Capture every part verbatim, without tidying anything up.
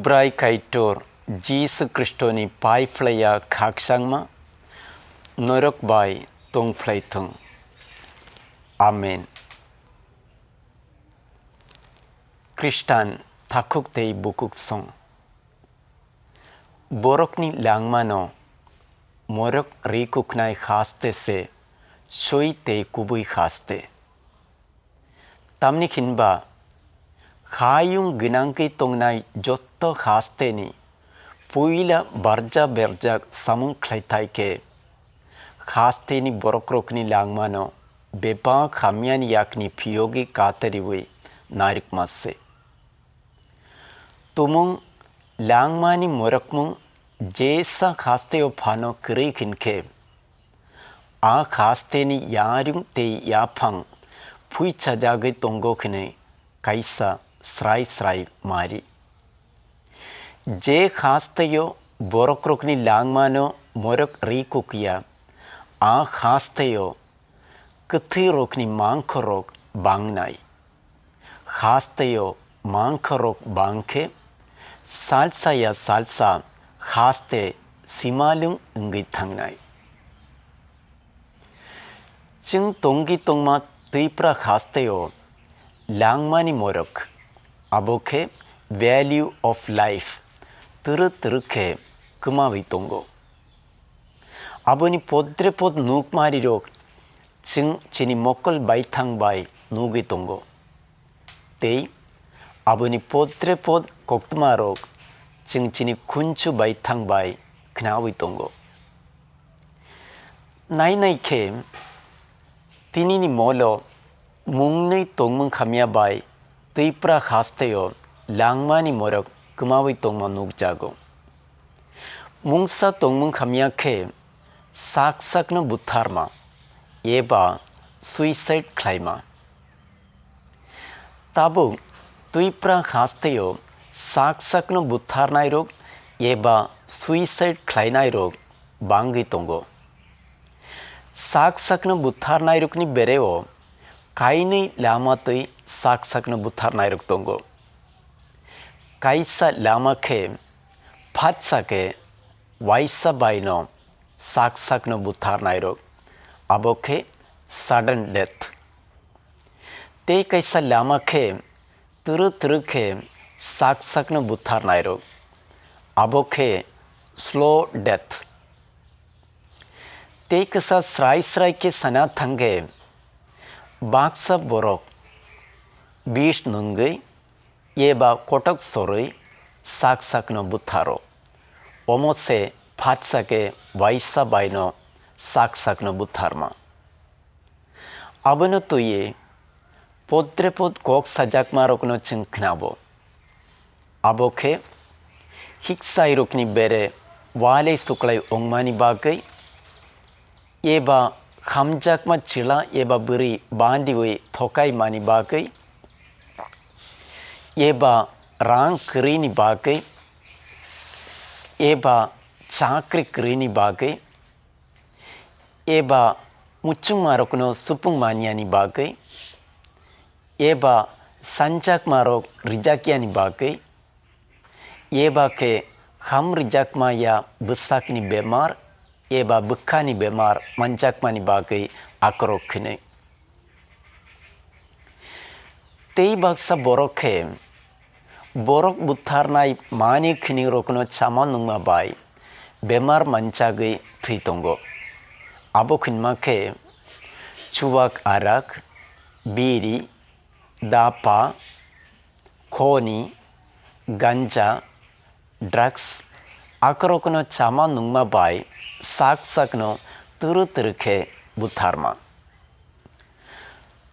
Bwrai Kaitor Jisu Khristoni pai phlaiya khakchangma norok bai tong phlai thung. Amen. Khristan takhuk tei bukhuk song. Borokni langmano morok ri kuknai haste se soi tei kubui haste. Tamni hinba, hayung gwnangwi tongnai jotto hasteni puila barja berjak samung khlaithai khe, hasteni borokrokni langmano bebak hamyani yakni phiyogi katariwi narikma se. Tumung langmani morokmung jesa hasteo phano kwrwi hinkhe, a hasteni yarwng tei yaphang phuichajagwi tongo hwnwi kaisa srai srai mari. Je hasteo borokrokni langmano morok ri kukya, a hasteo kwthwirokni mangkhorrok bangnai. Hasteo mangkhorrok bang khe, salsa ya salsa haste simalwng wngwi thangnai. Chwng tongwi tongma twipra hasteo langmani morok, abo khe value of life, twrwk twrwk khe kwmawi tongo. Aboni podre pod nukmarirok chwng chini mokol baithang bai nugwi tongo. Tei aboni podre pod koktwmarok chwng chini khunchu baithang bai khnawi tongo. Nai nai khe tinini molo mungnwi tongmung hamya bai twipra hasteo langmani morok kwmawi tongma nukjago. Mungsa tongmung hamya khe sak sakno butharma eba suicide khlaima. Tabuk twipra hasteo sak sakno butharnairok eba suicide khlainairok bangwi tongo. Sak sakno butharnairokni bereo kainwi lama twi sak sakno butharnairok tongo. Kaisa lama khe phatsa khe waisa baino sak sakno butharnairok, abo khe sudden death. Tei kaisa lama khe twrwk twrwk khe sak sakno butharnairok, abo khe slow death. Tei kwsa srai srai khe sana thangkhe baksa borok bish nungwi eba kotok sorwi sak sakno butharo. Omo se phatsa khe waisa baino sak sakno butharma. Abono twiwi podre pod kok sajakmarokno chwng khnabo. Abo khe hiksairokni bere walei suklai wngmani bagwi, eba hamjakma chwla eba bwrwi bandiwi thokaimani bagwi, eba rang kwrwini bagwi, eba chakri kwrwini bagwi, eba muchungmarokno supung maniyani bagwi, eba sanjakmarok rijakyani bagwi, eba khe ham rijakma ya bwsakni bemar eba bwkhani bemar manjakmani bagwi akorok hwnwi. Tei baksa borok khe borok butharnai mani khiningrokno chama nungma bai bemar manchagwi thwi tongo. Abo khinma khe chuwak arak, biri, dapa, khoni, ganja, drugs, akorokno chama nungma bai sak sakno turu turu khe butharma.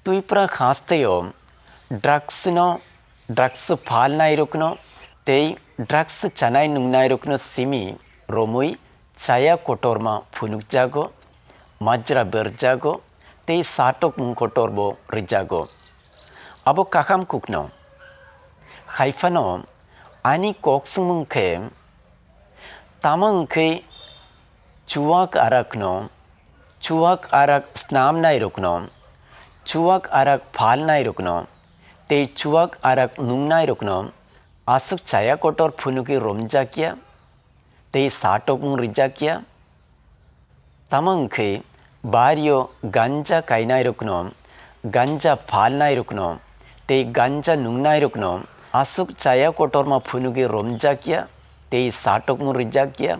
Twipra hasteo drugsno, drugs phalnairokno tei drugs chanai nungnairokno simi romwi chaya kotorma phunukjago, majra berjago tei satokmung kotorbo rwjago. Abo kaham kukno. Haiphano ani kok swngmung khe, tamo wngkhe chuwak arakno, chuwak arak snamnairokno, chuwak arak phalnairokno tei chuwak arak nungnairokno aswk chaya kotor phunugwi romjakya tei satokmung rijakya. Tamo wngkhe bario ganja kainairokno, ganja phalnairokno tei ganja nungnairokno aswk chaya kotorma phunugwi romjakya tei satokmung rijakya.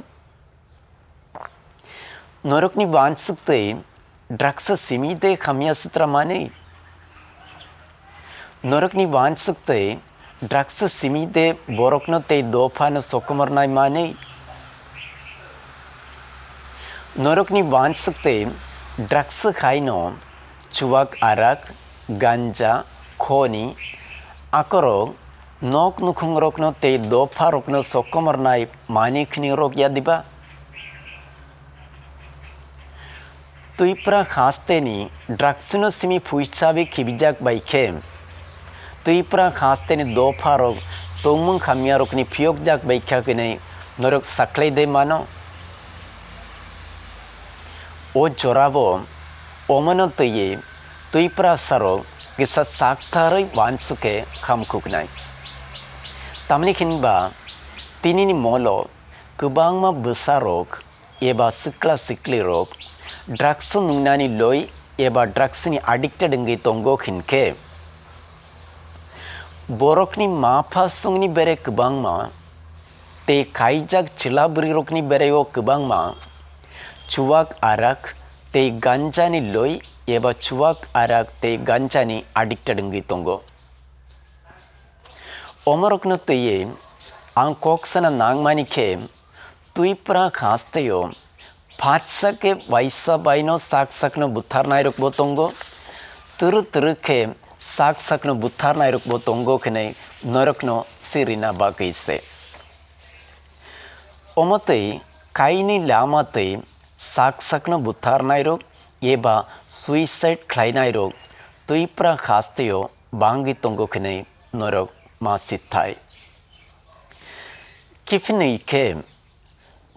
Norokni wansuk tei drugs simi de khamya sitra manwi? Norokni wansuk tei drugs simi de borokno tei dophano sokomornai manwi? Norokni wansuk tei drugs haino chuwak arak, ganja, khoni, akorok nok nukhungrokno tei dopharokno sokomornai manwi khini rwkya diba? Twipra hasteni drugsno simi phuichabi khibijak bai khe, Twipra hasteni dopharok tongmung hamyarokni phiyokjak bai kha hwnwi norok saklai de mano? O jorabo omono twiwi Twiprasarok kisa saktharwi wansukhe khamkhuknai. Tamni hinba tinini molo kwbangma bwsarok eba sikla siklirok drugs nungnani loi eba drugsni addicted wngwi tongo hinkhe, borokni mapha songni bere kwbangma tei kaijak chwla bwrwirokni bereo kwbangma chuwak arak tei ganjani loi eba chuwak arak tei ganjani addicted wngwi tongo. Omorokno twiwi ang kok sana nangmani khe, Twipra hasteo phatsa khe waisa baino sak sakno butharnairokbo tongo, twrwk twrwk khe sak sakno butharnairokbo tongo hwnwi norokno sirina bagwi se. Omo twi kainwi lama twi sak sakno butharnairok eba suicide khlainairok Twipra hasteo bangwi tongo hwnwi norok ma sithai. Kiphilwi khe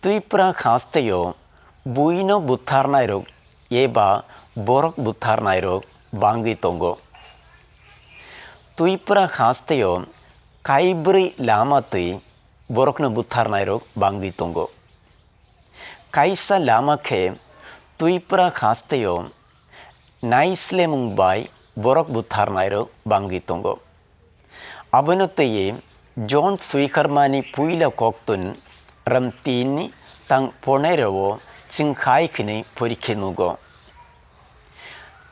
Twipra hasteo buino butharnairok eba borok butharnairok bangwi tongo. Twipra hasteo kaibrwi lama twi borokno butharnairok bangwi tongo. Kaisa lama khe Twipra hasteo naislemung bai borok butharnairok bangwi tongo. Abono twiwi John swikarmani puila koktun ram tinni tang pornairao chwng hai hwnwi porikhe nugo.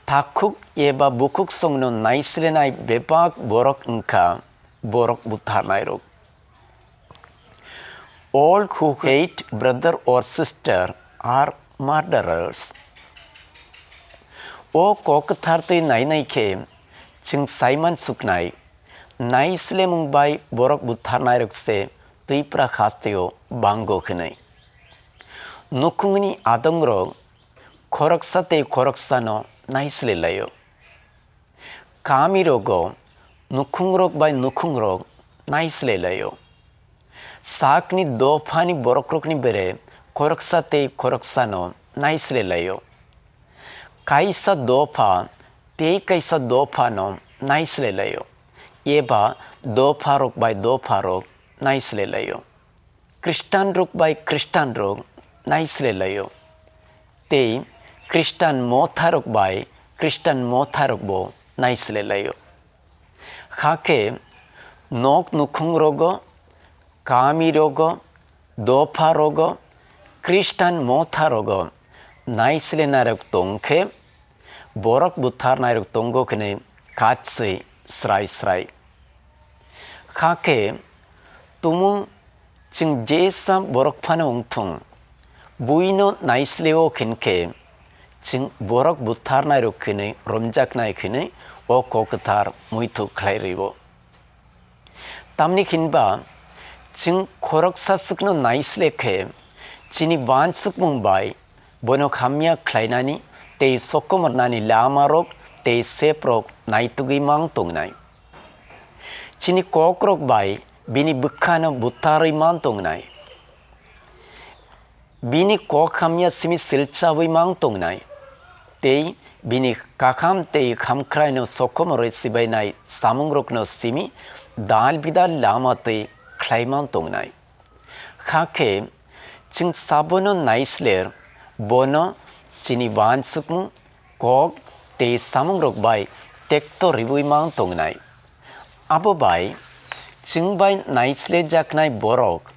Takhuk eba bukhuk songno naislenai bebak borok wngkha borok butharnairok. All who hate brother or sister are murderers. O kok kwthar twi nainai khe chwng saiman suknai, naislemung bai borok butharnairok se Twipra hasteo bango hwnwi. Nukhungni adongrok khoroksa tei khoroksano naisle laio. Kamirogo nukhungrok bai nukhungrok naisle laio. Sakni dophani borokrokni bere khoroksa tei khoroksano naisle laio. Kaisa dopha tei kaisa dophano naisle laio, eba dopharok bai dopharok naisle laio. Khristanrok bai Khristanrok naisle laio, tei Khristan motharok bai Khristan motharokbo naisle laio. Hakhe nok nukhungrogo, kamirogo, dopharogo, Khristan motharogo naislenarok tong khe, borok butharnairok tongo hwnwi kachwi srai srai. Hakhe tumung chwng jesa borok phano wng thung, buino naisleo hinkhe chwng borok butharnairok hwnwi romjaknai hwnwi o kok kwthar muitu khlai rwo. Tamni hinba chwng khoroksa swkno naisle khe chini wansukmung bai bono hamya khlainani tei sokomornani lamarok tei seprok naitugwi mang tongnai. Chini kokrok bai bini bwkhano butharwi man tongnai. Bini kok hamya simi silchawi mang tongnai. Tei Bini kakham tei khamkhraino sokomorwi sibainai samungrokno simi dal bidal lama twi khlaima tongnai. Hakhe chwng sabono naisler, bono chini uansukmung, kok tei samungrok bai tekto rwui mang tongnai. Abo bai chwng bai naislerjaknai borok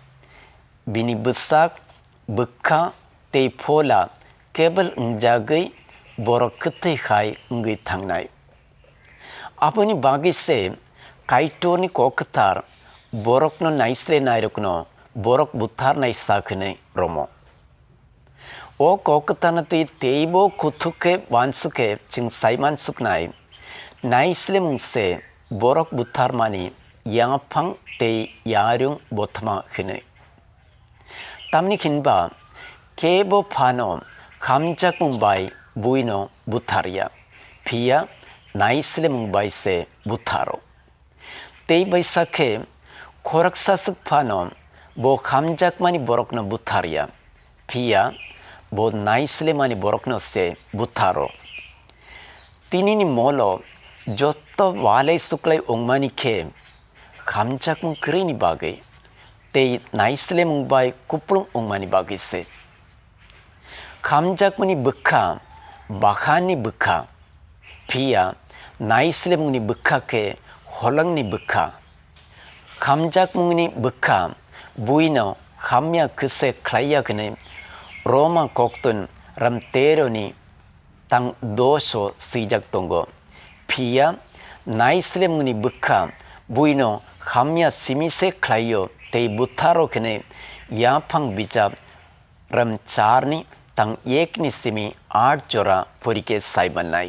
bini bwsak, bwkha tei phola kebel wngjagwi borok kwthwi hai wngwi thangnai. Aboni bagwi se Kaitorni kok kwthar borokno naislenairokno borok butharnai sak hwnwi romo. O kok kwthar twi teibo kuthuk khe uansuk khe chwng saiman suknai, naislemung se borok butharmani yaphang tei yarwng bothoma hwnwi. Tamni hinba kebo phano khamjakmung bai buino butharya, phiya naislemung bai se butharo. Tei bai sakhe khoroksa swk phano bo khamjakmani borokno butharya, phiya bo naislemani borokno se butharo. Tinini molo jotto walai suklai wngmani khe khamjakmung kwrwini bagwi tei naislemung bai kupulung wngmani bagwi se. Khamjakmani bwkha bakhanni bwkha, phiya naislemungni bwkha khe holongni bwkha. Khamjakmungni bwkha buino hamya kwse khlaiya hwnwi Roma koktun ram teroni tang doso swijak tongo. Phiya naislemungni bwkha buino hamya simi se khlaio tei butharo hwnwi yaphang bijap ram charni tang ekni simi aat jora porikhe sai mannai.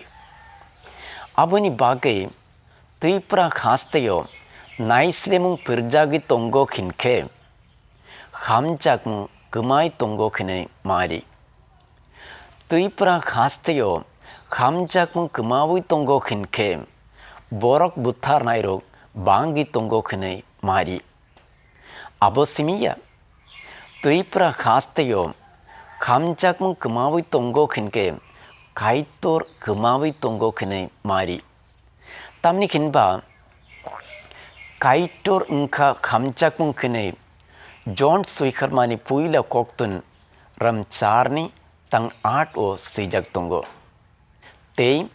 Aboni bagwi Twipra hasteo naislemung pirjagwi tongo hinkhe, hamjakmung kwmai tongo hwnwi mari. Twipra hasteo hamjakmung kwmaui tongo hinkhe, borok butharnairok bangwi tongo hwnwi mari. Abo simi ya, Twipra hasteo hamjakmung kwmaui tongo hinkhe, Kaitor kwmaui tongo hwnwi mari. Tamni hinba Kaitor wngkha hamjakmung hwnwi Jon swiharmani puila koktun ram charni tang aat o swijak tongo. Tei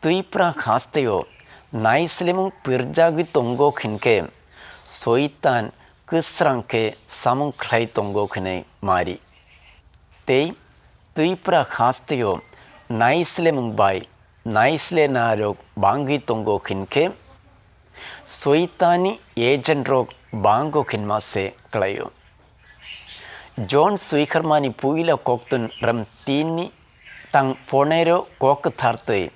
Twipra hasteo naislemung pirjagwi tongo hinkhe, Soitan kwsrang khe samung khlai tongo hwnwi mari. Tei Twipra hasteo naislemung bai naislenarok bangwi tongo hinkhe, Soitanni agent rok bango hinma se klaio. Jon swiharmani puila koktun ram tinni tang ponero kok kwthar twi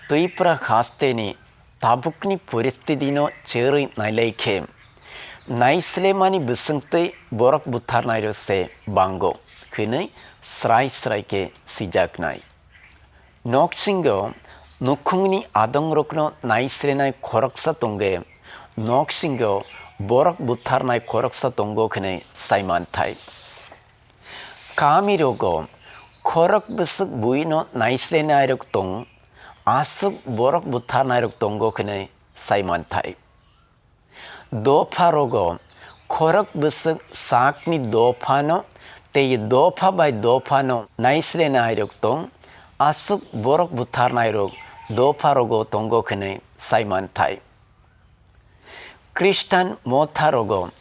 Twipra hasteni tabukni poristitino cherwi nailai khe, naislemani bwswngtwi borok butharnairok se bango hwnwi srai srai khe sijaknai. Noksingo nukhungni adongrokno naislenai khoroksa tongge, noksingo borok butharnai khoroksa tongo hwnwi sai manthai. Kamirogo khorok bwswk buino naislenairok tong, aswk borok butharnairok tongo hwnwi sai manthai. Dopha rogo khorok bwswk sakni dophano tei dopha bai dophano naislenairok tong, aswk borok butharnairok dopha rogo tongo hwnwi sai manthai. Khristan motha rogo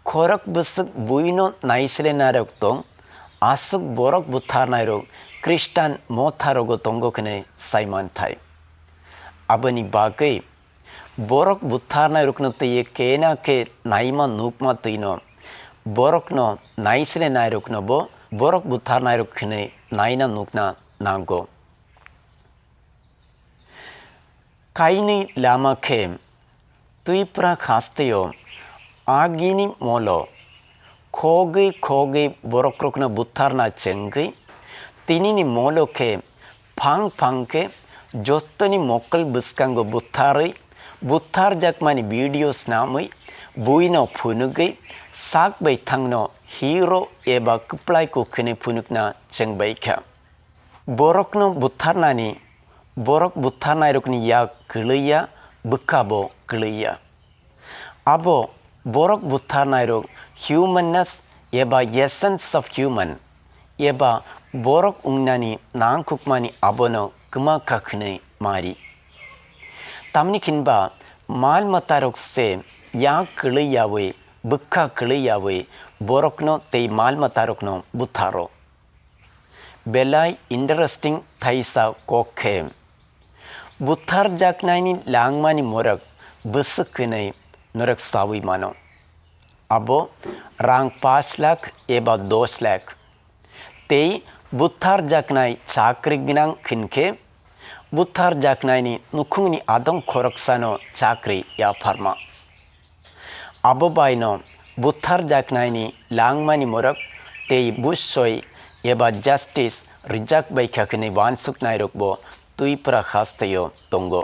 khorok bwswk buino naislenairok tong, aswk borok butharnairok Khristan motha rogo tongo hwnwi sai manthai. Aboni bagwi borok butharnairokno twiwi kena khe naima nukma twino, borokno naislenairokno bo borok butharnairok hwnwi naina nukna nango. Kainwi lama khe Twipra hasteo agini molo khogwi khogwi borokrokno butharna chengwi, tinini molo khe phang phang khe jottoni mokol bwskango butharwi, butharjakmani video snamwi, buino phunugwi sak bai thangno hero eba kwplai kuk hwnwi phunukna chengbaikha. Borokno butharnani borok butharnairokni yak kwlwi ya, bwkha bo kwlwi ya. Abo borok butharnairok humanness eba essence of human eba borok wngnani nangkukmani abono kwma kha hwnwi mari. Tamni hinba mal matarok se yak kwlwi yawi, bwkha kwlwi yawi borokno tei mal matarokno butharo. Belai interesting thaisa kok khe, butharjaknaini langmani morok bwswk hwnwi norok saui mano. Abo rang pash lakh eba dosh lakh. Tei butharjaknai chakri gwnang hinkhe butharjaknaini nukhungni adong khoroksano chakri yapharma. Abo baino butharjaknaini langmani morok tei bussoi eba justice rijak baikha hwnwi uansuknairokbo Twipra hasteo tongo.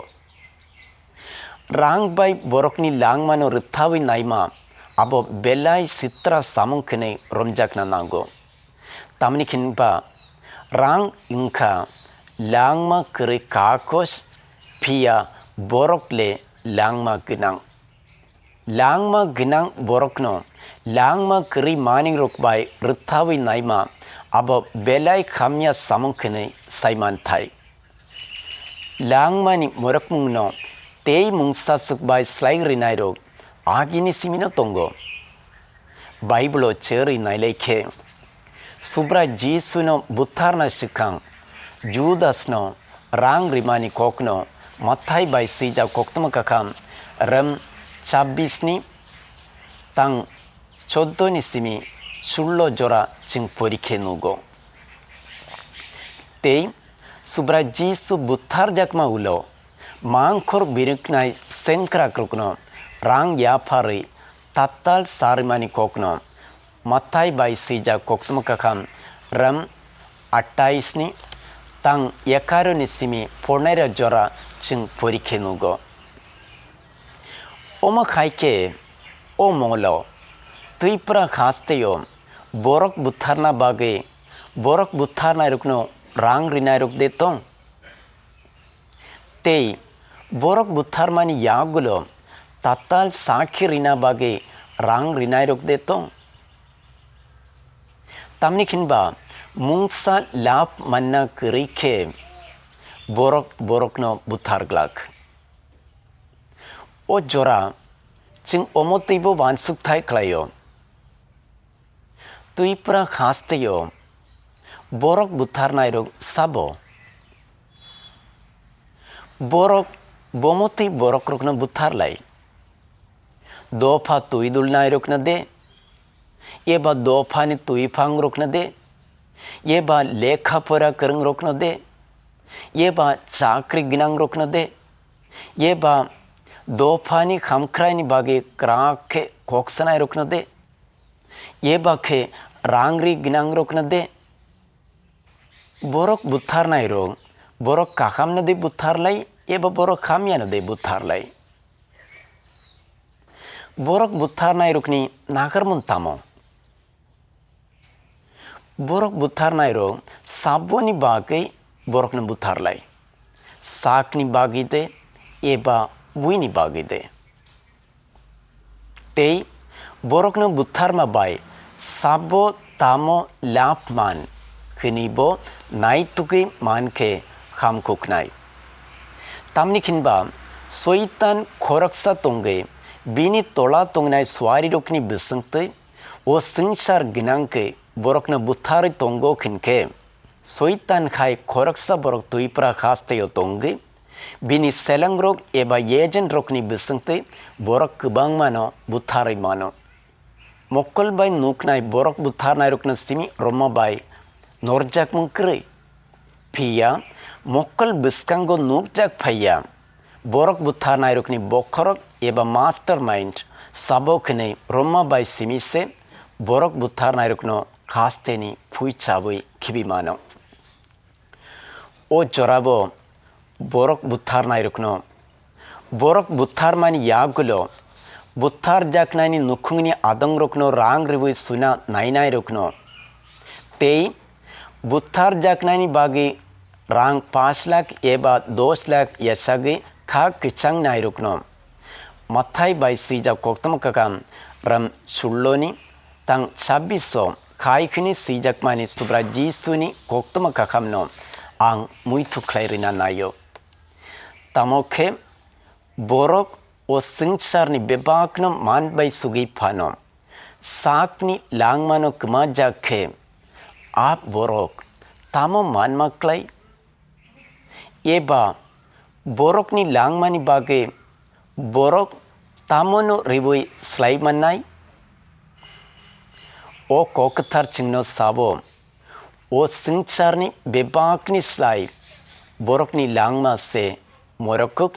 Rang bai borokni langmano rwthawi naima abo belai sitra samung hwnwi romjakna nango. Tamni hinba rang wngkha langma kwrwi kakos, phiya borok le langma gwnang. Langma gwnang borokno langma kwrwi manwirok bai rwthawi naima abo belai hamya samung hwnwi sai manthai. Langmani morokmungno tei mungsaswk bai slai rwnairok agini simino tongo. Baibolo cherwi nailai khe, Subrai Jisuno butharna swkang Judasno rang rimani kokno Mathai bai swijak koktwma kakham rem chabbisni tang choddoni simi sullo jora chwng porikhe nugo. Tei Subrai Jisu butharjakma ulo mangkhor biriknai sengkrakrokno rang yapharwi tatal sarimani kokno Mathai bai swijak koktwma kakham rem attaisni tang ekaroni simi pornaira jora chwng porikhe nugo. Omo khai khe o molo Twipra hasteo borok butharna bagwi borok butharnairokno rang rinairok de tong? Tei borok butharmani yagulo tatal sakhi rina bagwi rang rinairok de tong? Tamni hinba mungsa lab manna kwrwi khe borok borokno buthar glak. O jora chwng omo twibo uansukthai khlaio. Twipra hasteo borok butharnairok sabo? Borok bomo twi borokrokno butharlai. Dopha twi dulnairokno de, eba dophani twiphangrokno de, eba lekha pora kwrwngrokno de, eba chakri gwnangrokno de, eba dophani hamkraini bagwi kwrak khe kok sanairokno de, eba khe rang ri gwnangrokno de. Borok butharnairok borok kahamno de butharlai eba borok hamyano de butharlai? Borok butharnairokni naharmung tamo? Borok butharnairok saboni bagwi borokno butharlai, sakni bagwi de eba buini bagwi de? Tei borokno butharma bai sabo tamo lab man hwnwi bo naitugwi man khe hamkuknai. Tamni hinba Soitan khoroksa tongwi bini tola tongnai suarirokni bisingtwi o swngchar gwnang khe borokno butharwi tongo hinkhe, Soitan hai khoroksa borok twipra hasteo tongwi bini selangrok eba agent rokni bisingtwi borok kwbangmano butharwi mano. Mokol bai nuknai borok butharnairokno simi Roma bai norjakmung kwrwi. Phiya mokol bwskango nukjak phaiya borok butharnairokni bokhorok eba mastermind sabo hwnwi Roma bai simi se borok butharnairokno hasteni phui chabwi khibi mano. O jorabo borok butharnairokno, borok butharmani yagulo butharjaknaini nukhungni adongrokno rang rwui suna nainairokno tei butharjaknaini bagwi rang pash lakh eba dosh lakh yachagwi kha kwchang nairokno. Mathai bai swijak koktwma kakam ram sullo ni tang chabbish o khai khini swijakmani Subrai Jisuni koktwma kakamno ang muitu khlai rina naio. Tamo khe borok o swngcharni bebakno man bai sugwi phano sakni langmano kwmajak khe, a borok tamo manma klai? Eba borokni langmani bagwi borok tamono ribwi slai mannai? O kok kwthar chwngno sabo, o swngcharni bebakni slai borokni langma se morok kuk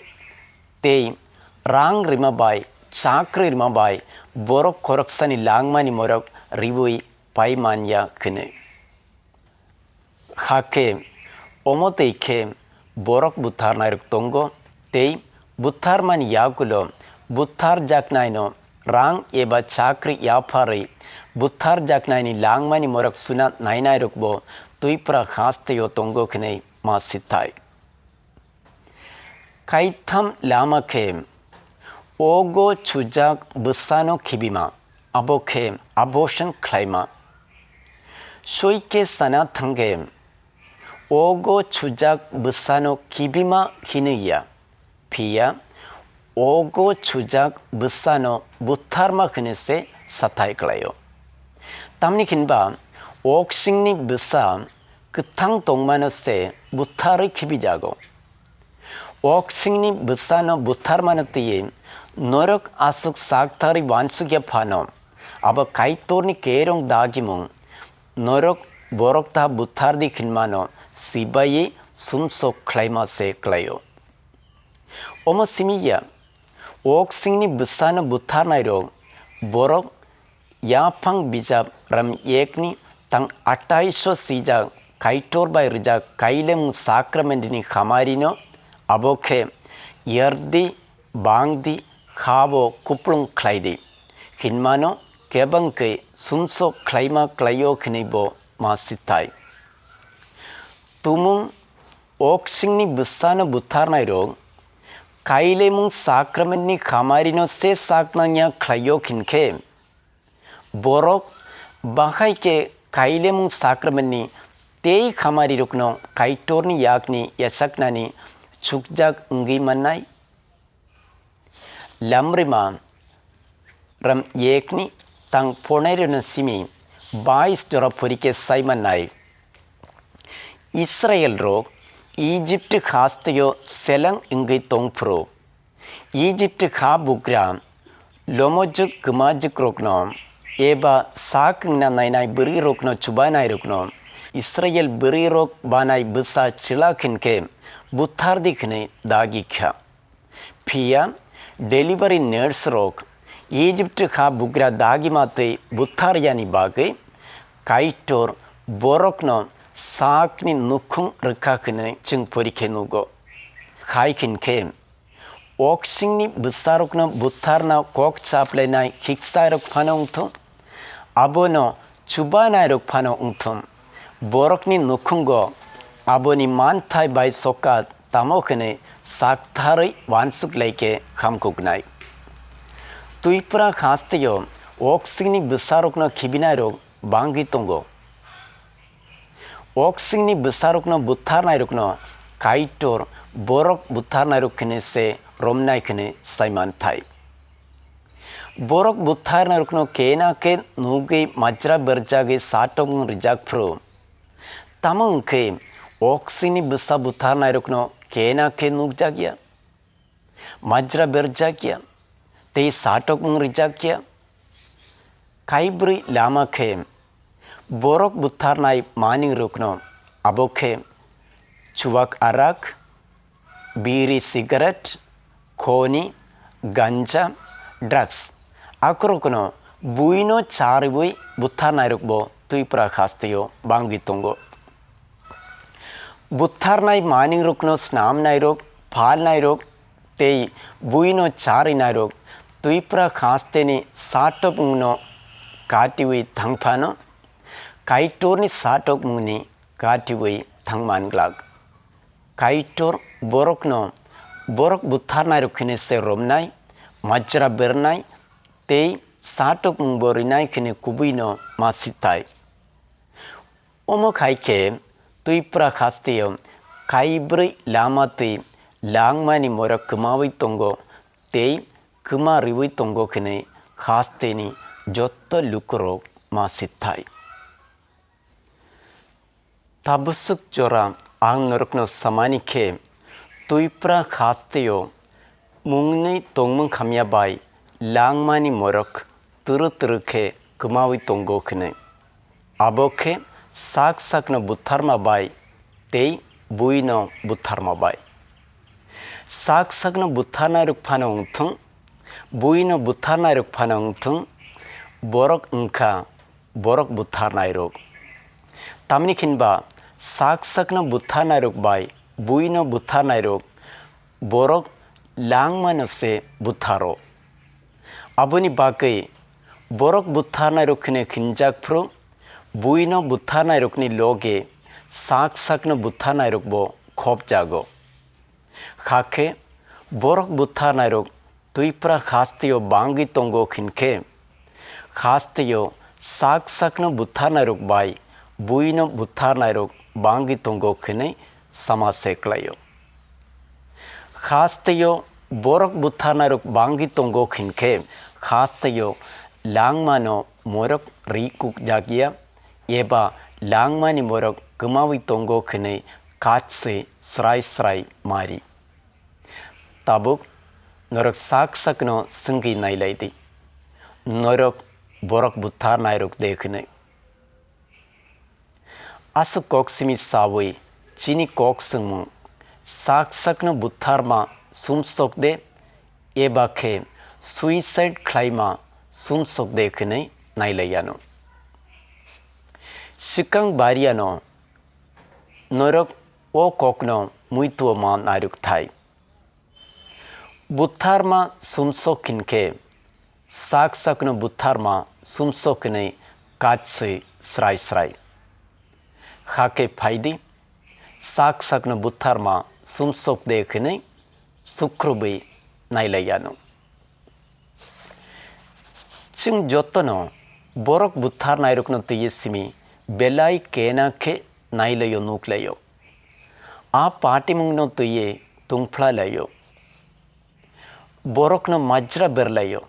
tei rang rima bai, chakri rima bai borok khoroksani langmani morok ribwi pai manya hwnwi. Hakhe omo twi khe borok butharnairok tongo tei butharmani yagulo butharjaknaino rang eba chakri yapharwi butharjaknaini langmani morok suna nainairokbo Twipra hasteo tongo hwnwi ma sithai. Kaitham lama khe ogo chujak bwsano khibima, abo khe abortion khlaima. Soi khe sana thangkhe ogo chujak bwsano khibima hinwi ya, phiya ogo chujak bwsano butharma hwnwi se sathai klaio. Tamni hinba oksingni bwsa kwthang tongmano se butharwi khibijago. Oksingni bwsano butharmano twiwi norok aswk saktharwi uansukya phano, abo Kaitorni kerong dagimung norok borok ta buthardi hinmano sibaiwi sumsok khlaima se klaio. Omo simi ya, oksingni bwsano butharnairok borok yaphang bijap ram ekni tang atais o swijak Kaitor bai rijak kailemung sakramentni khamarino, abo khe yardi, bangdi, khabo kuplung khlaidi hinmano kebang khe sumsok khlaima klaio hwnwi bo ma sithai. Tumung oksingni bwsano butharnairok kailemung sakramentni khamarino se saknangya khlaio hinkhe, borok bahai khe kailemung sakramentni tei khamarirokno Kaitorni yakni yachaknani chukjak wngwi mannai. Lamrima ram ekni tang phonai rwna simi bais jora phori khe sai mannai. Israel rok Egypt hasteo selang wngwi tongphuru, Egypt ha bugra lomojwk kwmajwkrokno eba sak wngna nainai bwrwirokno chubanairokno Israel bwrwirok banai bwsa chwla hinkhe buthardi hwnwi dagi kha. Phiya delivery nurse rok Egypt ha bugra dagima twi butharyani bagwi Kaitor borokno sakni nukhung rwkha hwnwi chwng porikhe nugo. Hai hinkhe, oksingni bwsarokno butharna kok chaplainai hiksarok phano wngthung, abono chubanairok phano wngthung, borokni nukhungo aboni manthai bai sokat tamo hwnwi saktharwi uansuk lai khe hamkuknai. Twipra hasteo oksingni bwsarokno khibinairok bangwi tongo. Oksingni bwsarokno butharnairokno Kaitor borok butharnairok hwnwi se romnai hwnwi sai manthai. Borok butharnairokno kena khe nugwi majra berjagwi satokmung rijak phuru. Tamo wngkhe oksingni bwsa butharnairokno kena khe nukjakya, majra berjakya, tei satokmung rijakya. Kaibrwi lama khe borok butharnai manwirokno, abo khe chuwak arak, biri cigarette, khoni, ganja, drugs. Akorokno buino charwi butharnairokbo Twipra hasteo bangwi tongo. Butharnai manwirokno snamnairok, phalnairok tei buino charwinairok Twipra hasteni satokmungno katiwi thangphano, Kaitorni satokmungni katiwi thangman glak. Kaitor borokno borok butharnairok hwnwi se romnai, majra bernai tei sa tokmungbo rwnai hwnwi kubuino ma sithai. Omo khai khe Twipra hasteo kaibrwi lama twi langmani morok kwmawi tongo tei kwma riwi tongo hwnwi hasteni joto lukurok ma sithai. Tabusuk jora ang norokno samani khe, Twipra hasteo mungni tongmung hamya bai langmani morok turu turu khe kwmawi tongo hwnwi. Abo khe sak sakno butharma bai tei buino butharma bai. Sak sakno butharnairok phano wngthung, buino butharnairok phano wngthung, borok wngkha borok butharnairok. Tamni hinba sak sakno butharnairok bai buino butharnairok borok langmano se butharo. Aboni bagwi borok butharnairok hwnwi hinjak phru buino butharnairokni loge sak sakno butharnairokbo khopjago. Hakhe borok butharnairok Twipra hasteo bangwi tongo hinkhe, hasteo sak sakno butharnairok bai buino butharnairok bangwi tongo hwnwi sama se klaio. Hasteo borok butharnairok bangwi tongo hinkhe, hasteo langmano morok ri kukjakya eba langmani morok kwmawi tongo hwnwi katswi srai srai mari. Tabuk norok sak sakno swngwi nailai di, norok borok butharnairok de hwnwi. Aswk kok simi sawi chini kok swngmung, sak sakno butharma sumsok de eba khe suicide khlaima sumsok de hwnwi nailai yano. Swkang bariano norok o kokno muituo ma nairok thai. Butharma sumsok hinkhe sak sakno butharma sumsok hinwi katswi srai srai. Hakhe phaidi sak sakno butharma sumsok de hinwi sukrubwi nailai yano. Chwng jotono borok butharnairokno twiwi simi belai kena khe nailaio nuklaio. A patimungno twiwi tungphlalaio. Borokno majra berlaio.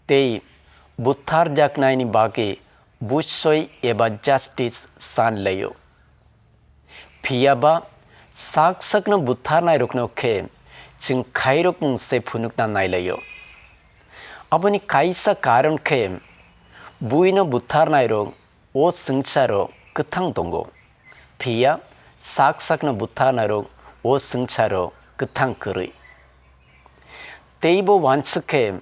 Tei butharjaknaini bagwi buchoi eba justice sanlaio. Phiya ba sak sakno butharnairokno khe chwng khairokmung se phunukna nailaio. Aboni kaisa karon khe buino butharnairok o swngcharo kwthang tongo. Phiya sak sakno butharnairok o swngcharo kwthang kwrwi. Teibo uansuk khe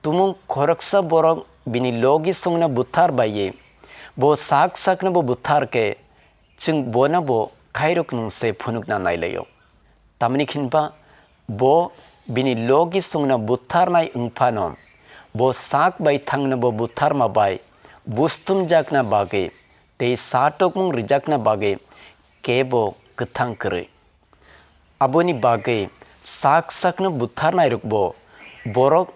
tumung khoroksa borok bini logi songno buthar baiwi bo sak saknobo buthar khe chwng bonobo khairoknung se phunukna nailaio. Tamni hinba bo bini logi songno butharnai wngphano bo sak bai thangnobo butharma bai bustumjakna bagwi tei sa tokmung rijakna bagwi kebo kwthang kwrwi. Aboni bagwi sak sakno butharnairokbo borok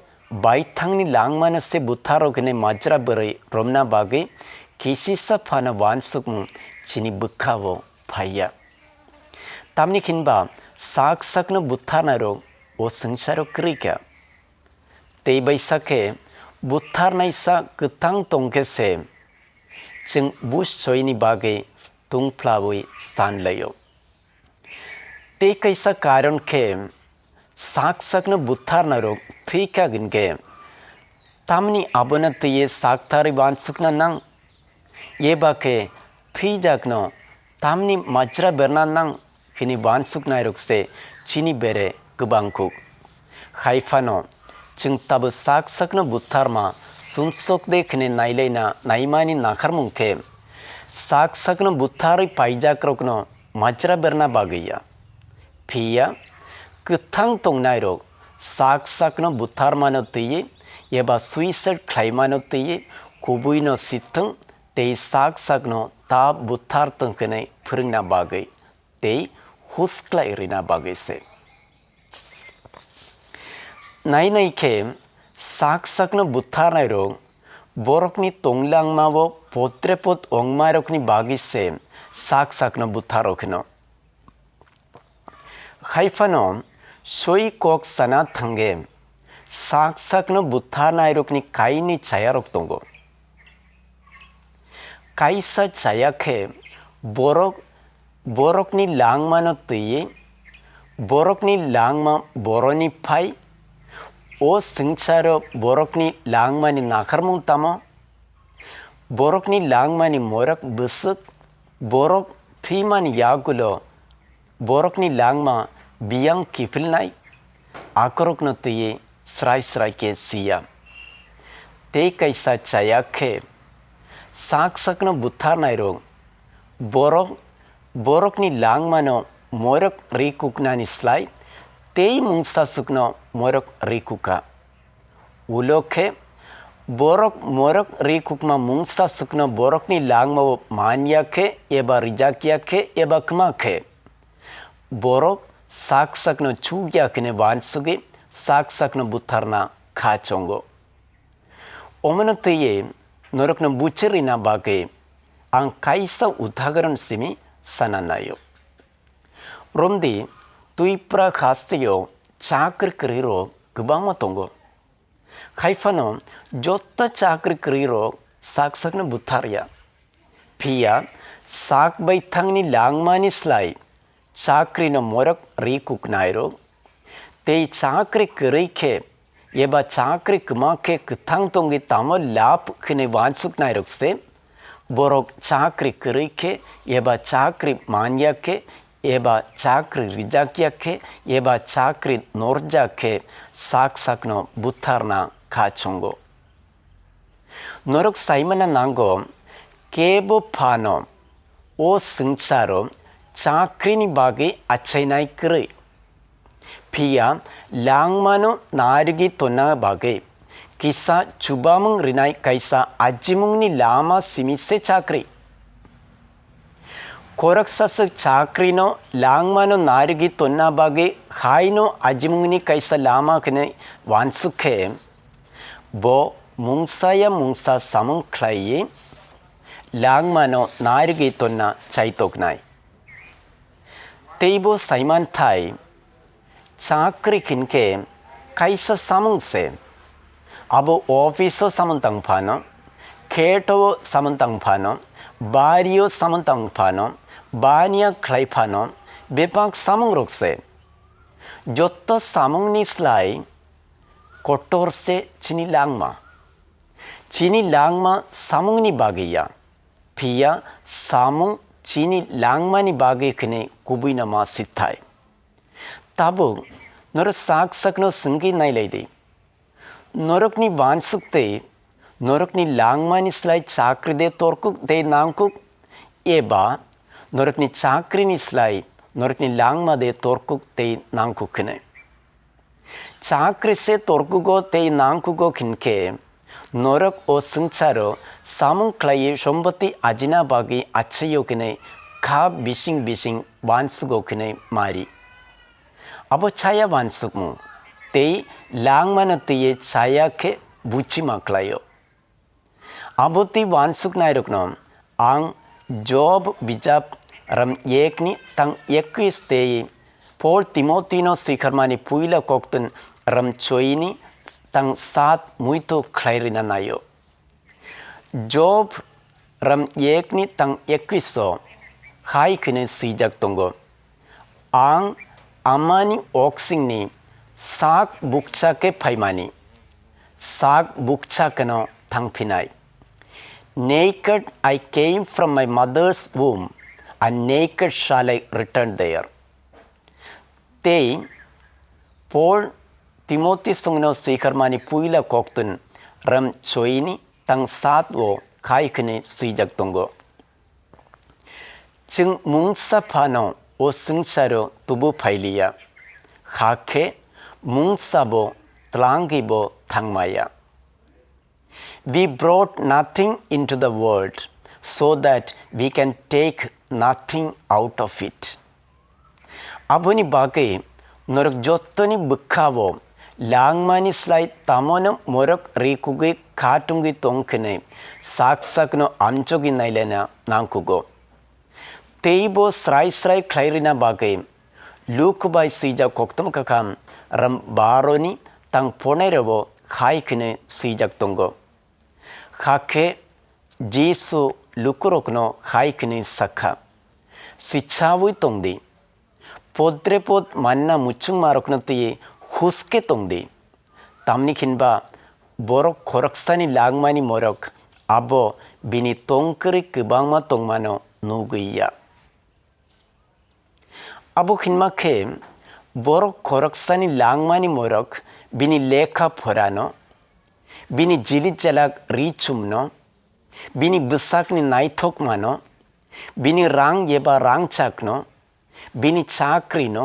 baithangni langmano se butharrok hinwi majra bwrwi romna bagwi kisisa phano uansukmung chini bwkhao phaiya. Tamni hinba sak sakno butharnairok o swngcharo kwrwi kha. Tei bai sakhe butharnaisa kwthang tongkhe se chwng busoini bagwi tungphlawi sanlaio. Tei kaisa karon khe sak sakno butharnairok thwi kha hinkhe tamni abono twiwi sak tharwi uansukna nang? Eba khe thwijakno tamni majra berna nang? Hini uansuknairok se chini bere kwbang kuk. Hai phano chwng tabuk sak sakno butharma sumsok de hini nailaina naimani nakharmung khe sak sakno butharwi paijakrokno majra berna bagwi ya. Phiya kwthang tongnairok sak sakno butharmano twiwi eba suicide khlaimano twiwi kubuino sithwng tei sak sakno ta buthar tong hwnwi phwrwngna bagwi tei husklai rina bagwi se. Nai nai khe sak sakno butharnairok borokni tonglangmao potrepot ongmarokni bagwi se sak sakno butharo hino. Hai phano soi kok sana thangwi sak sakno butharnairokni kainwi chayarok tongo. Kaisa chaya khe borok borokni langmano twiwi, borokni langma boroni phai, o swngcharo borokni langmani nakharmung tamo? Borokni langmani morok bwswk, borok thwimani yagulo borokni langma biyang kiphilnai, akorokno twiwi srai srai khe siya. Tei kaisa chaya khe sak sakno butharnairok borok borokni langmano morok ri kuknani slai tei mungsa swkno morok ri kukha. Ulo khe borok morok ri kukma mungsa swkno borokni langmao man ya khe eba rijak ya khe eba kwma khe, borok sak sakno chuk ya khene wansugwi sak sakno butharna kha chongo. Omono twiwi norokno buchir rina bagwi ang kaisa udhaharon simi sana naio. Romdi, Twipra hasteo chakri kwrwirok kwbangma tongo. Hai phano joto chakri kwrwirok sak sakno buthar ya. Phiya sak bai thangni langmani slai chakrino morok ri kuknairok tei chakri kwrwi khe eba chakri kwma khe kwthang tongwi tamo lab hwnwi wansuknairok se, borok chakri kwrwi khe eba chakri man ya khe eba chakri rijak ya khe eba chakri norjak khe sak sakno butharna kha chongo. Norok saimana nango, kebo phano o swngcharo chakrini bagwi achainai kwrwi. Phiya langmano narwgwi tonna bagwi kisa chubamung rinai kaisa ajimungni lama simi se chakri. Khoroksa swk chakrino langmano narwgwi tonna bagwi haino ajimungni kaisa lama hwnwi wansuk khe, bo mungsa ya mungsa samung khlaiwi langmano narwgwi tonna chaitoknai. Teibo saimanthai, chakri hinkhe kaisa samung se. Abo office o samung tang phano, kheto o samung tang phano, bari o samung tang phano, baniya khlai phano, bebak samung rok se. Jotto samungni slai kotor se chini langma. Chini langma samungni bagwi ya, phiya samung chini langmani bagwi hwnwi kubuino ma sithai. Tabuk norok sak sakno swngwi nailai di. Norokni wansuk tei norokni langmani slai chakri de torkuk tei nangkuk, eba norokni chakrini slai norokni langma de torkuk tei nangkuk hwnwi. Chakri se torkugo tei nangkugo hinkhe, norok o swngcharo samung khlaiwi somboti ajina bagwi achaio hwnwi kha bising bising wansugo hwnwi mari. Abo chaya wansukmung tei langmano twiwi chaya khe buchima khlaio. Abo tei wansuknairokno ang Job bijap ram ekni tang ekwis tei Paul Timothy no swikharmani puila koktun ram choini tang sat muito khlai rina naio. Job ram ekni tang ekwiso hai khwnwi swijak tongo. Ang amani oksingni sak bukcha khe phaimani, sak bukcha kheno thangphinai. Naked I came from my mother's womb, and naked shall I return there. Tei Paul Timothy songno swiharmani puila koktun ram choini tang sat o khai khwnwi swijak tongo. Chwng mungsa phano o swngcharo tubu phailiya, hakhe mungsa bo tlangwi bo thangmaya. We brought nothing into the world so that we can take nothing out of it. Aboni bagwi norok jottoni bwkhao langmani slai tamono morok rikugwi kha tungwi tong khenwi sak sakno amchogwi nailana nangkugo. Teibo srai srai khlai rwna bagwi Luk bai swijak koktwma kakham ram baroni tang pornairabo hai khwnwi swijak tongo. Hakhe Jisu lukurokno hai khwnwi sakha, "Sichaui tongdi, podre pod manna muchungmarokno twiwi huske tongdi, tamni hinba borok khoroksani langmani morok abo bini tongkwrwi kwbangma tongmano nugwi ya." Abo hinma khe borok khoroksani langmani morok bini lekha phorano, bini jilik jalak ri chumno, bini bwsakni naithokmano, bini rang eba rangchakno, bini chakrino,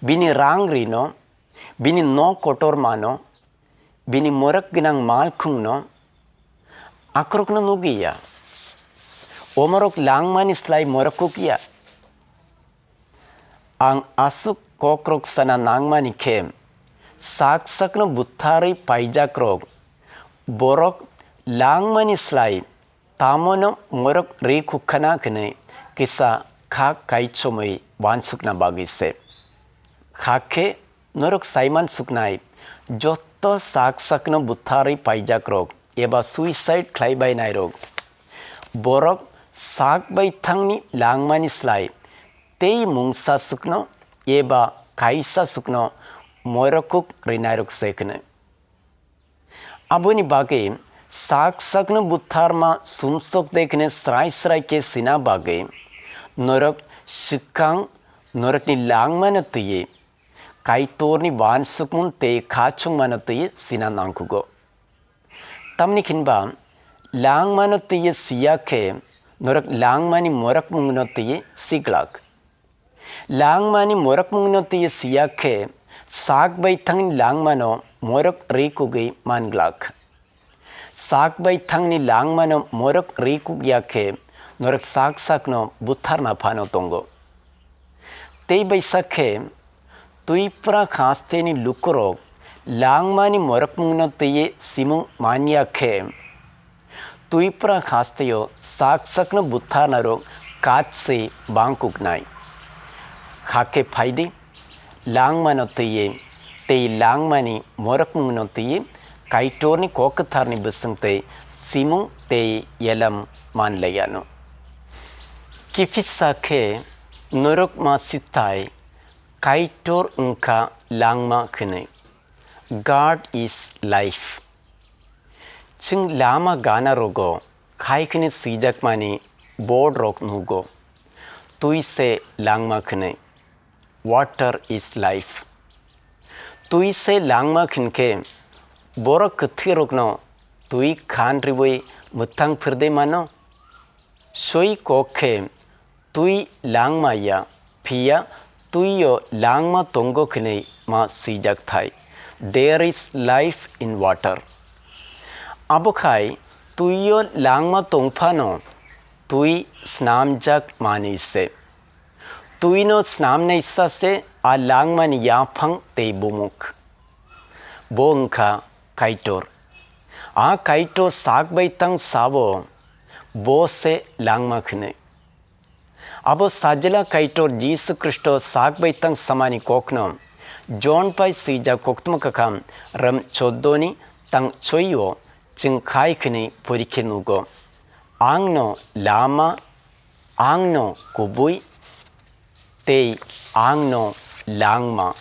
bini rang rino, bini nok kotormano, bini morok gwnang malkhungno, akhorokno nugwi ya. Omorok langmani slai morok kuk ya. Ang aswk kokrok sana nangmani khe, sak sakno butharwi paijakrok, borok langmani slai tamono morok rwi khukkana hwnwi kisa kha kaichomwi uansukna bagwi se. Hakhe norok saiman suknai, jotto sak sakno butharwi paijakrok eba suicide khlaibainairok, borok sak bai thangni langmani slai tei mungsa sukno eba kaisa sukno moirokuk rinairok se hwnwi. Aboni bagwi sak sakno butharma sumsok de hwnwi srai srai khe sina bagwi norok swkang norokni langmano twiwi Kaitorni uansukmung tei khachukmano twiwi sina nangkugo. Tamni hinba langmano twiwi siya khe norok langmani morokmungno twiwi siglak. Langmani morokmungno twiwi siya khe sak bai thangni langmano morok rikugwi manglak. Sak bai thangni langmano morok rikuk ya khe norok sak sakno butharna phano tongo. Tei baisa khe twipra hasteni lukurok langmani morokmungno twiwi simung manya khe twipra hasteo sak sakno butharnarok katswi bangkuknai. Hakhe phaidi, langmano twiwi tei langmani morokmungno twiwi Kaitorni kok kwtharni bwswng tei simung tei yelam manlaiano. Kiphisa khe norok ma sitai Kaitor wngkha langma hwnwi. God is life. Chwng lama gana rogo khai khwnwi swijak mani board rok nugo. Twi se langma khwnwi. Water is life. Twi se langma khwnkhe borok kwthwi rokno twi khan rwi mwthang phirde mano. Soi kok khe twi langma ya, phiya twio langma tongo hwnwi ma swijak thai. There is life in water. Abo khai twio langma tong phano twi snamjak manwi se. Twino snamnaisa se a langmani yaphang tei bumuk. Bo wngkha Kaitor. A Kaitor sak bai tang sabo, bo se langma hwnwi. Abo Sajla Kaitor Jisu Khristo sak bai tang samani kokno Jon pai swijak koktwma kakham ram choddo ni tang choio chwng khai khwnwi porikhe nugo. Angno lama, angno kubui, tei angno langma.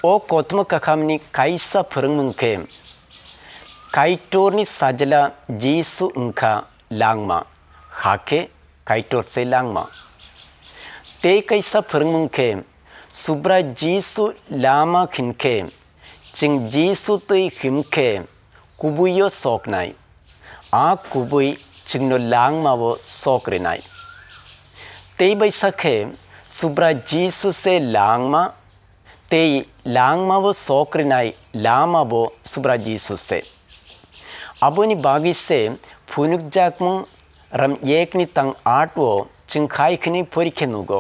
O koktwma kakhamni kaisa phwrwngmung khe, Kaitorni Sajla Jisu wngkha langma, hakhe Kaitor se langma. Tei kaisa phwrwngmung khe, Subrai Jisu lama hinkhe, chwng Jisu twi himkhe, kubuio soknai. A kubui chwngno langmao sok rinai. Tei bai sakhe, Subra Jisu se langma, tei langmao sok rinai lamabo Subra Jisu se. Aboni bagwi se phunukjakmung ram yekni tang atwo chwng khai khwnwi porikhe nugo.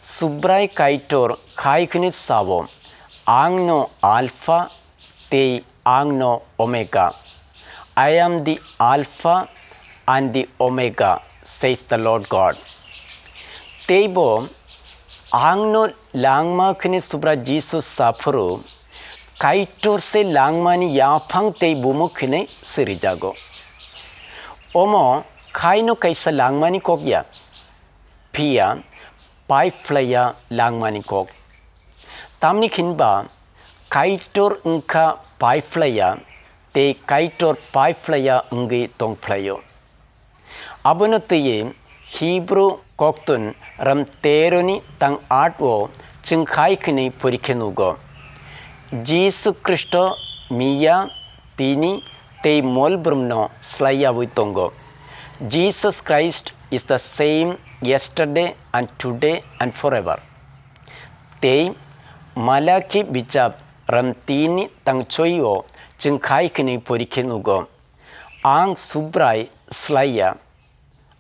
Subrai Kaitor khai khini sao, "Ang no Alpha tei ang no Omega. I am the Alpha and the Omega," says the Lord God. Teibo ang no langma khini Subrai Jisu saphuru, Kaitor se langmani yaphang tei bumuk khini sirijago. Omo khaino kaisa langmani kok ya, phiya paiphlaiya langmani kok. Tamni khinba Kaitor wngkha paiphlaiya tei Kaitor paiphlaiya wngwi tongphlaio. Abono twiwi Hibru koktun ram teroni tang atwo chwng khai khini porikhe nugo. Jisu Khristo miya, tini tei molbrumno slaiyawi tongo. Jesus Christ is the same yesterday and today and forever. Tei Malaki bichap ram tini tang choio chwng khai khini porikhe nugo. Ang Subrai slaiya.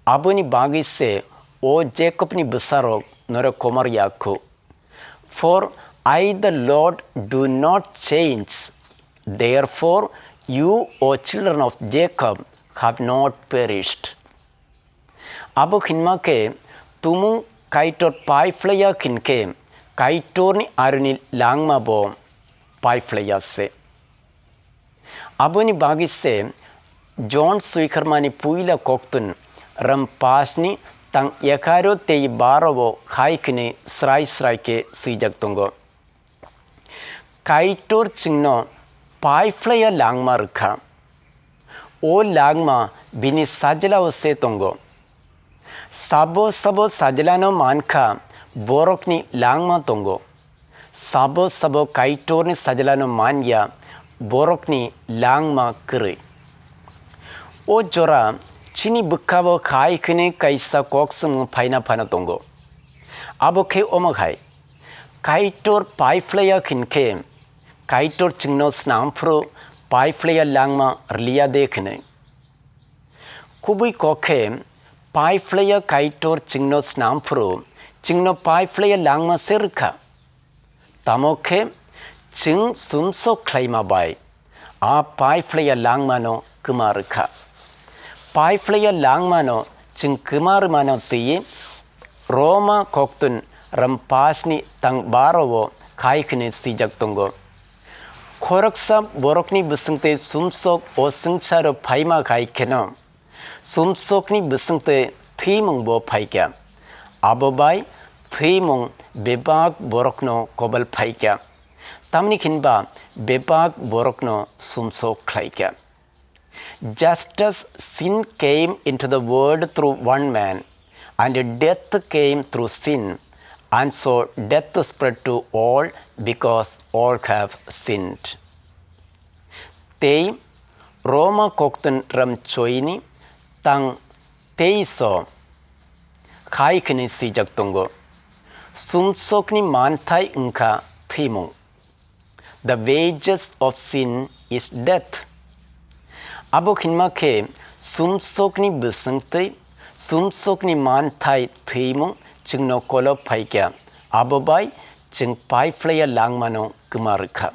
Aboni bagwi se, o Jakobni bwsarok, norok komor ya khu. For I, the Lord, do not change. Therefore, you, O children of Jacob, have not perished. Abo hinma khe, tumung Kaitor paiphlaiya hinkhe, Kaitorni aroni langma bo paiphlaiya se. Aboni bagwi se John swikharmani puila koktun ram pasni tang egaroh tei baroh o khai khini srai srai khe swijak tongo. Kaitor chwngno paiphlaiya langma rwkha. O langma bini sajlao se tongo. Sabo sabo sajlano mankha borokni langma tongo. Sabo sabo Kaitorni sajlano manya borokni langma kwrwi. O jora chini bwkhao khai khini kaisa kok swngmung phaina phano tongo. Abo khe omo hai, Kaitor paiphlaiya hinkhe Kaitor chwngno snamphuru paiphlaiya langma rwliya de hinwi. Kubui kok khe paiphlaiya Kaitor chwngno snamphuru chwngno paiphlaiya langma se rwkha. Tamo khe chwng sumsok khlaima bai a paiphlaiya langmano kwma rwkha. Paiphlaiya langmano chwng kwma rwmano twiwi Roma koktun ram pasni tang baroh o khai khini swijak tongo. Khoroksa borokni bwswngtwi sumsok o swngcharo phaima hai kheno, sumsokni bwswngtwi thwimung bo phaikha. Abo bai thwimung bebak borokno kobol phaikha. Tamni hinba bebak borokno sumsok khlaikha. Just as sin came into the world through one man, and death came through sin, and so death spread to all, because all have sinned. Tei Roma koktun ram choini tang teiso khai khini swijak tongo. Sumsokni manthai wngkha thwimung. The wages of sin is death. Abo hinma khe sumsokni bwswngtwi, sumsokni manthai thwimung chwngno kolop phaikha, abo bai chwng paiphlaiya langmano kwma rwkha.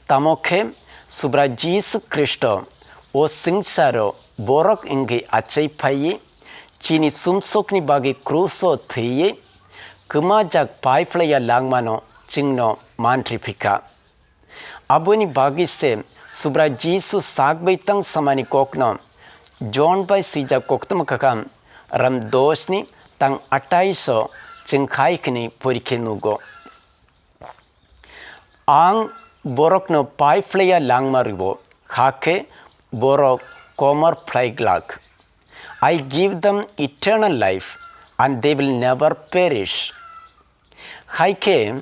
Tamo khe Subrai Jisu Khristo o swngcharo borok wngwi achai phaiwi chini sumsokni bagwi kruso thwiwi kwmajak paiphlaiya langmano chwngno mantri phikha. Aboni bagwi se Subrai Jisu sak bai tang samani kokno John bai swijak koktwma kakham ram dosni tang ataiso chwng khai khini porikhe nugo. Ang borokno paiphlaiya langma rwo, hakhe borok komor phlai glak. I give them eternal life, and they will never perish. Hai khe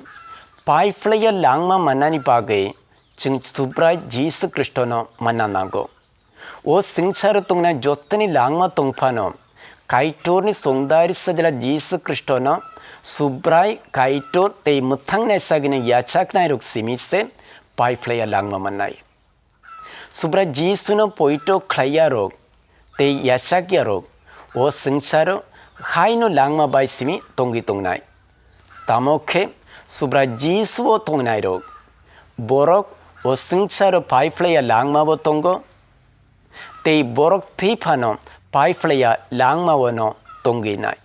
paiphlaiya langma mannani bagwi chwng Subrai Jisu Khristono manna nango. O swngcharo tongnai jotoni langma tong phano, Kaitorni songdari sajla Jisu Khristono Subrai, Kaitor tei mwthang naisagwino yachaknairok simi se paiphlaiya langma mannai. Subrai Jisuno poito khlaiyarok tei yachakyarok o swngcharo haino langma bai simi tongwi tongnai. Tamo khe Subrai Jisu o tongnairok, borok o swngcharo pai phlaiya langma bo tongo, tei borok thwi phano pai phlaiya langma o no tongwi nai.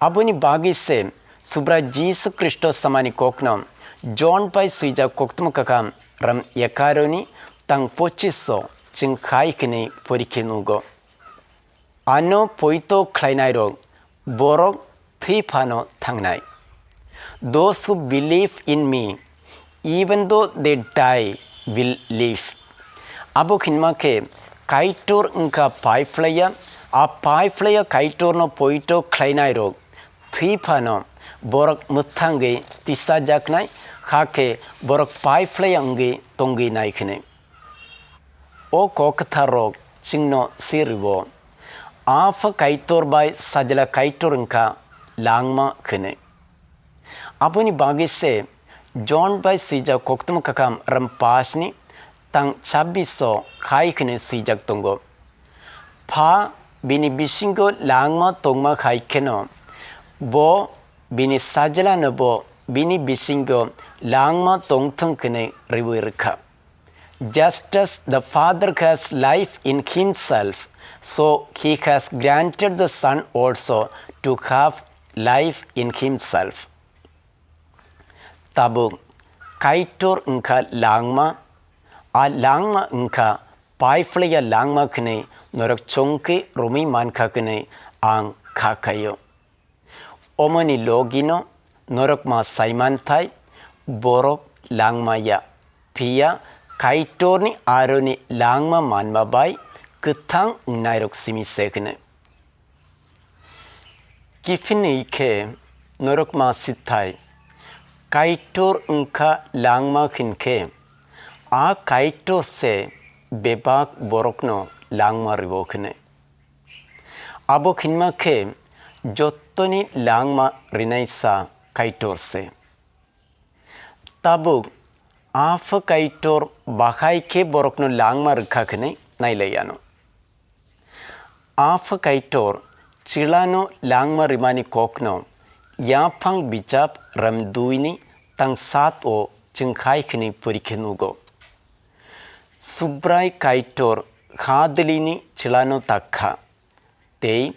Aboni bagwi se Subrai Jisu Khristo samani kokno John bai swijak koktwma kakham ram ekaroni tang pochiso chwng khai hwnwi porikhe nugo. Ano poito khlainairok borok thwi phano thangnai. Those who believe in me, even though they die, will live. Abo hinma khe Kaitor wngkha pai phlaiya, a pai phlaiya Kaitorno poito khlainairok thwi phano borok mwthangwi tisajaknai, hakhe borok pai phlaiya wngwi tongwi nai hwnwi. O kok kwtharrok chwngno si rwo, Apha Kaitor bai Sajla Kaitor wngkha langma hwnwi. Aboni bagwi se John bai swijak koktwma kakham ram pash ni tang chabbish o khai hwnwi swijak tongo, Pha bini bisingo langma tongma hai kheno bo bini Sajlano bo bini bisingo langma tongthwng hwnwi rwui rwkha. Just as the Father has life in himself, so he has granted the Son also to have life in himself. Tabuk Kaitor wngkha langma, a langma wngkha pai phlaiya langma hwnwi norok chongkhe romwi mankha hwnwi ang kha khaio. Omoni logino norok ma saimanthai borok langma ya, phiya Kaitorni aroni langma manma bai kwthang wngnairok simi se hwnwi. Kiphilwi khe norok ma sithai, Kaitor wngkha langma hinkhe, a Kaitor se bebak borokno langma rwo hwnwi. Abo hinma khe jottoni langma rinaisa Kaitor se. Tabuk Apha Kaitor bahai khe borokno langma rwkha hwnwi nailaiano. Apha Kaitor Chwlano langma rimani kokno Yaphang bijap ram dui ni tang sat o chwng khai hwnwi porikhe nugo. Subrai Kaitor ha dwlini Chwlano tak kha. Tei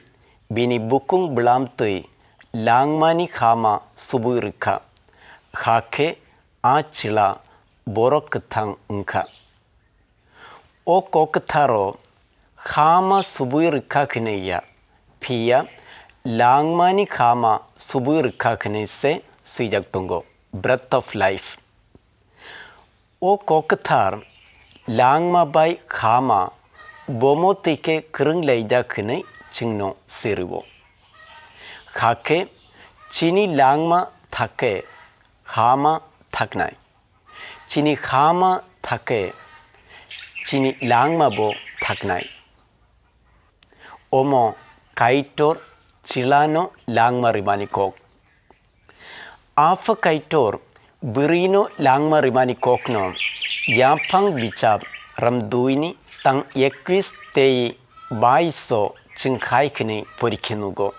bini bukung bwlamtwi langmani hama subui rwkha, hakhe a chwla borok kwthang wngkha. O kok kwtharo hama subui rwkha hwnwi ya, phiya langmani hama subui rwkha hwnwi se swijak tongo, breath of life. O kok kwthar langma bai hama bomo twi khe kwrwng laijak hwnwi chwngno si rwo. Hakhe chini langma thakhe hama thaknai, chini hama thakhe chini langma bo thaknai. Omo Kaitor Chwlano langma rimani kok. Apha Kaitor bwrwino langma rimani kokno Yaphang bijap ram dui ni tang ekis tei bais o chwng khai hwnwi porikhe nugo.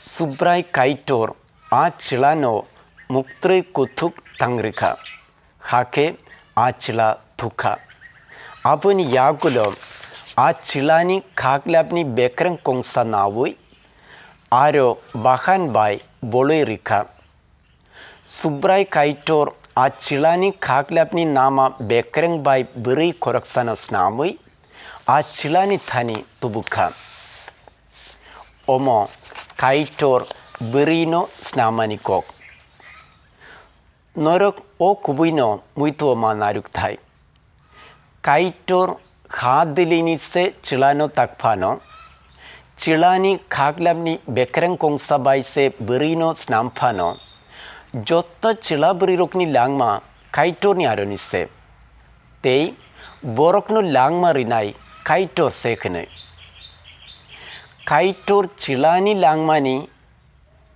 Subrai Kaitor a chwlano muktrwi kuthuk tang rwkha. Hakhe a chwla thukha. Aboni yagulo a chwlani khaklapni bekreng kongsa naui aro bahan bai bolwi rikha. Subrai Kaitor a chwlani khaklapni nama bekreng bai bwrwi khoroksano snamwi a chwlani thani tubukha. Omo Kaitor bwrwino snamani kok. Norok o kubuino muitu-o ma narwk thai. Kaitor ha dwlini se chwlano tak phano, chwlani khaklapni bekreng kongsa bai se bwrwino snam phano, jotto chwla bwrwirokni langma Kaitorni aroni se. Tei borokno langma rinai Kaitor se hwnwi. Kaitor chwlani langmani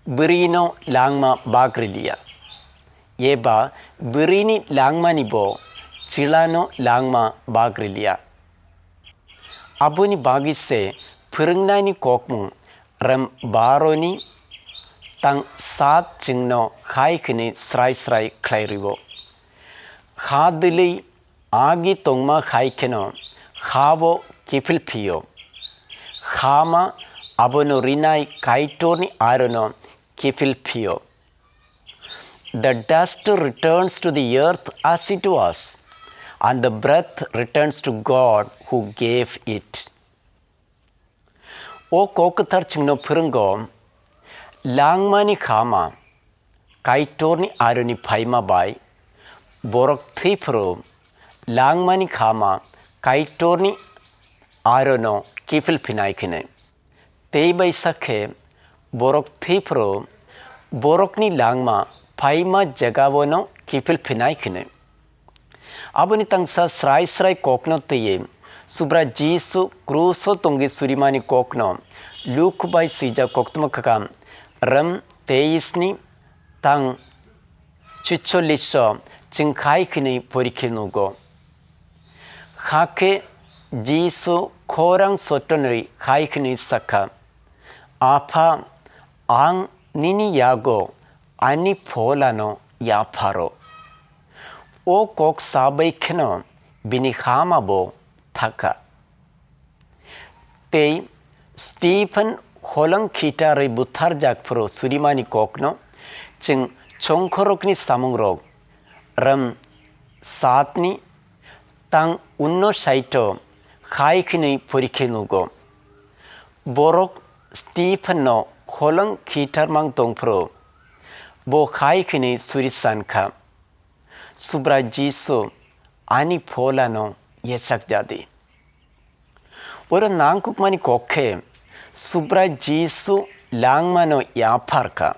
bwrwino langma bak rwliya, eba bwrwini langmani bo chwlano langma bak rwliya. Aboni bagwi se phwrwngnaini kokmung rem baroni tang tat chwngno hai hwnwi srai srai khlai rwo. Ha dwlwi agi tongma hai kheno ha-o kiphil phio. Hama abono rinai Kaitorni arono kiphil phio. The dust returns to the earth as it was, and the breath returns to God who gave it. O kok kwthar chwngno phwrwngo, langmani khama Kaitorni aroni phaima bai borok thwi phuru langmani khama Kaitorni arono kiphil phinai khini. Tei bai sakhe borok thwi phuru borokni langma phaima jagao no kiphil phinai khini. Aboni tangsa srai srai kokno twiwi Subra Jisu kruso tongwi surimani kokno Luk bai swijak koktwma kakam rwm teis ni tang chicholliso chwng khai khini porikhe nugo. Hakhe Jisu khorang sotonwi khai khini sakha, "Apha, ang nini yago ani pholano yapharo." O kok sabai kheno bini hama bo thaka. Tei Stephen holang khitarwi butharjak phuru surimani kokno chwng chongkhorokni samungrok rwm satni tang unno saito khai khwnwi porikhe nugo. Borok Stephenno holang khitarmang tongphuru bo khai khwnwi suri sankha, "Subra Jisu, ani pholano yechak jadi." Oro nangkukmani kok khe Subra Jisu langmano yapharkha,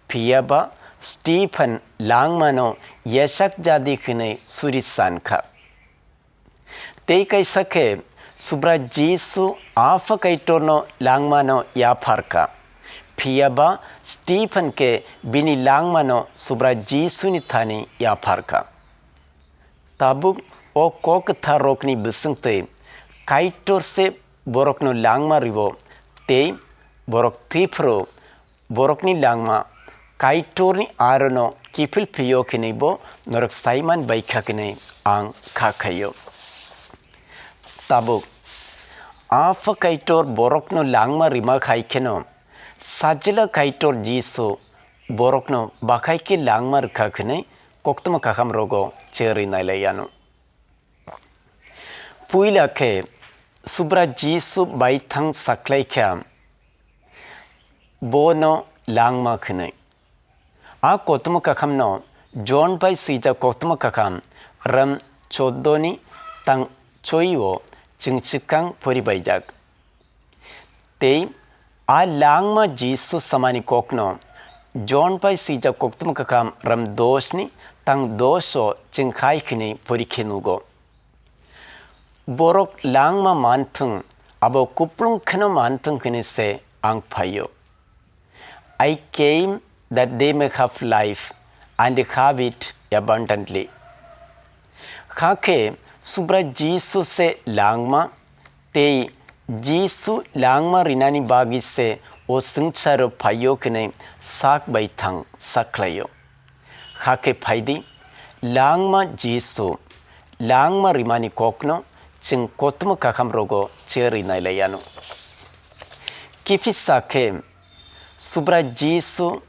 phiyaba Stephen langmano yechak jadi hwnwi suri sankha. Tei kaisa khe Subra Jisu Apha Kaitorno langmano yapharkha, phiyaba Stephen khe bini langmano Subra Jisuni thani yapharkha. Tabuk o kok kwtharrokni bwswngtwi Kaitor se borokno langma rwo tei borok thwi phuru borokni langma Kaitorni arono kiphil phio khinwi bo norok saiman baikha khinwi ang kha khaio. Tabuk Apha Kaitor borokno langma rima khai kheno Sajla Kaitor Jisu borokno bakhai khe langma rwkha hwnwi koktwma kaham rogo cherwi nailai yano. Puila khe Subra Jisu baithang saklaikha bono langma hwnwi. A koktwma kahamno John bai swijak koktwma kaham ram choddo ni tang choi o chwng swkang poribaijak. Tei a langma Jisu samani kokno John bai swijak koktwma kakham ram dos ni tang dos o chwng khai khini porikhe nugo. Borok langma manthwng, abo kuplung kheno manthwng hwnwi se ang phaio. I came that they may have life and have it abundantly. Hakhe Subra Jisu se langma tei Jisu langma rinani bagwi se o swngcharo phaio hwnwi sak bai thang sakhlaio. Hakhe phaidi, langma Jisu, langma rimani kokno chwng koktwma kakham rogo cherwi nailai yano. Kiphisa khe Subra Jisu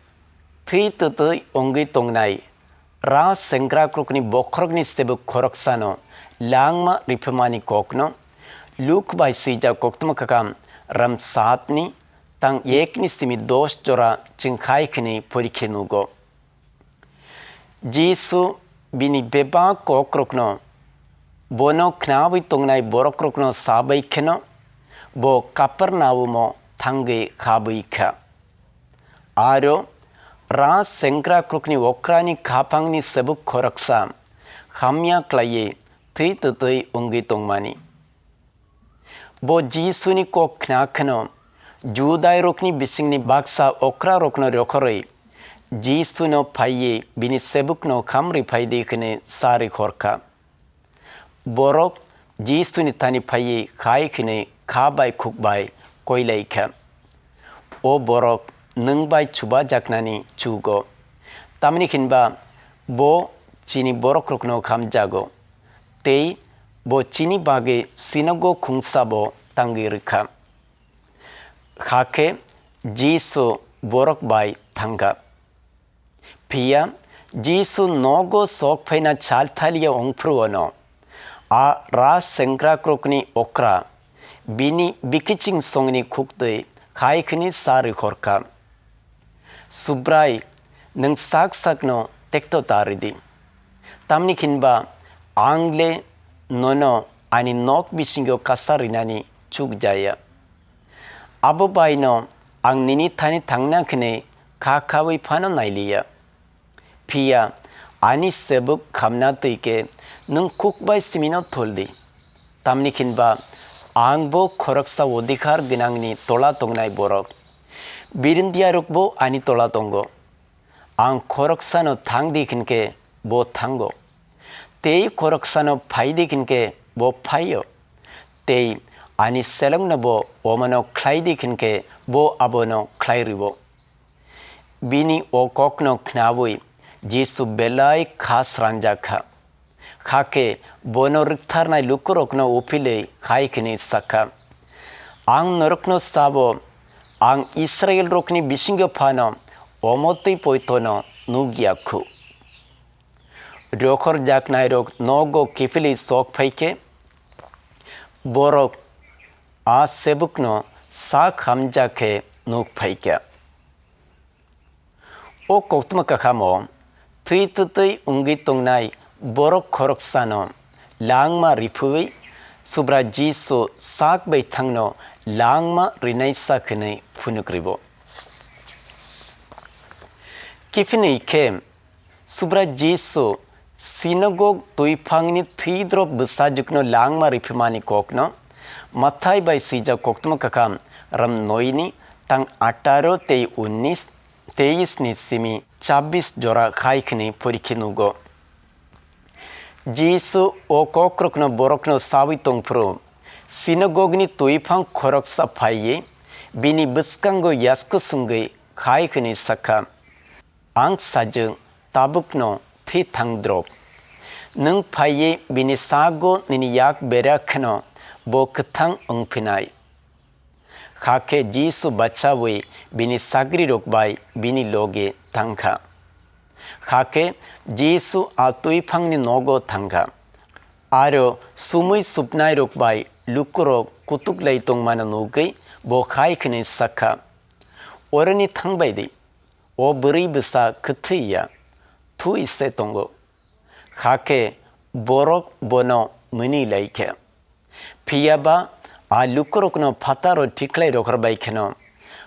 thwi twtwi wngwi tongnai Ra sengkrakrokni bokhorokni sebuk khoroksano langma riphimani kokno Luk bai swijak koktwma kakham ram satni tang ekni simi dos jora chwng khai khini porikhe nugo. Jisu bini bebak kokrokno bono khnawi tongnai borokrokno sabai kheno bo Kapernaumo thangwi habwi kha. Aro ra sengkrakrokni okrani khaphangni sebuk khoroksa hamya klaiwi thwi twtwi wngwi tongmani. Bo Jisuni kok khna kheno Judairokni bisingni baksa okrarokno rokhorwi Jisuno phaiwi bini sebukno khamri phaidi hwnwi sa rihorkha. Borok Jisuni thani phaiwi hai hwnwi kha bai khuk bai koilai kha, "O borok nwng bai chubajaknani chugo. Tamni hinba bo chini borokrokno khamjago, tei bo chini bagwi sinago khungsabo tangwi rwkha. Hakhe Jisu borok bai thangkha. Phiya Jisu nogo sok phaina chal thaliya wngphruono, a ras sengkrakrokni okra bini bikiching songni khuktwi hai khini sa rwkhorkha, "Subrai, nwng sak sakno tekto ta rwdi. Tamni hinba ang le nono ani nok bisingo kasa rinani chuk jaya. Abo baino ang nini thani thangna khne kha khaui phano nailiya. Phiya ani sebuk khamna twi khe nwng kuk bai simino thuldi. Tamni hinba ang bo khoroksa odhikar gwnangni tola tongnai borok. Birindiyarokbo ani tola tongo. Ang khoroksano thang di hinkhe bo thango, tei khoroksano phai di hinkhe bo phaio, tei ani selengno bo omono khlai di hinkhe bo abono khlai rwo." Bini o kokno khnaui Jisu belai kha srangjak kha. Hakhe bono rwktharnai lukurokno uphilwi hai hwnwi sakha, "Ang norokno sabo, ang Israilrokni bisingo phano omo twi poitono nuk ya khu." Rokhorjaknairok nogo kiphilwi sok phai khe, borok a sebukno sak hamjak khe nuk phai kha. O koktma kakhamo thwi twtwi wngwi tongnai borok khoroksano langma riphuwi Subra Jisu sak bai thangno langma rinaisa hwnwi phunuk ribo. Kiphilwi khe Subra Jisu sinagog twiphangni thwidrop bwsajwkno langma riphimani kokno Mathai bai swijak koktma kakham ram noini tang ataro tei unnis, teis ni simi chabbish jora khai khni porikhe nugo. Jisu o kokrokno borokno sawi tongphuru sinagogni twiphang khoroksa phaiwi bini bwskango yasku swngwi khai khni sakha, "Ang sajwk tabukno thwi thang drop. Nwng phaiwi bini sago nini yak bera kheno bo kwthang wng phinai." Hakhe Jisu bachaui bini sagrirok bai bini loge thangkha. Hakhe Jisu a twiphangni nogo thangkha. Aro sumui supnairok bai lukurok kutuklai tongmano nugwi bo khai khni sakha, "Oroni thangbai di, o bwrwi bwsa kwthwi ya, thui se tongo." Hakhe borok bono mwnwi lai kha. Phiya ba a lukurokno phataro tikhlai rohor bai kheno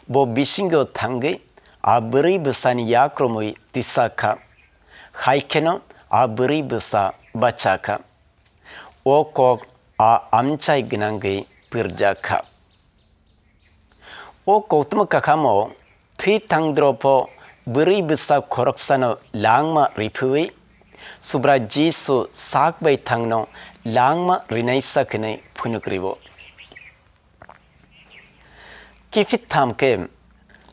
bo bisingo thangwi a bwrwi bwsani yak romwi tisa kha. Hai kheno a bwrwi bwsa bacha kha. O kok a amchai gwnangwi pwrjak kha. O koktma kakhamo thwi thangdropo bwrwi bwsa khoroksano langma riphiwi Subra Jisu sak bai thangno langma rinaisa hwnwi phunuk ribo. Kiphit tham khe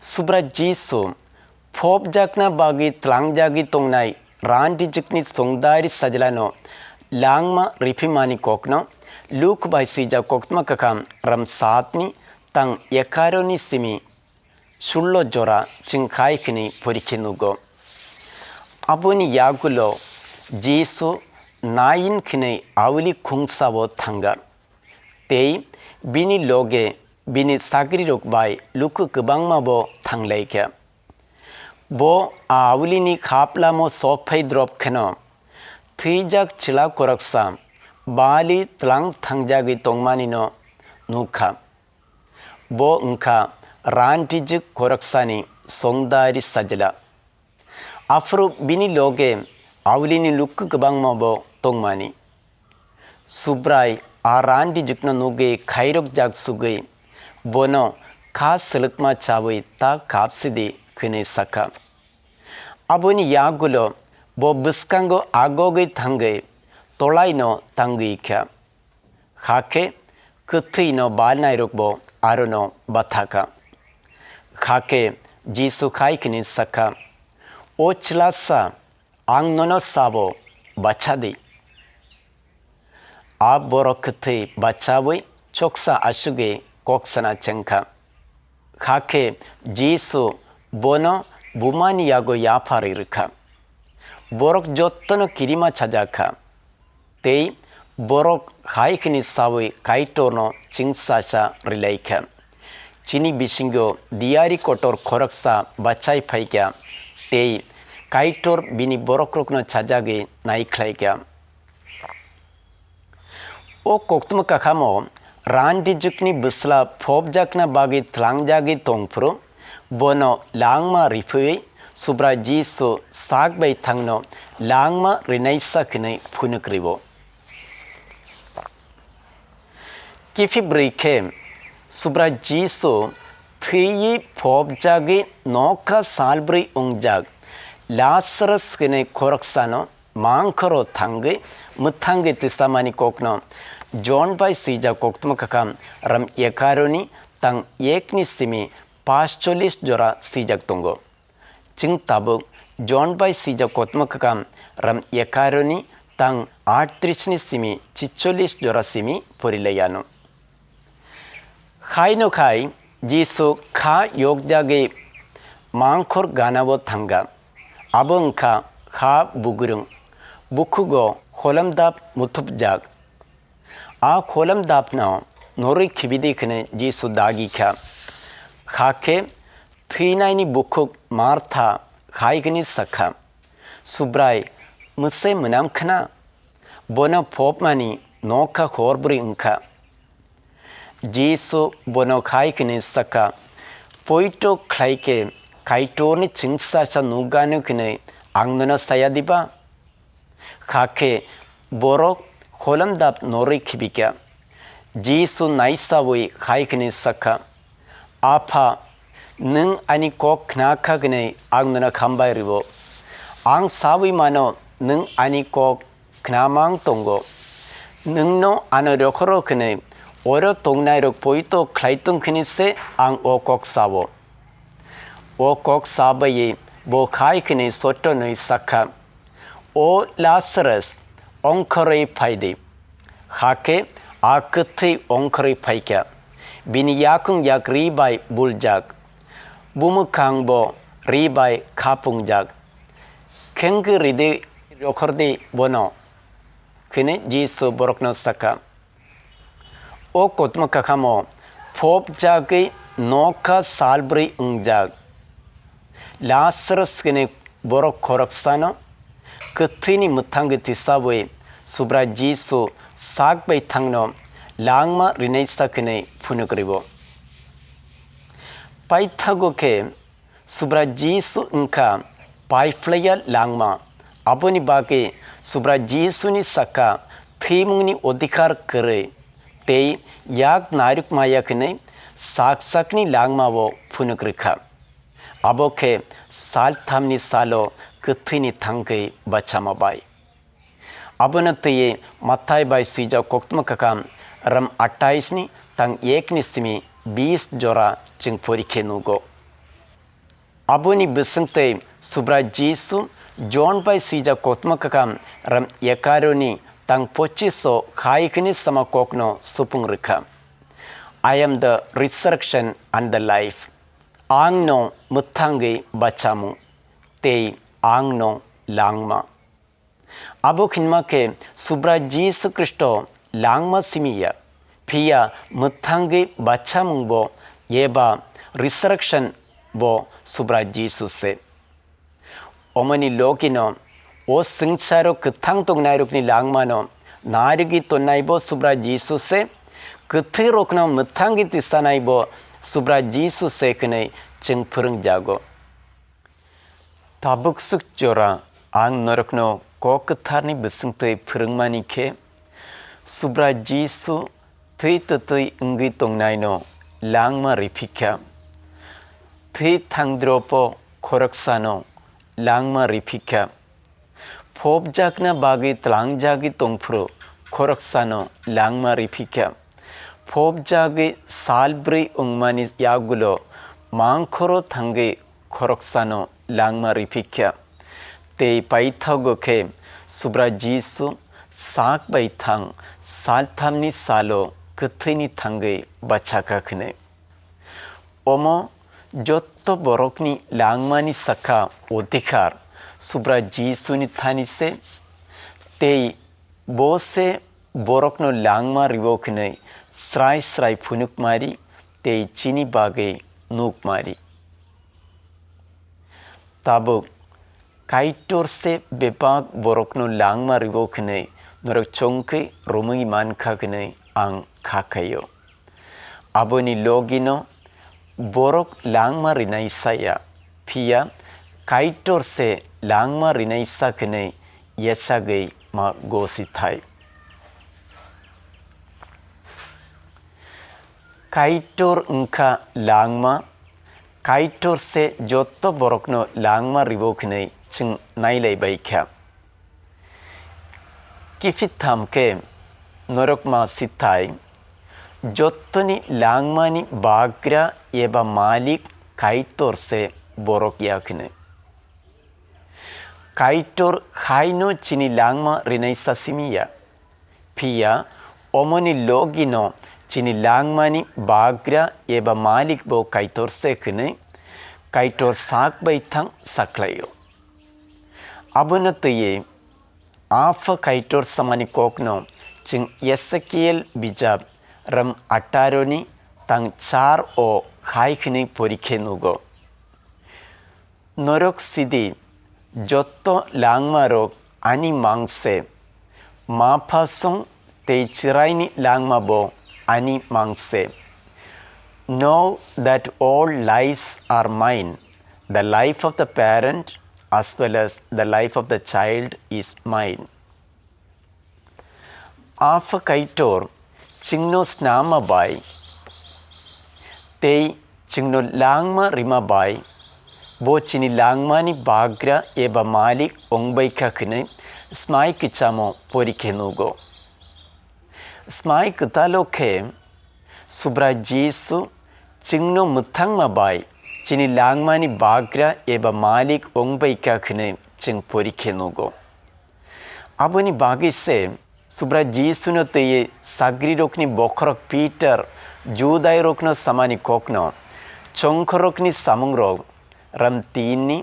Subra Jisu phobjakna bagwi tlangjagwi tongnai randijwkni songdari sajlano langma riphimani kokno Luk bai swijak koktma kakham ram satni tang ekaroni simi sullo jora chingkhai hwnwi porikhe nugo. Aboni yagulo Jisu nain hwnwi auli khungsao thangkha. Tei bini loge bini sagrirok bai luku kwbangma bo thanglaikha. Bo a aulini khaplamo sokphai drop kheno thwijak chwla khoroksa bali tlang thangjagwi tongmanino nukha. Bo wngkha randijwk khoroksani songdari sajla. Aphuru bini loge aulini luku kwbangma bo tongmani. Subrai a randijwkno nugwi khairokjak sugwi bono kha swlwkma chawi ta kapsidi hwnwi sakha. Aboni yagulo bo bwskango agogwi thangwi tolaino tangwi kha. Hakhe kwthwino balnairokbo arono bathakha. Hakhe Jisu hai hwnwi sakha, "O chwlasa, ang nono sabo, bacha di." A borok kwthwi bachaui choksa asugwi kok sana chengkha. Hakhe Jisu bono bumani yago yapharwi rwkha. Borok jottono kirima chajakha. Tei borok hai hwnwi saui Kaitorno chwngsasa rwlaikha, "Chini bisingo diyari kotor khoroksa bachai phaikha, tei Kaitor bini borokrokno chajagwi naikhlaikha." O koktwma kakhamo randijwkni bwsla phobjakna bagwi tlangjagwi tongphuru, bono langma riphiwi Subrai Jisu sak bai thangno langma rinaisa hwnwi phunuk rwo. Kiphilbrwi khe Subrai Jisu thwiwi phobjagwi nokha salbrwi wngjak Lazarus hwnwi khoroksano mangkhoro thangwi mwthangwi tisamani kokno Jon bai swijak koktwma kakham ram ekaroni tang ekni simi pash chollish jora swijak tongo. Chwng tabuk Jon bai swijak koktwma kakham ram ekaroni tang aattrishni simi chicholish jora simi porilaiano. Haino khai Jisu kha yokjagwi mangkhor ganao thangkha. Abo wngkha ha bugurung, bukhugo holamdap muthupjak. A holamdapno norwi khibidi hwnwi Jisu dagi kha. Hakhe thwinaini bukhuk Martha hai hwnwi sakha, "Subrai, mwsai mwnam khna? Bono phobmani nokha horbrwi wngkha." Jisu bono hai hwnwi sakha, "Poito khlai khe Kaitorni chwngsasa nukgano hwnwi ang nono saya diba?" Hakhe borok holamdap norwi khibikha. Jisu naisaui hai hwnwi sakha, "Apha, nwng ani kok khna kha hwnwi ang nono hambai rwo. Ang saui mano nwng ani kok khnamang tongo. Nwngno ano rokhorok hwnwi oro tongnairok poito khlai tong hwnwi se ang o kok sao." O kok sa baiwi bo hai hwnwi sotonwi sakha, "O Lazarus, ongkhorwi phai di." Hakhe a kwthwi ongkhorwi phaikha, bini yakung yak ri bai buljak, bumwkhangbo ri bai khapungjak. "Khengkhe ridi, rokhor di bono," hwnwi Jisu borokno sakha. O koktwma kakhamo phobjagwi nokha salbrwi wngjak Lazarus hwnwi borok khoroksano kwthwini mwthangwi tisaui Subrai Jisu sak bai thangno langma rinaisa hwnwi phunuk rwo. Paithago khe Subrai Jisu wngkha paiphlaiya langma. Aboni bagwi Subrai Jisuni saka thwimungni odhikar kwrwi tei yak narwk maya hwnwi sak sakni langmao phunuk rwkha. Abo khe salthamni salo kwthwini thangwi bachama bai. Abono twiwi Mathai bai swijak koktwma kakham ram atais ni tang ek ni simi bis jora chwng pori khe nugo. Aboni bwswng tei Subrai Jisu Jon bai swijak koktwma kakham ram ekaroni tang pochis o khai hwnwi sama kokno supung rwkha, "I am the resurrection and the life." Ang no mwthangwi bachamung tei ang no langma. Abo hinma khe Subrai Jisu Khristo langma simi ya, phiya mwthangwi bachamung bo eba resurrection bo Subrai Jisu se. Omoni logino o swngcharo kwthang tongnairokni langmano narwgwi tonnai bo Subrai Jisu se, kwthwirokno mwthangwi tisanai bo Subrai Jisu se hwnwi chwng phwrwngjago. Tabuk swk jora ang norokno Kok Kwtharni bwswngtwi phwrwngmani khe, Subrai Jisu thwi twtwi wngwi tongnaino langma riphikha. Thwi thangdropo khoroksano langma riphikha. Phobjakna bagwi tlangjagwi tongphuru khoroksano langma riphikha. Phobjagwi sal bwrwi wngmani yagulo mangkhoro thangwi khoroksano langma riphikkha. Tei paithago khe Subrai Jisu sak bai thang salthamni salo kwthwini thangwi bachakha hwnwi. Omo jotto borokni langmani sakha odhikar Subrai Jisuni thani se, tei bo se borokno langma riwo hwnwi srai srai phunukmari tei chini bagwi nukmari. Tabuk Kaitor se bebak borokno langma riwo hwnwi norok chongkhe romwi mankha hwnwi ang kha khaio. Aboni logino borok langma rinai saya, phiya Kaitor se langma rinai sa hwnwi yachagwi ma gosi thai. Kaitor wngkha langma, Kaitor se jotto borokno langma riwo hwnwi chwng nailai bai kha. Kiphiltham khe norok ma sithai, jottoni langmani bagra eba malik Kaitor se borok ya hwnwi. Kaitor haino chini langma rinai sa simi ya. Phiya omoni logino chini langmani bagra eba malik bo Kaitor se hwnwi Kaitor sak bai thang sakhlaio. Abono twiwi Apha Kaitor samani kokno chwng Esekiel bijap ram ataroni tang char o hai hwnwi porikhe nugo. Norok sidi, jotto langmarok ani mang se, maphasong tei chwraini langmabo ani mang se. Know that all lives are mine, the life of the parent as well as the life of the child is mine. Apha Kaitor chwngno snama bai tei chwngno langma rima bai bo chini langmani bagra eba malik wngbai kha hwnwi Smai Kwchamo porikhe nugo. Smai Kwtalo khe Subrai Jisu chwngno mwthangma bai chini langmani bagra eba malik wngbai kha hwnwi chwng porikhe nugo. Aboni bagwi se Subrai Jisuno twiwi sagrirokni bokhorok Peter Judairokno samani kokno chongkhorokni samungrok ram tinni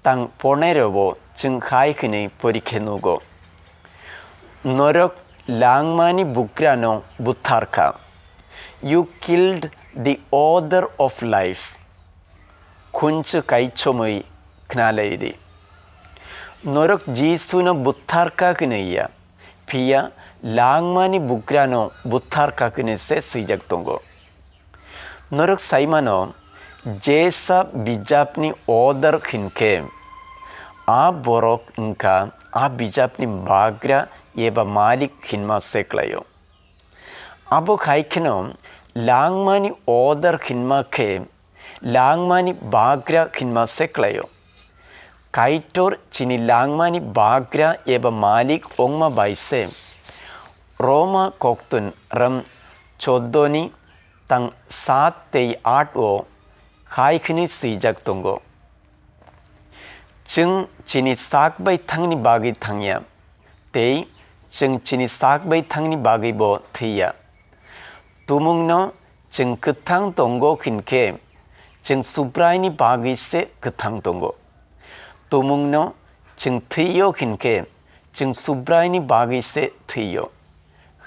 tang pornairokbo chwng hai hwnwi porikhe nugo. Norok langmani bugrano butharkha. You killed the author of life. Khunchu kaichomwi khnalai di. Norok Jisuno butharkha hwnwi ya, phiya langmani bugrano butharkha hwnwi se swijak tongo. Norok saimano, jesa bijapni author hinkhe, a borok wngkha a bijapni bagra eba malik hinma se klaio. Abo hai kheno langmani author hinma khe langmani bagra hinma se klaio. Kaitor chini langmani bagra eba malik wngma bai se Roma koktun ram choddoni tang saat tei aat o hai hwnwi swijak tongo. Chwng chini sak bai thangni bagwi thangya, tei chwng chini sak bai thangni bagwi bo thwiya. Tumungno chwng kwthang tongo hinkhe, chwng Subraini bagwi se kwthang tongo. Tumungno chwng thwiyo hinkhe, chwng Subraini bagwi se thwiyo.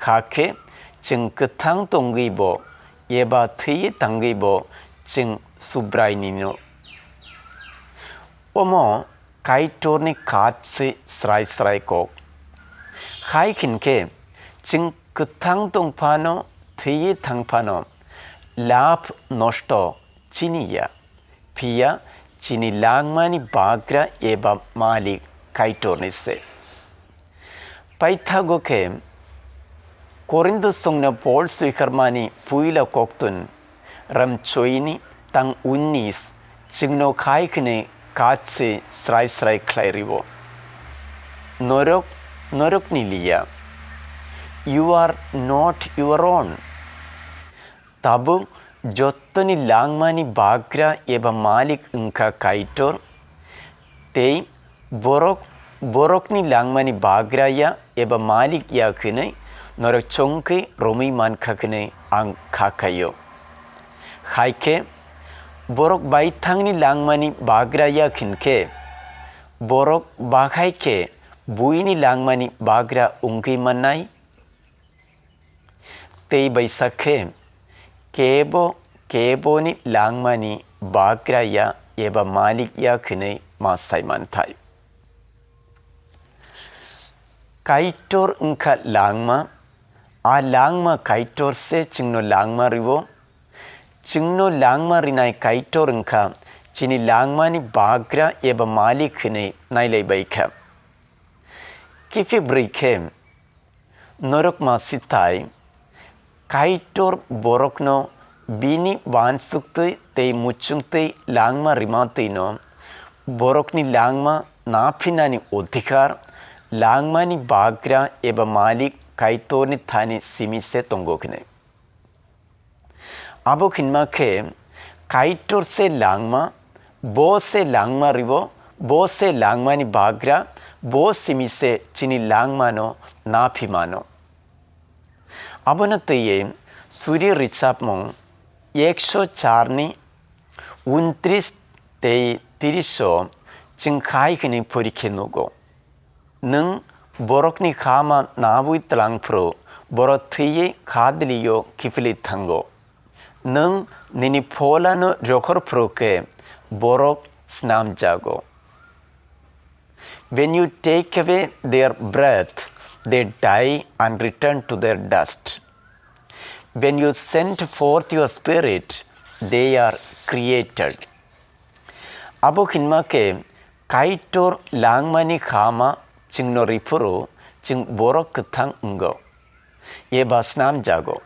Hakhe chwng kwthang tongwi bo eba thwi tangwi bo chwng Subrainino. Omo Kaitorni kaat se srai srai kok. Hai hinkhe chwng kwthang tong phano thwi thang phano lab nosto chini ya. Phiya chini langmani bagra eba malik Kaitorni se. Paithago khe Korinthosongno Pol swiharmani puila koktun ram choini tang unnis chwngno khai khwnwi kaat se srai srai khlai rwo. Norok, norokni liya. You are not your own. Tabuk Jottoni langmani bagra eba malik wngkha Kaitor, tei borok borokni langmani bagra ya eba malik ya hwnwi norok chongkhe romwi mankha hwnwi ang kha khaio. Hai khe borok baithangni langmani bagra ya hwn khe borok bahai khe buini langmani bagra wngwi mannai. Tei bai sak khe, kebo keboni langmani bagra ya eba malik ya hwnwi ma sai manthai. Kaitor wngkha langma, a langma Kaitor se chwngno langma rwo. Chwngno langma rinai Kaitor wngkha chini langmani bagra eba malik hwnwi nailai bai kha. Kiphilwi khe, norok ma sitai, Kaitor borokno bini uansuktwi tei muchungtwi langma rwma twino borokni langma naphinani odhikar, langmani bagra eba malik Kaitorni thani simi se tongo hwnwi. Abo hinma khe Kaitor se langma, bo se langma rwo, bo se langmani bagra, bo simi se chini langmano naphi mano. Abono twiwi suri rwchapmung ekso char ni untris tei tris o chwng khai hwnwi pori khe nugo. Nwng borokni kha ma nabwi tlang phru, borok thwiwi kha dili-o kiphilwi thango. Nwng nini pholano rokhor phru khe borok snamjago. When you take away their breath, they die and return to their dust. When you send forth your spirit, they are created. Abo hinma khe Kaitor langmani kha ma chwngno rw phuru chwng borok kwthang wngo eba snamjago.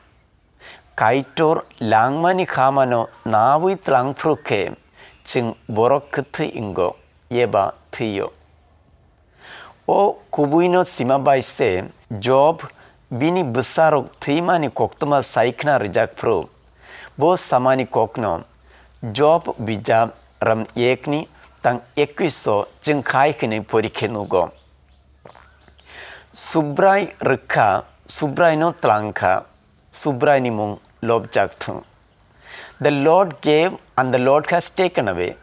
Kaitor langmani kha mano nabwi tlang phuru khe chwng borok kwthwi wngo eba thwio. O kubuino sima bai se Job bini bwsarok thwimani koktwma sai khna rijak phuru, bo samani kokno Job bijap ram ekni tang ekwiso chwng khai hwnwi pori khe nugo. Subrai rwkha, Subraino tlangkha, Subraini mung lobjak thung. The Lord gave and the Lord has taken away.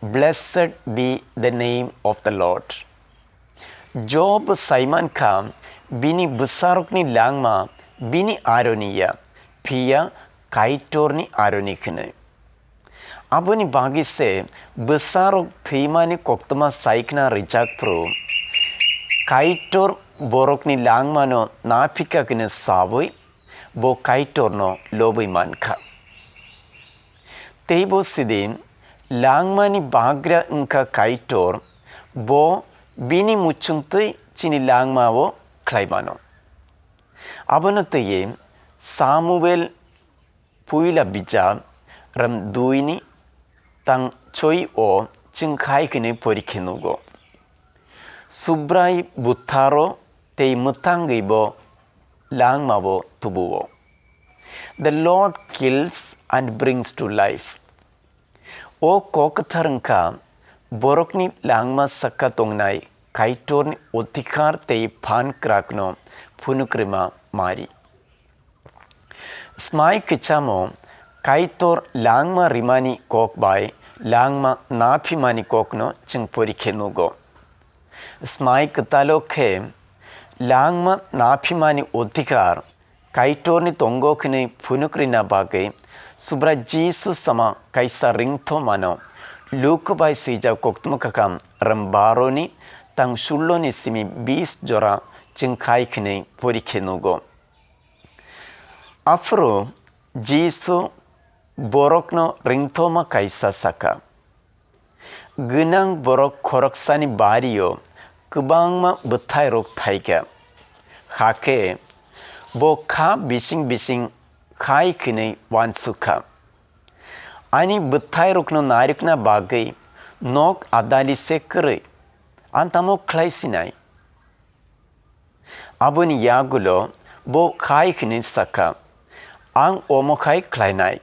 Blessed be the name of the Lord. Job saiman kha bini bwsarokni langma bini aroni ya, phiya Kaitorni aroni hwnwi. Aboni bagwi se bwsarok thwimani koktwma sai khna rijak phuru, Kaitor borokni langmano naphika hwnwi sawi bo Kaitorno lobwi mankha. Teibo sidi langmani bagra wngkha Kaitor, bo bini muchungtwi chini langmao khlai mano. Abono twiwi Samuel puila bijap ram dui ni tang choi o chwng khai hwnwi pori khe nugo. Subrai butharo tei mwthangwi bo langmabo tubuo. The Lord kills and brings to life. O kok kwthar wngkha borokni langma saka tongnai Kaitorni otikar tei phan kwrakno phunuk rwma mari. Smai kwchamo Kaitor langma rimani kok bai langma naphimani kokno chwng pori khe nugo. Smai kwtalo khe langma naphimani odhikar Kaitorni tongo hwnwi phunuk rina bagwi Subrai Jisu sama kaisa ringthomano Luk bai swijak koktwma kakam ram baro ni tang sullo ni simi bis jora chwng khai hwnwi pori khe nugo. Aphuru Jisu borokno ringthoma kaisa saka, gwnang borok khoroksani bario kwbangma bwthairok thaikha, hakhe bo kha bising bising khai hwnwi uansukha, "Ani bwthairokno narwkna bagwi nok adali se kwrwi, ang tamo khlai sinai?" Aboni yagulo bo khai hwnwi sakha, "Ang omo khai khlainai."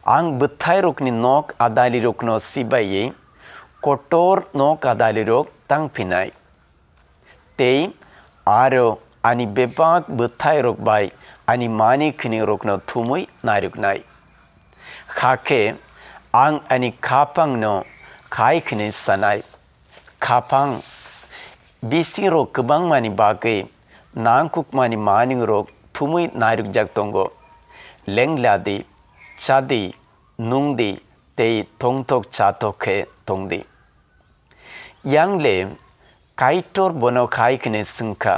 Ang bwthairokni nok adalirokno sibaiwi kotor nok adalirok tangphinai, tei aro ani bebak bwthairok bai ani manwi khwningrokno thumwi narwknai. Hakhe ang ani khaphangno khai hwnwi sanai, "Khaphang, bisingrok kwbangmani bagwi nangkukmani manwirok thumwi narwkjak tongo. Lengla di, cha di, nung di, tei thongthok chathok khe tong di." Yang le Kaitor bono khai hwnwi swng kha,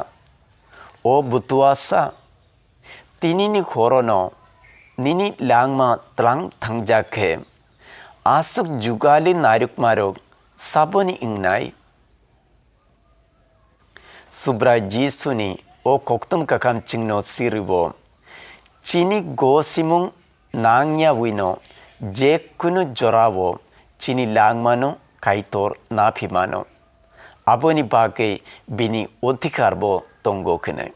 "O butuasa, tinini horono nini langma tlang thangjak khe, aswk jugali narwkmarok saboni wngnai?" Subrai Jisuni o koktwm kakham chwngno sirwi-o, chini gosimung nangyawino je kunu jorao chini langmano Kaitor naphi mano. Aboni bagwi bini odhikar bo tongo hwnwi.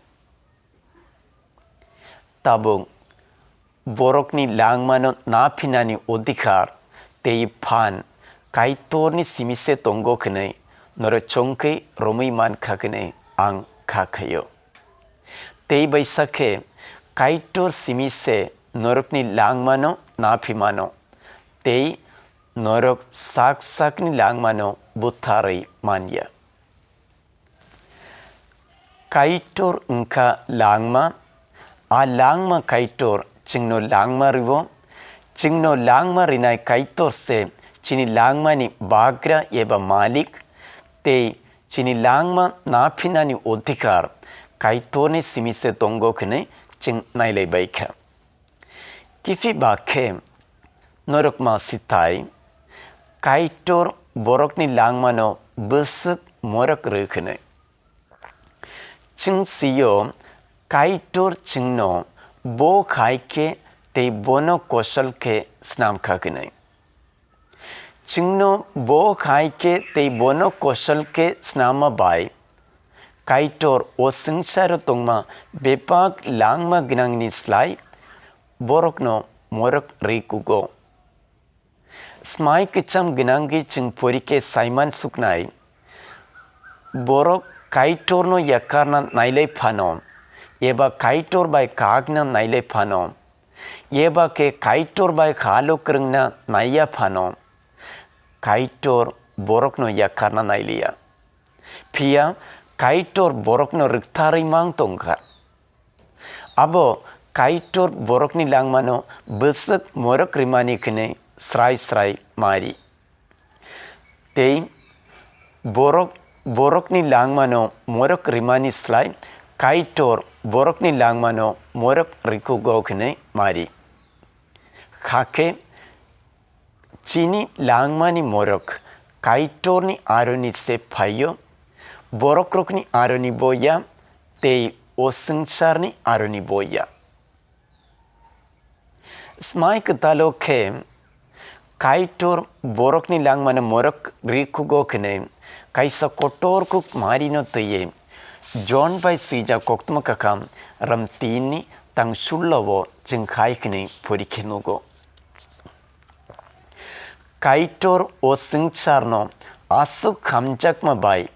Tabuk borokni langmano naphinani odhikar tei phan Kaitorni simi se tongo hwnwi norok chongkhe romwi man kha hwnwi ang kha khaio. Tei bai sakhe Kaitor simi se norokni langmano naphi mano tei norok sak sakni langmano butharwi man ya. Kaitor wngkha langma, a langma Kaitor chwngno langma rwo, chwngno langma rwnai Kaitor se chini langmani bagra eba malik, tei chini langma naphinani odhikar Kaitorni simi se tongo hwnwi chwng nailai bai kha. Kiphilba khe norok ma sithai, Kaitor borokni langmano bwswk morok rw hwnwi. Chwng sio Kaitor chwngno bo khai khe tei bono kosol khe snam kha hwnwi. Chwngno bo khai khe tei bono kosol khe snama bai Kaitor o swngcharo tongma bebak langma gwnangni slai borokno morok rwi kugo. Smai kwcham gwnangwi chwng porikhe saiman suknai, borok Kaitorno yakarna nailai phano, eba Kaitor bai kakna nailai phano, eba khe Kaitor bai halo kwrwngna naiya phano, Kaitor borokno yakarna nailiya. Phiya Kaitor borokno rwktharwi mang tongkha. Abo Kaitor borokni langmano bwswk morok rimani hwnwi srai srai mari. Tei borok, borokni langmano morok rimani slai Kaitor borokni langmano morok rikugo hwnwi mari. Hakhe chini langmani morok Kaitorni aroni se phaio, borokrokni aroni bo ya, tei o swngcharni aroni bo ya. Smai kwtalo khe Kaitor borokni langmano morok rikhugo hwnwi kaisa kotor kuk marino twiwi Jon bai swijak koktwma kakham ram tinni tang sullo o chwng khai hwnwi phori khe nugo. Kaitor o swngcharno aswk hamjakma bai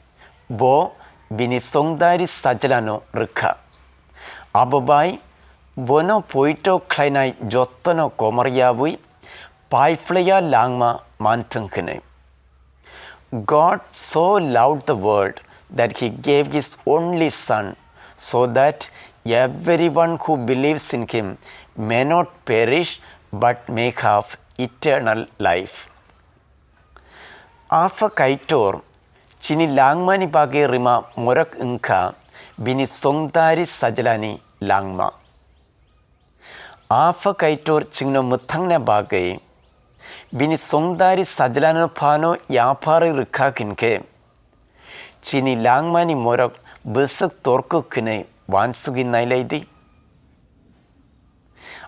bo bini songdari sajlano rwkha. Abo bai bono poito khlainai jottono komor yabwi paiphlaiya langma manthwng hwnwi. God so loved the world that he gave his only Son, so that everyone who believes in him may not perish but may have eternal life. Apha Kaitor chini langmani bagwi rima morok wngkha bini songdari sajlani langma. Apha Kaitor chwngno mwthangna bagwi bini songdari sajlano phano yapharwi rwkha hinkhe, chini langmani morok bwswk torkuk hwnwi uansugwi nailai di.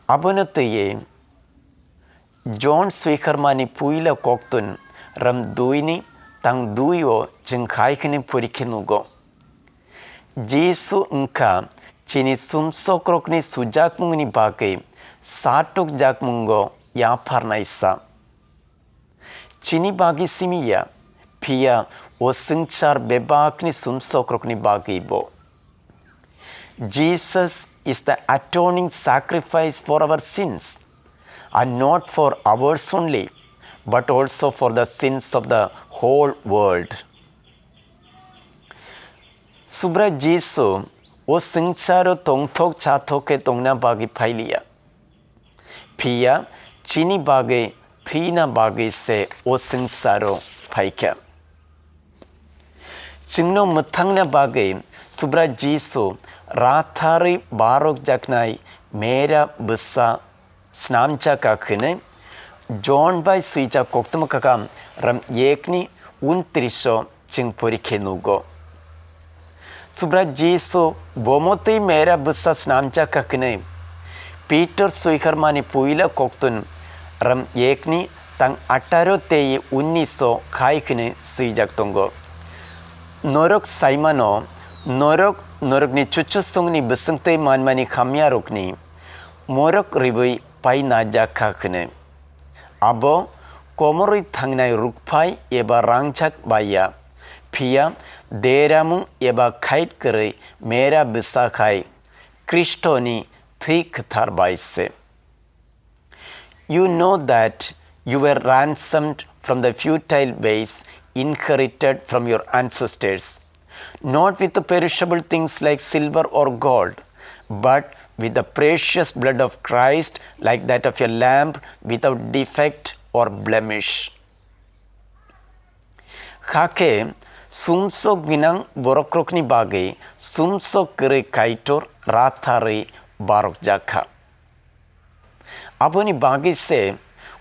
Abono twiwi Jon swiharmani puila koktun ram dui ni tang dui o chwng khai hwnwi phori khe nugo. Jisu wngkha chini sumsokrokni sujakmungni bagwi satukjakmungo yapharnaisa. Chini bagwi simi ya, phiya o swngchar bebakni sumsokrokni bagwibo. Jesus is the atoning sacrifice for our sins, and not for ours only, but also for the sins of the whole world. Subrai Jisu o swngcharo tongthok chathok khe tongna bagwi phailiya. Phiya chini bagwi thwina bagwi se o swngcharo phaikha. Chwngno mwthangna bagwi Subrai Jisu ratharwi barokjaknai mera bwsa snamjakha hwnwi John bai swijak koktwma kaka ram yekni untrish o chwng porikhe nugo. Subrai Jisu bomo twi mera bwsa snamjakha hwnwi Pitor swiharmani puila koktun ram yekni tang ataro tei unnish o khai hwnwi swijak tongo. Norok saimano, norok norokni chuchusongni bwswngtwi manmani hamyarokni morok ribwi pai najakha hwnwi. Abo komorwi thangnai rukphai eba rangjak bai ya, phiya deramung eba khait kwrwi mera bwsa khai Khristoni thwi kwthar bai se. You know that you were ransomed from the futile ways inherited from your ancestors, not with the perishable things like silver or gold, but with the precious blood of Christ, like that of a lamb without defect or blemish. Hakhe sumsok ginang borokrokni bagwi sumsok kwrwi Kaitor ratharwi barokjakha. Aboni bagwi se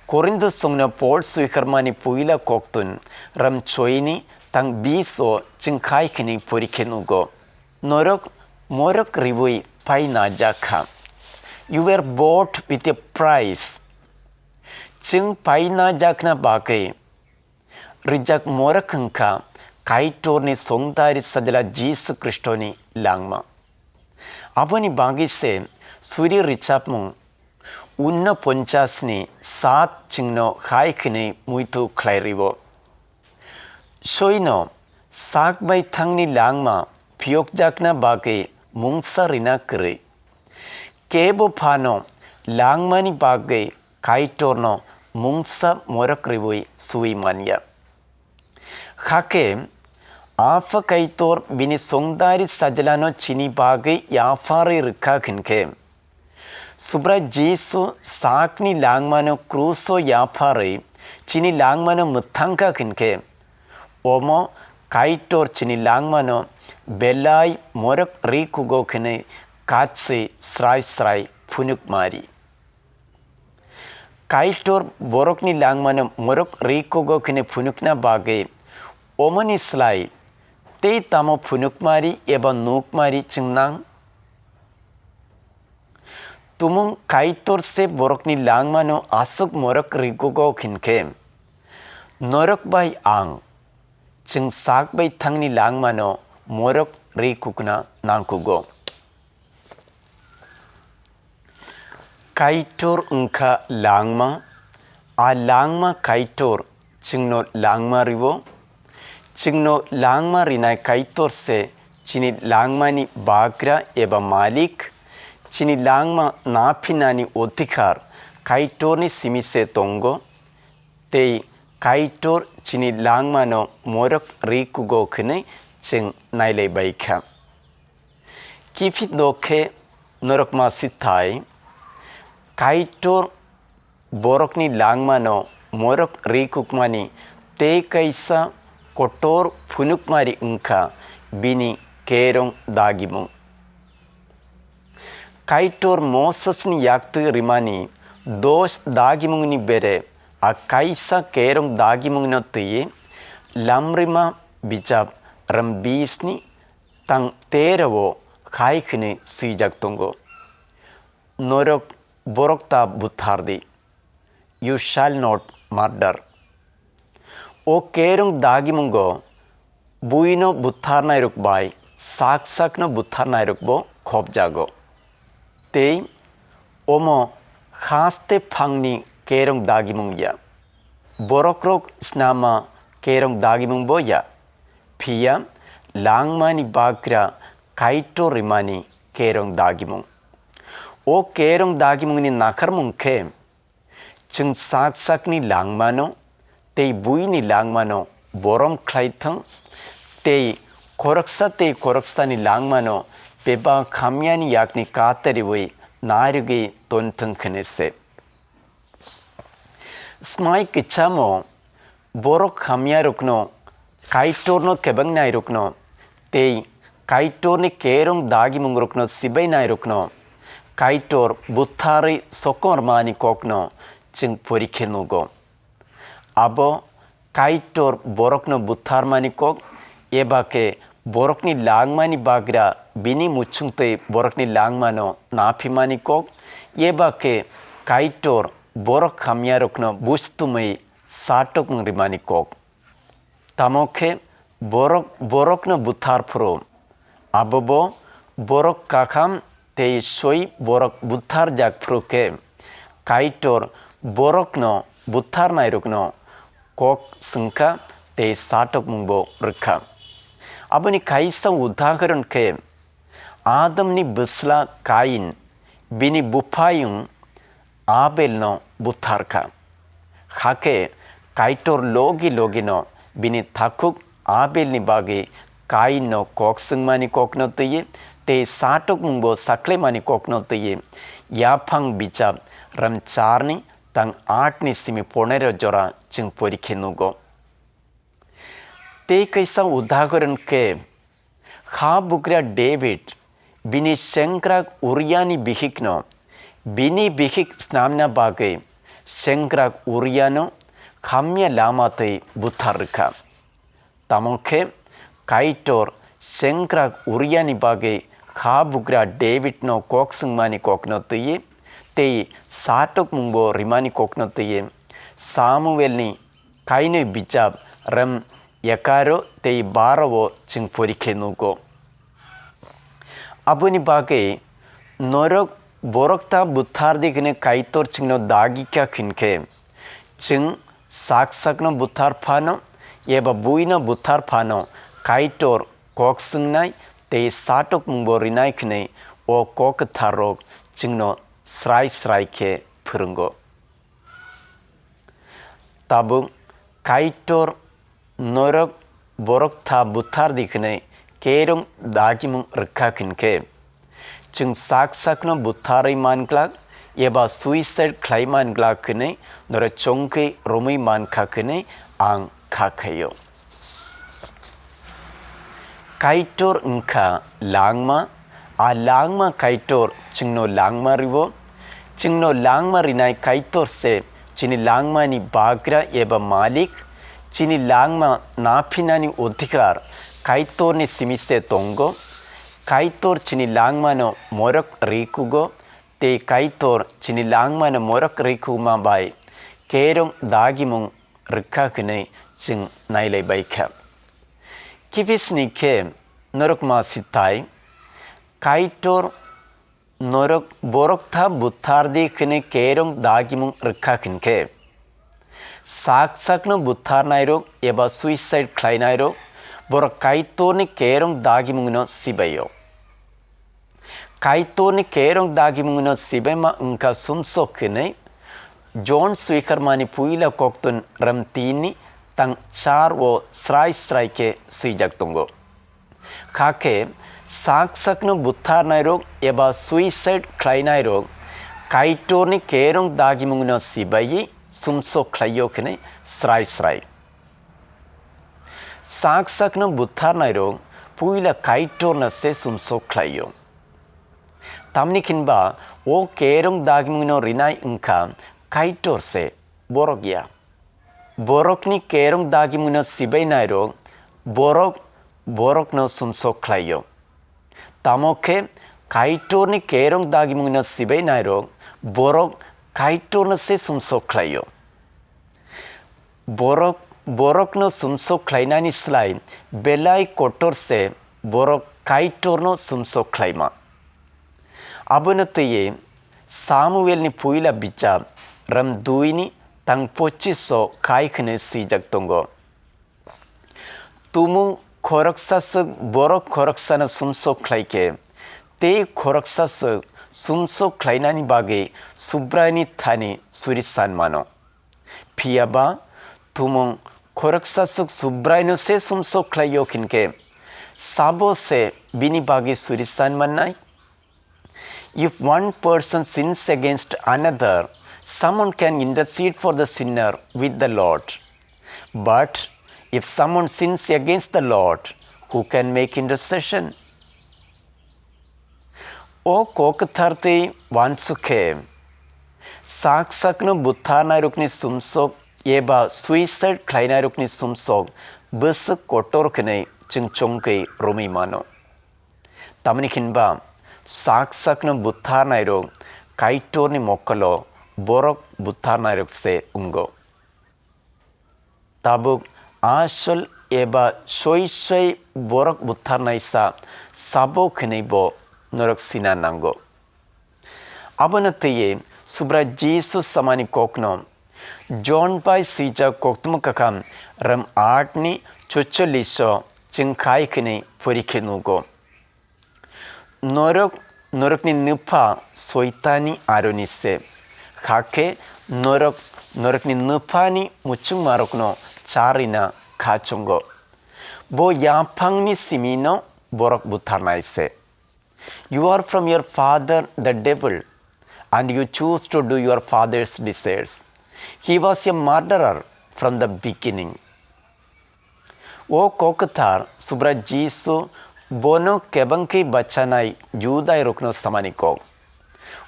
Korinthosongno Pol swiharmani puila koktun ram choini tang bish o chwng khai hwnwi porikhe nugo. Norok morok ribwi pai najakha. You were bought with a price. Chwng pai najakna bagwi rijak morok wngkha Kaitorni songdari sajla Jisu Khristoni langma. Aboni bagwi se suri rwchapmung unnoponchas ni sat chwngno hai hwnwi muitu khlai rwo. Soino sak bai thangni langma phiyokjakna bagwi mungsa rina kwrwi. Kebo phano langmani bagwi Kaitorno mungsa morok rwui sui manya. Hakhe Apha Kaitor bini songdari sajlano chini bagwi yapharwi rwkha hinkhe, Subrai Jisu sakni langmano kruso yapharwi chini langmano mwthangkha hinkhe, omo Kaitor chini langmano belai morok rikugo hwnwi katswi srai srai phunukmari. Kaitor borokni langmano morok rikugo hwnwi phunukna bagwi omoni slai tei tamo phunukmari eba nukmari chwng nang? Tumung Kaitor se borokni langmano aswk morok rikugo hinkhe, norok bai ang chwng sak bai thangni langmano morok rikukna nangkugo. Kaitor wngkha langma, a langma Kaitor chwngno langma rwo. Chwngno langma rinai Kaitor se chini langmani bagra eba malik. Chini langma naphinani odhikar Kaitorni simi se tongo, tei Kaitor chini langmano morok rikugo hwnwi chwng nailaibaikha. Kiphildo khe norok ma sithai, Kaitor borokni langmano morok rikukmani tei kaisa kotor phunukmari wngkha bini kerong dagimung. Kaitor Mosesni yaktwi rimani dos dagimungni bere a kaisa kerong dagimungno twiwi lamrima bijap rwmbisni tang terao khai hwnwi swijak tongo, "Norok borok ta buthar di." "You shall not murder." O kerong dagimungo buino butharnairok bai sak sakno butharnairokbo khopjago. Tei omo haste phangni kerong dagimung ya. Borokrok snama kerong dagimung bo ya. Phiya langmani bagra Kaitor rimani kerong dagimung. O kerong dagimungni nakharmung khe, chwng sak sakni langmano tei buini langmano borom khlai thung, tei khoroksa tei khoroksani langmano bebak hamyani yakni katariwi narwgwi ton thung hwnwi se. Smai kichamo borok hamyarokno, Kaitorno kebengnairokno tei Kaitorni kerong dagimungrokno sibainairokno Kaitor butharwi sokomormani kokno chwng porikhe nugo. Abo Kaitor borokno butharmani kok, eba khe borokni langmani bagra bini muchungtwi borokni langmano naphimani kok, eba khe Kaitor borok hamyarokno bustumwi satokmung rimani kok. Tamo khe borok borokno buthar phuru, abo bo borok kakham tei soi borok butharjak phuru khe Kaitor borokno butharnairokno kok swngkha tei satokmungbo rwkha. Aboni kaisa udahoron khe Adamni bwsla Kain bini buphayung Abelno butharkha. Hakhe Kaitor logi logino bini takhuk Abelni bagwi Kainno kok swngmani kokno twiwi tei satokmungbo sakhlaimani kokno twiwi yaphang bichap ram charni tang atni simi pornairo jora chwng porikhe nugo. Tei kaisa udahoron khe, ha bugra David bini sengkrak Uriani bihikno bini bihik snamna bagwi sengkrak Uriano hamya lama twi buthar rwkha. Tamo khe Kaitor sengkrak Uriani bagwi ha bugra Davidno kok swngmani kokno twiwi tei satokmungbo rimani kokno twiwi Samuelni kainwi bichap rem ekaro tei baro o chwng porikhe nugo. Aboni bagwi norok borok ta buthardi hwnwi Kaitor chwngno dagikha hinkhe, chwng sak sakno buthar phano eba buino buthar phano Kaitor kok swngnai tei satokmungbo rinai hwnwi o kok kwtharrok chwngno srai srai khe phwrwngo. Tabuk Kaitor norok borok tha buthar di hwnwi kerong dagimung rwkha hinkhe, chwng sak sakno butharwi man glak eba suicide khlai man glak hwnwi norok chongkhe romwi man kha hwnwi ang kha khaio. Kaitor wngkha langma, a langma Kaitor chwngno langma rwo. Chwngno langma rinai Kaitor se chini langmani bagra eba malik. Chini langma naphinani odhikar Kaitorni simi se tongo. Kaitor chini langmano morok rikugo, tei Kaitor chini langmano morok rikuma bai kerong dagimung rwkha hwnwi chwng nailai bai kha. Kibisni khe norok ma sitai, Kaitor norok borok tha buthar di hwnwi kerong dagimung rwkha hinkhe, sak sakno butharnairok eba suicide khlainairok borok Kaitorni kerong dagimungno sibaio. Kaitorni kerong dagimungno sibaima wngkha sumsok hwnwi Jon swikarmani puila koktun ram tinni tang char o srai srai khe swijak tongo. Hakhe sak sakno butharnairok eba suicide khlainairok Kaitorni kerong dagimungno sibaiwi sumsok khlaio hwnwi srai srai. Sak sakno butharnairok puila Kaitorno se sumsok khlaio. Tamni hinba o kerong dagimungno rinai wngkha Kaitor se, borok ya. Borokni kerong dagimungno sibainairok borok borokno sumsok khlaio. Tamo khe Kaitorni kerong dagimungno sibainairok borok Kaitorno se sumsok khlaio. Borok borokno sumsok khlainani slai belai kotor se borok Kaitorno sumsok khlaima. Abono twiwi Samuelni puila bichap ram dui ni tang pochis o khai hwnwi swijak tongo. Tumung khoroksaswk borok khoroksano sumsok khlai khe, tei khoroksaswk sumsok khlainani bagwi Subraini thani suri san mano. Phiya ba, tumung khoroksaswk Subraino se sumsok khlai-o hinkhe, sabo se bini bagwi suri san mannai? If one person sins against another, someone can intercede for the sinner with the Lord. But if someone sins against the Lord, who can make intercession? O kok kwthar tei uansuk khe, sak sakno butharnairokni sumsok eba suicide khlainairokni sumsok bwswk kotor hwnwi chwng chongwi romwi mano. Tamni hinba sak sakno butharnairok Kaitorni mokkolo borok butharnairok se wngo. Tabuk asol eba soi soi borok butharnaisa sabo hwnwi bo norok sina nango. Abono twiwi Subrai Jisu samani kokno John bai swijak koktwma kwkham ram aat ni chuchollish o chwng khai hwnwi pori khe nugo. Norok norokni nwpha Soitani aroni se, hakhe norok norokni nwphani muchungmarokno charwina kha chwngo. Bo yaphangni simino borok butharnai se. You are from your father, the devil, and you choose to do your father's desires. He was a murderer from the beginning. O kok kwthar Subrai Jisu bono kebengkhe bachanai Judairokno samani kok.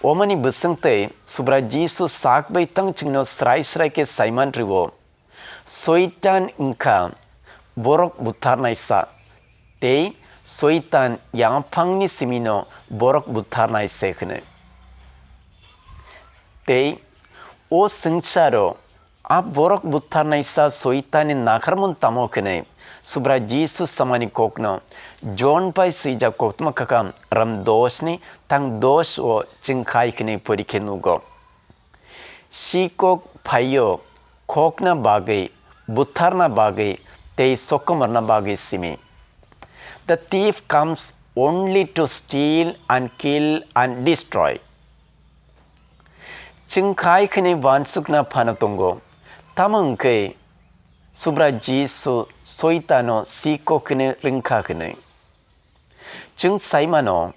Omani bwswngtwi Subrai Jisu sak bai tang chwngno srai srai khe saiman rwo. Soitan wngkha borok butharnaisa, tei Soitan yaphangni simino borok butharnai se hwnwi. Tei o swngcharo a borok butharnaisa Soitanni nakharmung tamo hwnwi Subrai Jisu samani kokno John bai swijak koktwma kwkham ram dos ni tang dos o chwng khai hwnwi pori khe nugo. Sikok phaio khokna bagwi, butharna bagwi tei sokomorna bagwi simi. The thief comes only to steal and kill and destroy. Chwng khai hwnwi uansukna phano tongo, tamo hwnkhe Subrai Jisu Soitano sikok hwnwi rwngkha hwnwi. Chwng sai mano,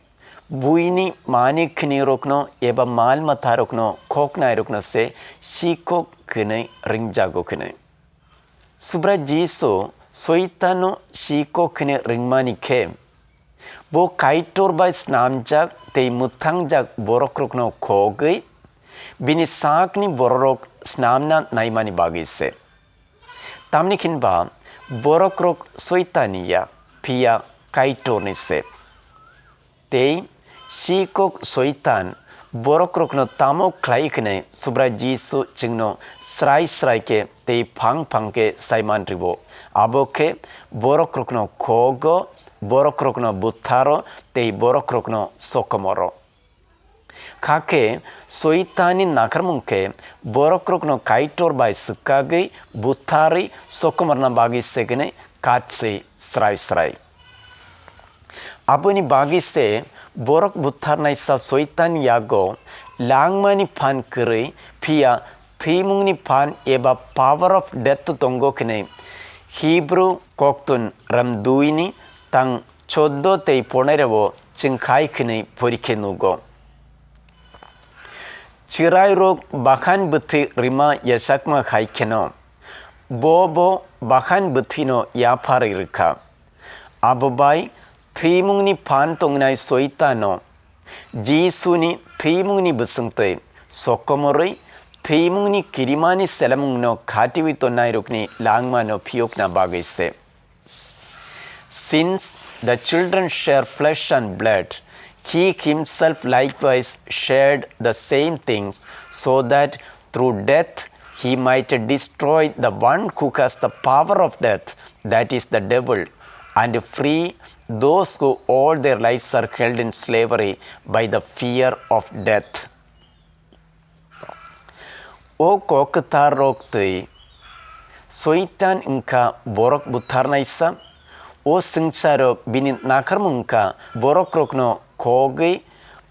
buini mani khwnirokno eba mal matharokno khoknairokno se sikok hwnwi ringjago hwnwi. Subrai Jisu Soitano sikok hwnwi ringmani khe, bo Kaitor bai snamjak tei mwthangjak borokrokno khogwi bini sakni bororok snamna naimani bagwi se. Tamni hinba borokrok Soitani ya, phiya Kaitorni se. Tei sikok Soitan borokrokno tamo khlai hwnwi Subrai Jisu chwngno srai srai khe tei phang phang khe saiman rwo. Abo khe borokrokno khogo, borokrokno butharo tei borokrokno sokomoro. Kha khe Soitani nakharmung khe borokrokno Kaitor bai swkagwi butharwi sokomorna bagwi se hwnwi katswi srai srai. Aboni bagwi se borok butharnaisa Soitan yago langmani phan kwrwi phiya thwimungni phan eba power of death tongo hwnwi Hebrew koktun ram dui ni tang choddo tei ponereo chwng khai hwnwi pori khe nugo. Chwrairok bakhan bwthwi rwma yachakma hai kheno, bo bo bakhan bwthwino yapharwi rwkha. Abo bai thwimungni phan tongnai Soitano Jisuni thwimungni bwswngtwi sokomorwi thwimungni kirimani selamungno khatiwi tonnairokni langmano phiyokna bagwi se. Since the children share flesh and blood, he himself likewise shared the same things, so that through death he might destroy the one who has the power of death, that is the devil, and free those who all their lives are held in slavery by the fear of death. O kok kwthar rok twi Soitan wngkha borok butharnaisa. O swngcharo bini nakharmung wngkha borokrokno khogwi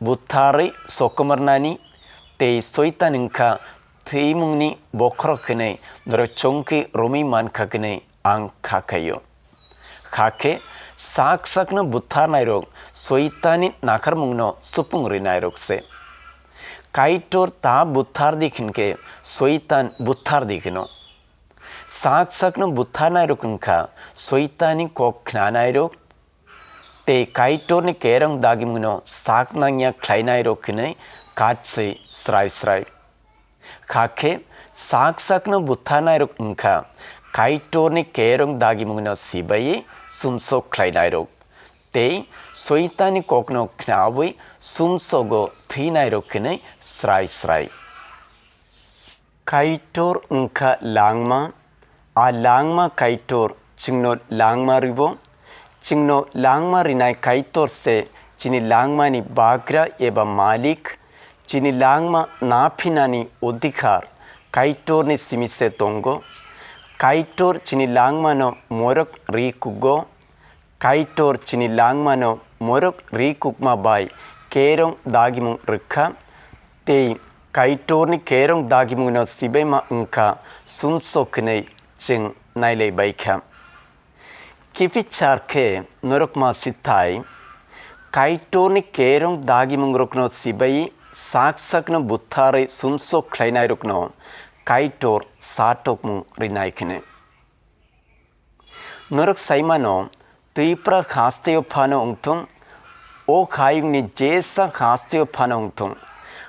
butharwi sokomornani, tei Soitan wngkha thwimungni bokhorok hwnwi norok chongkhe romwi mankha hwnwi ang kha khaio. Hakhe sak sakno butharnairok Soitanni nakharmungno supung rwinairok se. Kaitor ta buthar di hinkhe Soitan buthar di hwno. Sak sakno butharnairok wngkha Soitanni kok khnanairok tei Kaitorni kerong dagimungno sak nangya khlainairok hwnwi katswi srai srai. Hakhe sak sakno butharnairok wngkha Kaitorni kerong dagimungno sibaiwi sumsok khlainairok tei Soitanni kokno khnawi sumsogo thwinairok hwnwi srai srai. Kaitor wngkha langma, a langma Kaitor chwngno langma rwo. Chwngno langma rinai Kaitor se chini langmani bagra eba malik. Chini langma naphinani odhikar Kaitorni simi se tongo. Kaitor chini langmano morok ri kugo. Kaitor chini langmano morok ri kukma bai kerong dagimung rwkha, tei Kaitorni kerong dagimungno sibaima wngkha sumsok hwnwi chwng nailai bai kha. Kiphilsa khe norok ma sithai, Kaitorni kerong dagimungrokno sibai sak sakno butharwi sumsok khlainairokno Kaitor satokmung rinai kheno. Norok saimano, twipra hasteo phano wngthung, o hayungni jesa hasteo phano wngthung,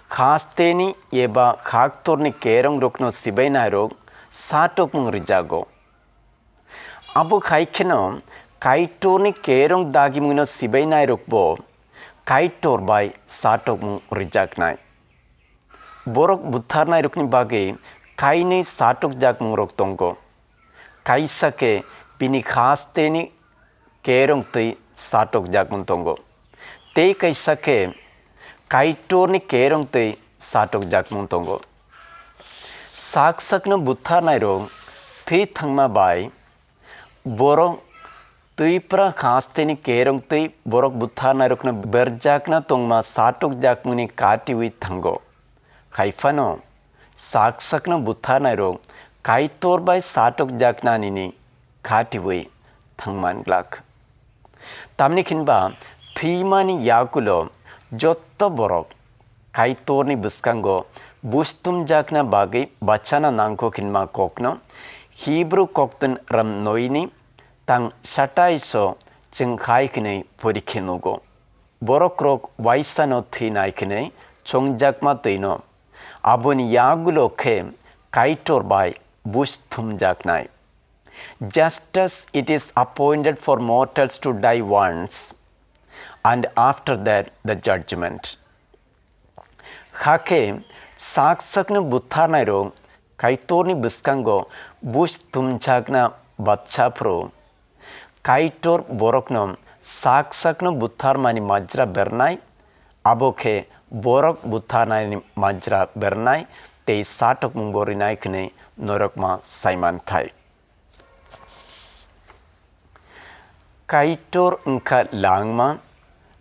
hasteni eba haktorni kerongrokno sibainairok satokmung rijago. Abo hai kheno Kaitorni kerong dagimungno sibainairokbo Kaitor bai satokmung rijaknai. Borok butharnairokni bagwi kainwi satokjakmungrok tongo. Kaisa khe bini hasteni kerong twi satokjakmung tongo. Tei kaisa khe Kaitorni kerong twi satokjakmung tongo. Sak sakno butharnairok thwi thangma bai borok twipra hasteni kerong twi borok butharnairokno berjakna tongma satokjakmungni katiwi thango. Hai phano sak sakno butharnairok Kaitor bai satokjaknanini katiwi thangman glak. Tamni hinba thwimani yagulo jotto borok Kaitorni bwskango bustumjakna bagwi bachana nangkho hinma kokno Hibru koktun ram noini tang sataiso chwng hai hinwi porikhe nugo. Borokrok waisano thwinai hinwi chongjakma twino aboni yagulo khe Kaitor bai bustumjaknai. Just as it is appointed for mortals to die once, and after that the judgment. Hakhe sak sakno butharnairok Kaitorni bwskango buj tumjakna batsa phuru, Kaitor borokno sak sakno butharmani majra bernai, abo khe borok butharnaini majra bernai tei satokmungbo rinai hwnwi norokma saimanthai. Kaitor wngkha langma,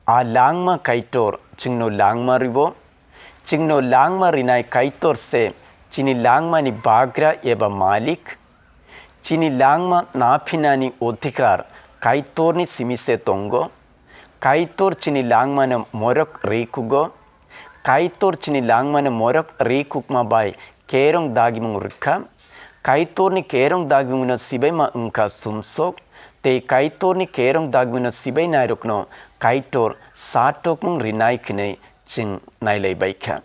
a langma Kaitor chwngno langma rwo. Chwngno langma rinai Kaitor se chini langmani bagra eba malik. Chini langma naphinani odhikar Kaitorni simi se tongo. Kaitor chini langmano morok rikugo. Kaitor chini langmano morok rikukma bai kerong dagimung rwkha. Kaitorni kerong dagimungno sibaima wngkha sumsok, tei Kaitorni kerong dagimungno sibainairokno Kaitor satokmung rinai hwnwi chwng nailai bai kha.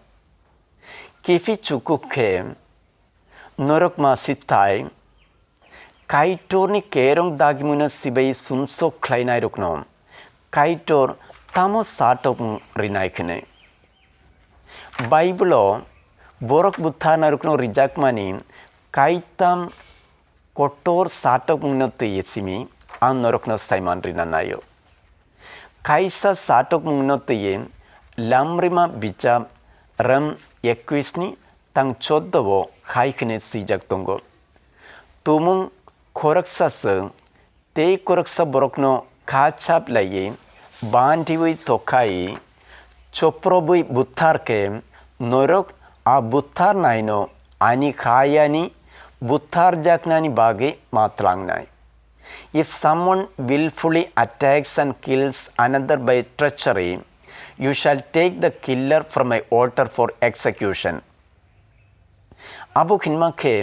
Kiphilsa khe norokma sithai Kaitorni kerong dagimungno sibai sumsok khlainairokno Kaitor tamo satokmung rinai hwnwi? Baibolo borok butharnairokno rijakmani kaitam kotor satokmungno twiwi simi ang norokno saiman rina naio. Kaisa satokmungno twiwi Lamrima bichap ram ekkuisni tang choddo o hai hwnwi swijak tongo. Tumung khoroksa swk tei khoroksa borokno kha chap laiwi bandiwi tokhai choprobwi buthar khe norok a buthar naino ani kha yani buthar jaknani bagwi ma tlangnai. If someone willfully attacks and kills another by treachery, you shall take the killer from my altar for execution. Abo hinma khe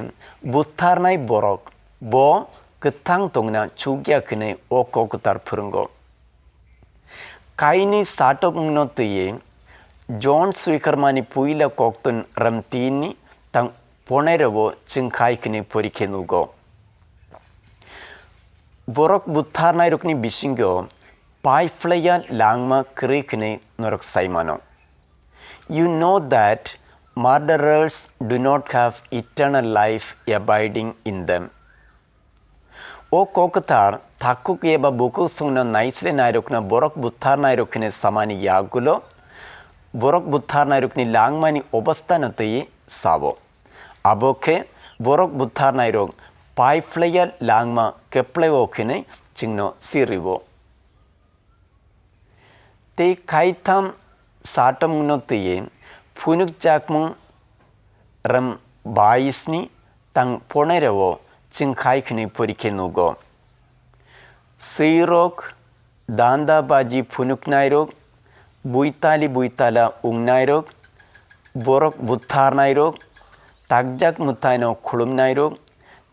butharnai borok bo kwthang tongna chukya hwnwi o kok kwthar phwrwngo. Kaini satok wngno twiwi John swikarmani puila koktun ram tinni tang ponero bo chwng khai hwnwi porikhe nugo. Borok butharnairokni bisingo pai phlaiya langma kwrwi hwnwi norok sai mano. You know that murderers do not have eternal life abiding in them. O kok kwthar thakhuk eba bukhuk songno naisre nairokno borok butharnairok hwnwi samani yagulo borok butharnairokni langmani obostano twi sabo. Abo khe borok butharnairok pai phlaiya langma keplaiwo hwnwi chwngno siriwo. Tei kaitham satomungno twiwi phunukjakmung ram baisni tang pornairao chwng khai hwnwi porikhe nugo. Swirok, dandabaji phunuknairok, buitali buitala wngnairok, borok butharnairok, takjak mwtaino khulumnairok,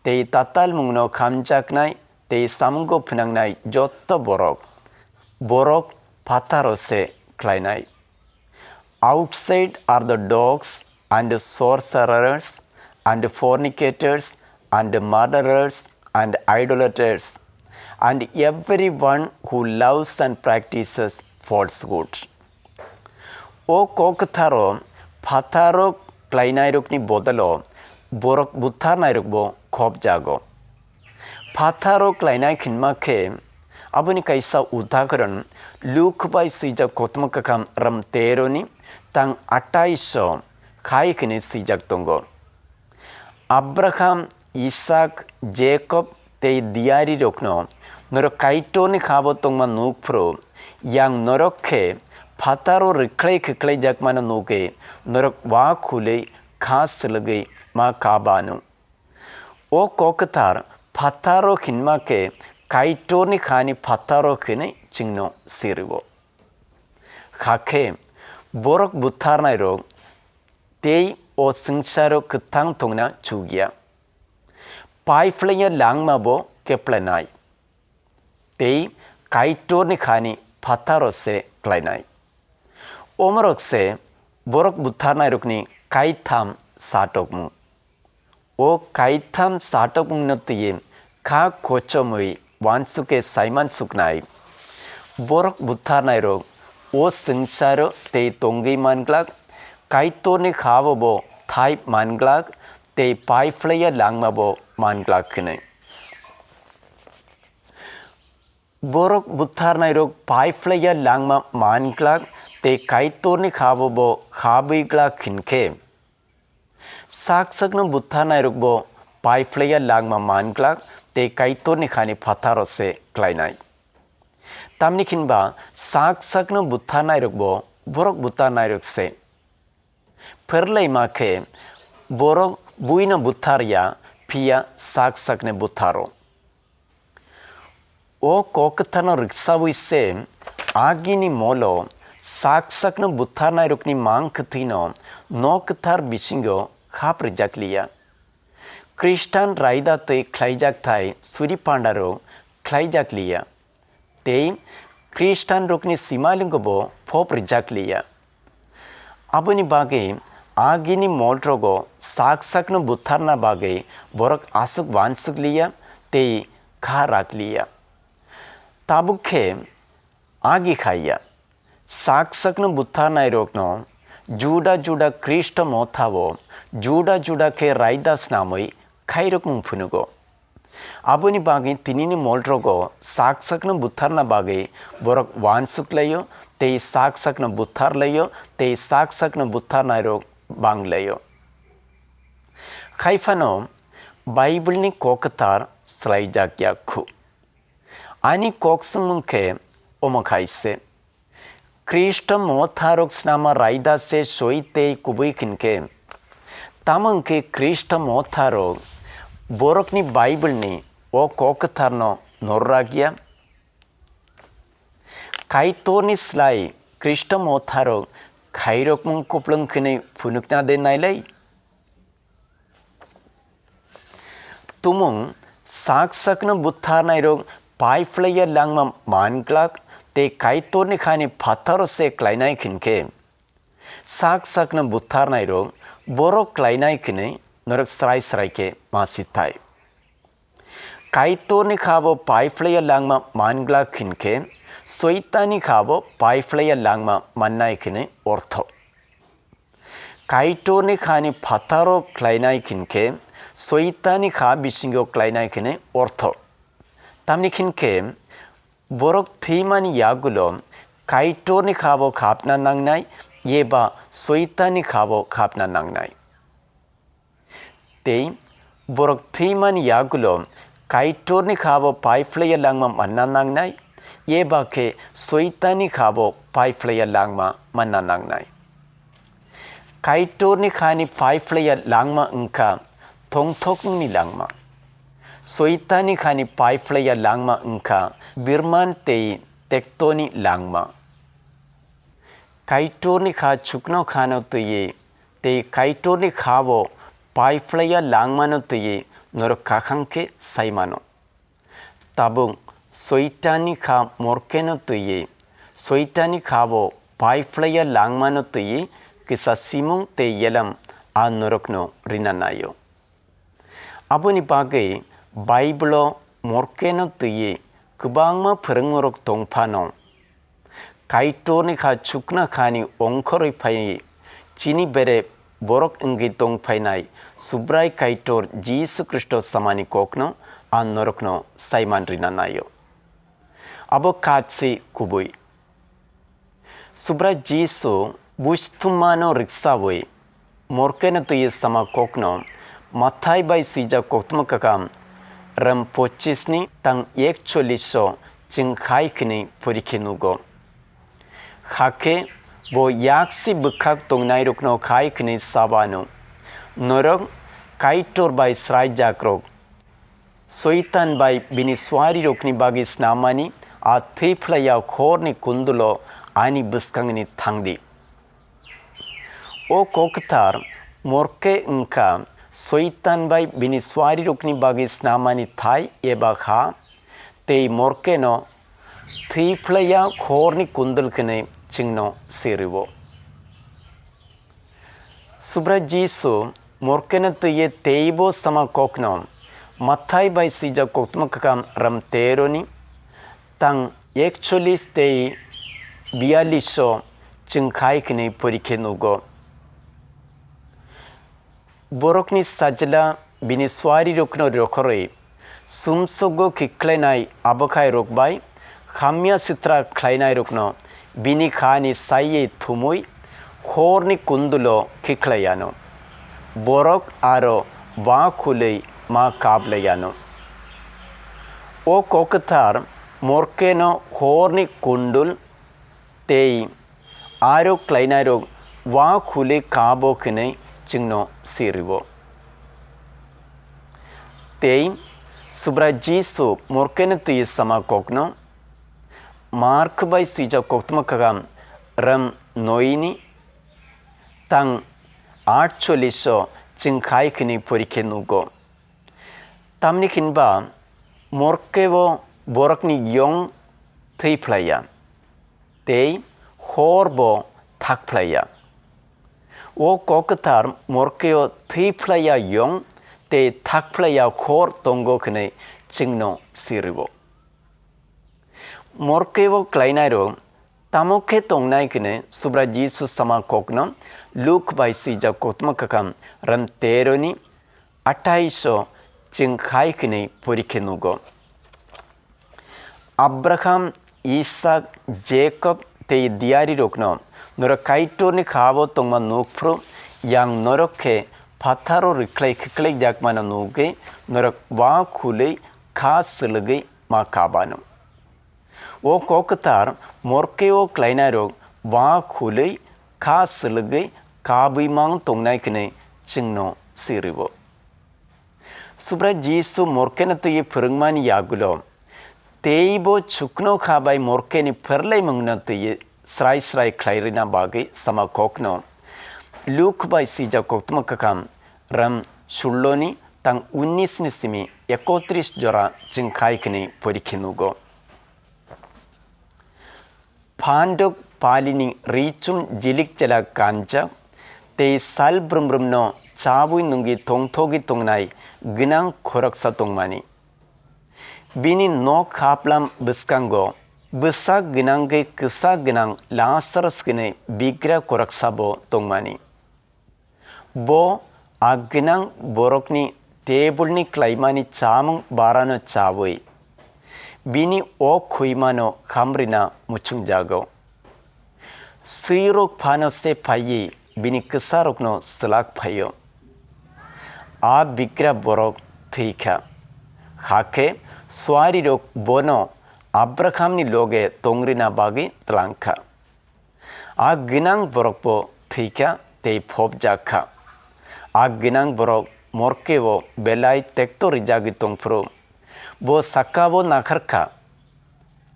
tei tatalmungno khamjaknai tei samungo phwnangnai jotto borok, borok phatharo se khlainai. Outside are the dogs and sorcerers and fornicators and murderers and idolaters and everyone who loves and practices falsehood. O kok kwtharo phatharo khlainairokni bodolo borok butharnairokbo khopjago. Phatharo khlainai hinma khe aboni kaisa udahoron Luk bai swijak kothoma kakham ram teroni tang atais o khai hwnwi swijak tongo. Abraham, Isak, Jakob tei diyarirokno norok Kaitorni khabo tongma nuk phuru, yang norok khe phataro rwkhlai khwkhlaijakmano nugwi norok wa khulwi kha swlwgwi ma kha banu. O kok kwthar phataro hinma khe Kaitorni khani phataro hwnwi chwngno sirwo. Hakhe borok butharnairok tei o swngcharo kwthang tongna chukya. Pai phlaiya langma bo keplenai. Tei Kaitorni khani phataro se klainai. Omorok se borok butharnairokni kaitham satokmung. O kaitham satokmungno twiwi kha kochomwi uansukhe saiman suknai. Borok butharnairok o swngcharo tei tongwi manglak, Kaitorni khabo bo thai manglak tei pai phlaiya langma bo manglak hwnwi. Borok butharnairok pai phlaiya langma manglak tei Kaitorni khabo bo habwi glak hinkhe, sak sakno butharnairokbo pai phlaiya langma manglak tei Kaitorni khani phatharo se klainai. Tamni hinba sak sakno butharnairokbo borok butharnairok se. Pherlaima khe borok buino butharya, phiya sak sakni butharo. O kok kwtharno rwksawi se agini molo sak sakno butharnairokni mang kwthwino nok kwthar bisingo hap rwjakliya. Khristan raida twi khlaijakthai suri pandarok khlaijakliya. Tei Khristanrokni simalwngo bo phop rwjakliya. Aboni bagwi agini molrogo sak sakno butharna bagwi borok aswk uansukliya tei kha rakliya. Tabuk khe agi khaiya. Sak sakno butharnairokno juda juda Khristo mothao juda juda khe raida snamwi khairokmung phunugo. Aboni bagwi tinini molrogo sak sakno butharna bagwi borok uansuk laio tei sak sakno buthar laio tei sak sakno butharnairok bang laio. Kaiphano Bible ni kok kwthar swlaijak ya khu. Ani kok swngmung khe omo khai se. Khristo motharok snama raida se soi tei kubui khin khe. Tamo hwn khe Khristo motharok borokni Bible ni o kok kwtharno norrak ya. Kaitorni slai Khristo motharok khairokmung kupulung khinwi phunukna de nailai? Tumung sak sakno butharnairok pai phlaiya langma man glak tei Kaitorni khani phataro se klainai khin khe, sak sakno butharnairok borok klainai khinwi norok srai srai khe ma sithai. Kaitorni kha bo pai phlaiya langma man glak khin khe, Soitani kha bo pai phlaiya langma mannai khinwi ortho. Kaitorni khani phataro klainai khin khe, Soitani kha bisingo klainai khinwi ortho. Tamni khin khe, borok thwimani yagulo Kaitorni kha bo khapna nangnai, eba Soitani kha bo khapna nangnai. Tei borok thwimani yagulo Kaitorni kha bo pai phlaiya langma manna nangnai, eba khe Soitani kha bo pai phlaiya langma manna nangnai. Kaitorni khani pai phlaiya langma wngkha tongthokmungni langma. Soitani khani pai phlaiya langma wngkha birman tei tektoni langma. Kaitorni kha chukno khano twiwi tei Kaitorni kha bo pai phlaiya langmano twiwi norok kakhang khe sai mano. Tabuk Soitani kha morkeno twiwi, Soitani kha bo pai phlaiya langmano twiwi kisa simung tei yelam a norokno rina naio. Aboni bagwi Baibolo morkeno twiwi kwbangma phwrwngmorok tong phano, Kaitorni kha chukna khani ongkhorwi phaiwi chini bere borok wngwi tong phainai Subrai Kaitor Jisu Khristo samani kokno ang norokno saiman rina naio. Abo kachi kubui. Subrai Jisu buj thummano riksawi morkeno twiwi sama kokno Mathai bai swijak koktma kakam ram pochisni tang ekcholliso chwng khai khini porikhe nugo. Hakhe bo yaksi bwkhak tongnairokno khai khini sabano, norok Kaitor bai sraijakrok. Soitan bai bini suarirokni bagwi snamani a thwi phlaiya khorni kundulo ani bwskangni thangdi. O kok kwthar morke wngkha Soitan bai bini suarirokni bagwi snamani thai eba kha, tei morkeno thwi phlaiya khorni kundul kwnwi chwngno sirwo. Subrai Jisu morkeno twiwi teibo sama kokno Mathai bai swijak koktma kakam ram teroni tang ekchollis tei biyalliso chwng khai khini porikhe nugo. Borokni sajla bini suarirokno rokhorwi sumsogo khiklainai abwkhairok bai hamya sitra khlainairokno bini khani saiwi thumwi khorni kundulo khiklaiano. Borok aro ba khulwi ma kablaiano. O kok kwthar morkeno khorni kundul tei aro klainairok wa khulwi kabo kwnwi chwngno sirwo. Tei Subrai Jisu morkeno twi sama kokno Mark bai swijak koktma kakam ram noini tang atcholliso chwng khai khini porikhe nugo. Tamni hinba morkebo borokni yong thwi phlaiya, tei hor bo thak phlaiya. O kok kwthar morkeo thwi phlaiya yong tei thak phlaiya hor tongo hwnwi chwngno sirwo. Morkeo klainairok tamo khe tongnai hwnwi Subrai Jisu sama kokno Luk bai swijak koktma kakam ram teroni ataiso chwng khai hwnwi porikhe nugo. Abraham, Isak, Jakob tei diyarirokno norok Kaitorni khabo tongma nukphru yang norok khe phatharo rwkhlai khwkhlaijak mano nugwi norok wa khulwi kha swlwgwi ma kabano. O kok kwthar morke o klainairok wa khulwi kha swlwgwi kabwi mang tongnai hwnwi chwngno siriwo. Subrai Jisu morkeno twiwi phwrwngmani yagulo teibo chukno kha bai morkeni pherlaimungno twiwi srai srai khlai rwna bagwi sama kokno Luk bai swijak koktwma kwkham ram sullo ni tang unnis ni simi ekotris jora chwng khai khwnwi porikhe nugo. Phandok palini richum jilik chelak kanjak tei sal brum brumno chabwi nungwi tongthogwi tongnai gwnang khoroksa tongmani. Bini nok haplam bwskango bwsak gwnangwi kwsa gwnang Lazarus hwnwi bigra khoroksa bo tongmani. Bo a gwnang borokni tebulni klaimani chamung barano chawi bini o khwimano khamrina muchungjago. Swirok phano se phaiwi bini kwsarokno swlak phaio. A bigra borok thwikha, hakhe suarirok bono Abrahamni loge tongrina bagwi tlangkha. A gwnang borokbo thwikha tei phobjakha. A gwnang borok morkeo belai tekto rijagwi tongphuru, bo sakabo nakharkha.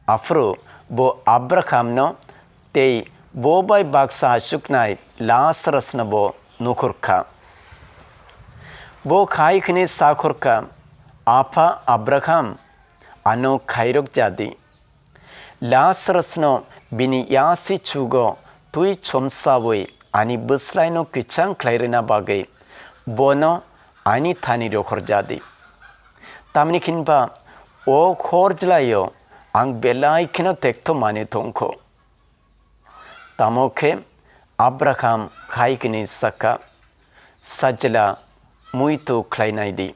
Aphuru bo Abrahamno tei bo bai baksa achuknai Lazarusno bo nukhurkha. Bo khai khwnwi sakhorkha, "Apha Abraham, ano khairok jadi. Lazarusno bini yasi chugo twi chomsawi ani bwslaino kwchang khlai rwna bagwi bono ani thani rokhor jadi. Tamni hinba o hor jlaio ang belai kheno tekto manwi tongkho." Tamo khe Abraham hai hwnwi sakha, "Sajla, muitu khlai nai di.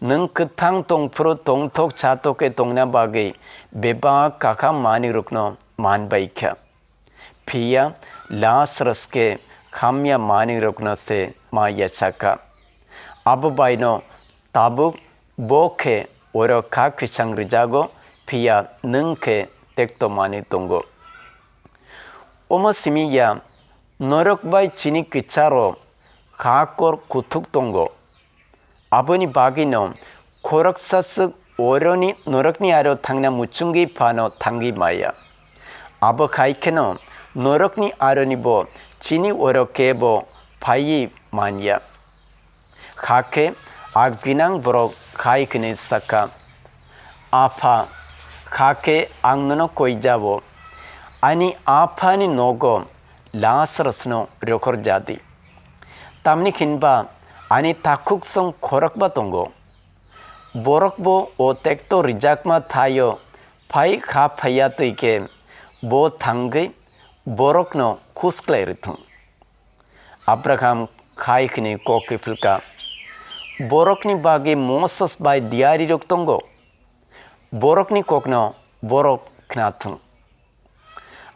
Nwng kwthang tongphuru tongthok chatokhe tongna bagwi bebak kakha manwirokno man bai kha. Phiya Lazarus khe hamya manwirokno se ma yachakha. Abo baino tabuk bo khe oro kha khwchang rwjago, phiya nwng khe tekto manwi tongo. Omo simi ya, norok bai chini kwcharo hakor kuthuk tongo. Aboni bagwino khoroksa swk oroni norokni aro thangna muchungwi phano thangwi maya. Abo khai kheno norokni aroni bo chini oro kebo phaiwi manya." Hakhe a gwnang borok hai hwnwi sakha, "Apha, hakhe ang nono koi jabo. Ani aphani nogo Lazarusno rokhor jadi. Tamni hinba ani takhuksong khorokba tongo. Borokbo o tekto rijakma thaio phai kha phaiya twi khe bo thangwi borokno khusklai rwthwng." Abraham khai hwnwi kok kiphilka, "Borokni bagwi Moses bai diyarirok tongo. Borokni kokno borok khnathwng."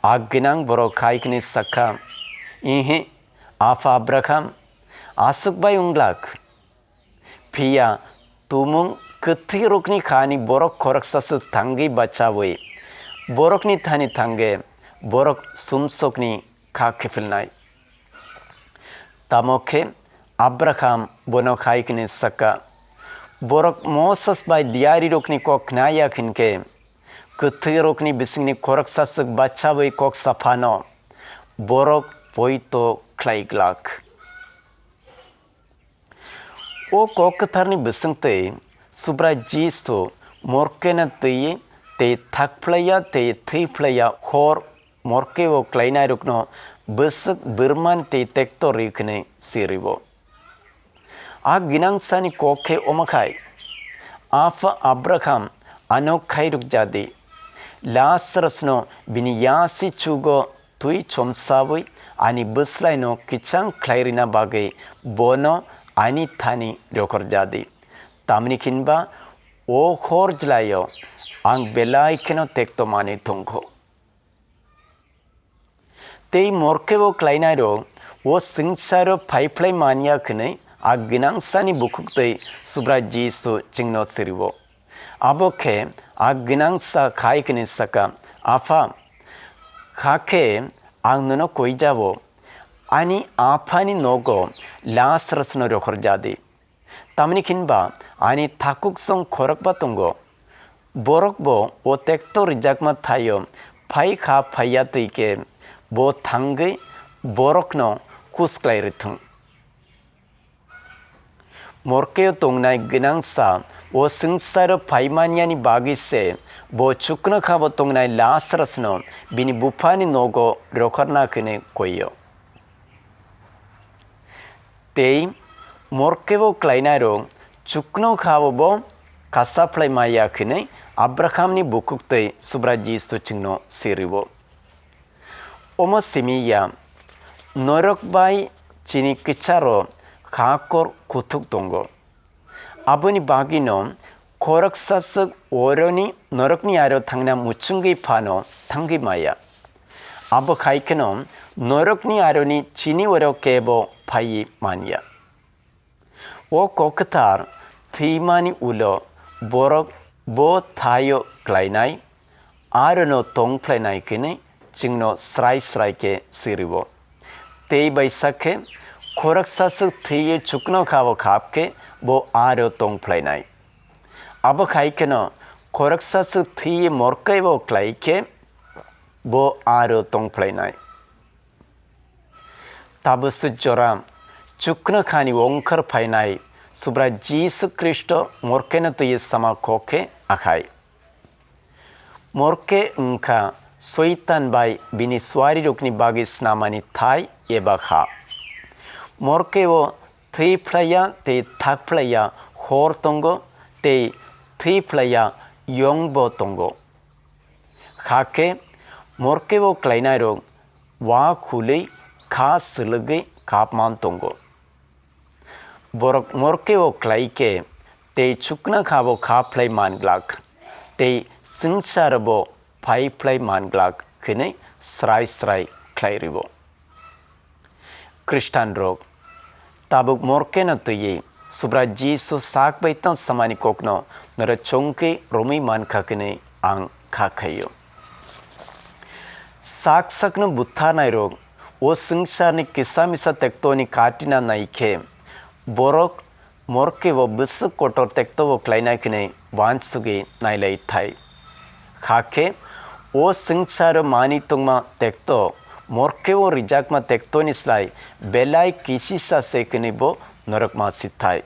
A gwnang borok khai hwnwi sakha, "Ihi, apha Abraham, aswk bai wng glak. Phiya tumung kwthwirokni khani borok khoroksa se thangwi bachawi, borokni thani thangwi borok sumsokni kha kiphilnai." Tamo khe Abraham bono hai hwnwi sakha, "Borok Moses bai diyarirokni kok khnaya hinkhe, kwthwirokni bisingni khoroksa swk bachawi kok saphano borok poito khlai glak." O kok kwtharni bisingtwi Subrai Jisu morkeno twi tei thakphlaiya tei thwiphlaiya hor morkeo klainairokno bwswk bwrman tei tekto rwi hwnwi siriwo. A gwnangsani kok khe omo khai, "Apha Abraham, ano khairok jadi. Lazarusno bini yasi chugo twi chomsawi ani bwslaino kwchang khlai rwna bagwi bono ani thani rokhor jadi. Tamni hinba o hor jlaio ang belai kheno tekto manwi tongkho." Tei morkebo klainairok o swngcharo phaiphlai manya hwnwi a gwnangsani bukhuktwi Subrai Jisu chwngno siriwo. Abo khe a gwnangsa khai hwnwi saka, "Apha, kha khe ang nono koijao, ani aphani nogo Lazarusno rohorjadi. Tamni hinba ani takhuksong khorokba tongo. Borok bo o tekto rijakma thaio phai kha phaiya twi khe bo thangwi borokno kusklai rwthwng." Morkeo tongnai gwnangsa o swngcharo phaimaniyani bagwi se bo chuknokhabo tongnai Lazarusno bini buphani nogo rohorna hwnwi koio. Tei morkebo klainairok chuknokhabo bo kasa phlai maya hwnwi Abrahamni bukhuktwi Subrai Jisu chwngno siriwo. Omo simi ya, norok bai chini kwcharo khakor kuthuk tongo. Aboni bagwino khoroksa swk oroni norokni aro thangna muchungwi phano thangwi maya. Abo khai kheno norokni aroni chini oro kebo phaiwi manya. O kok kwthar thwimani ulo borok bo thaio klainai, arono tong phlainai hwnwi chwngno srai srai khe siriwo. Tei bai sak khe, khoroksa swk thwiwi chuknokhabo khap khe bo aro tong phlainai. Abo khai kheno khoroksa swk thwiwi morkaibo klai khe bo aro tong phlainai. Tabuk swk jora chuknokhani ongkhor phainai Subrai Jisu Khristo morkeno twiwi sama kok khe akhai. Morke wngkha Soitan bai bini suarirokni bagwi snamani thai eba kha. Morkeo thwi phlaiya tei thak phlaiya hor tongo tei thwi phlaiya yongbo tongo. Hakhe morkebo klainairok wa khulwi kha swlwgwi kapman tongo. Borok morkebo klai khe tei chuknokhabo kha phlai man glak, tei swngcharbo phai phlai man glak hwnwi srai srai khlai rwo. Khristanrok tabuk morkeno twiwi Subrai Jisu sak bai tang samani kokno norok chongkhe romwi mankha hwnwi ang kha khaio. Sak sakno butharnairok o swngcharni kisa misa tektoni katina nai khe borok morkebo bwswk kotor tektobo klainai hwnwi uansugwi nailai thai. Hakhe o swngcharo manwi tongma tekto morkebo rijakma tektoni slai belai kisisa se hwnwi bo norok ma si thai.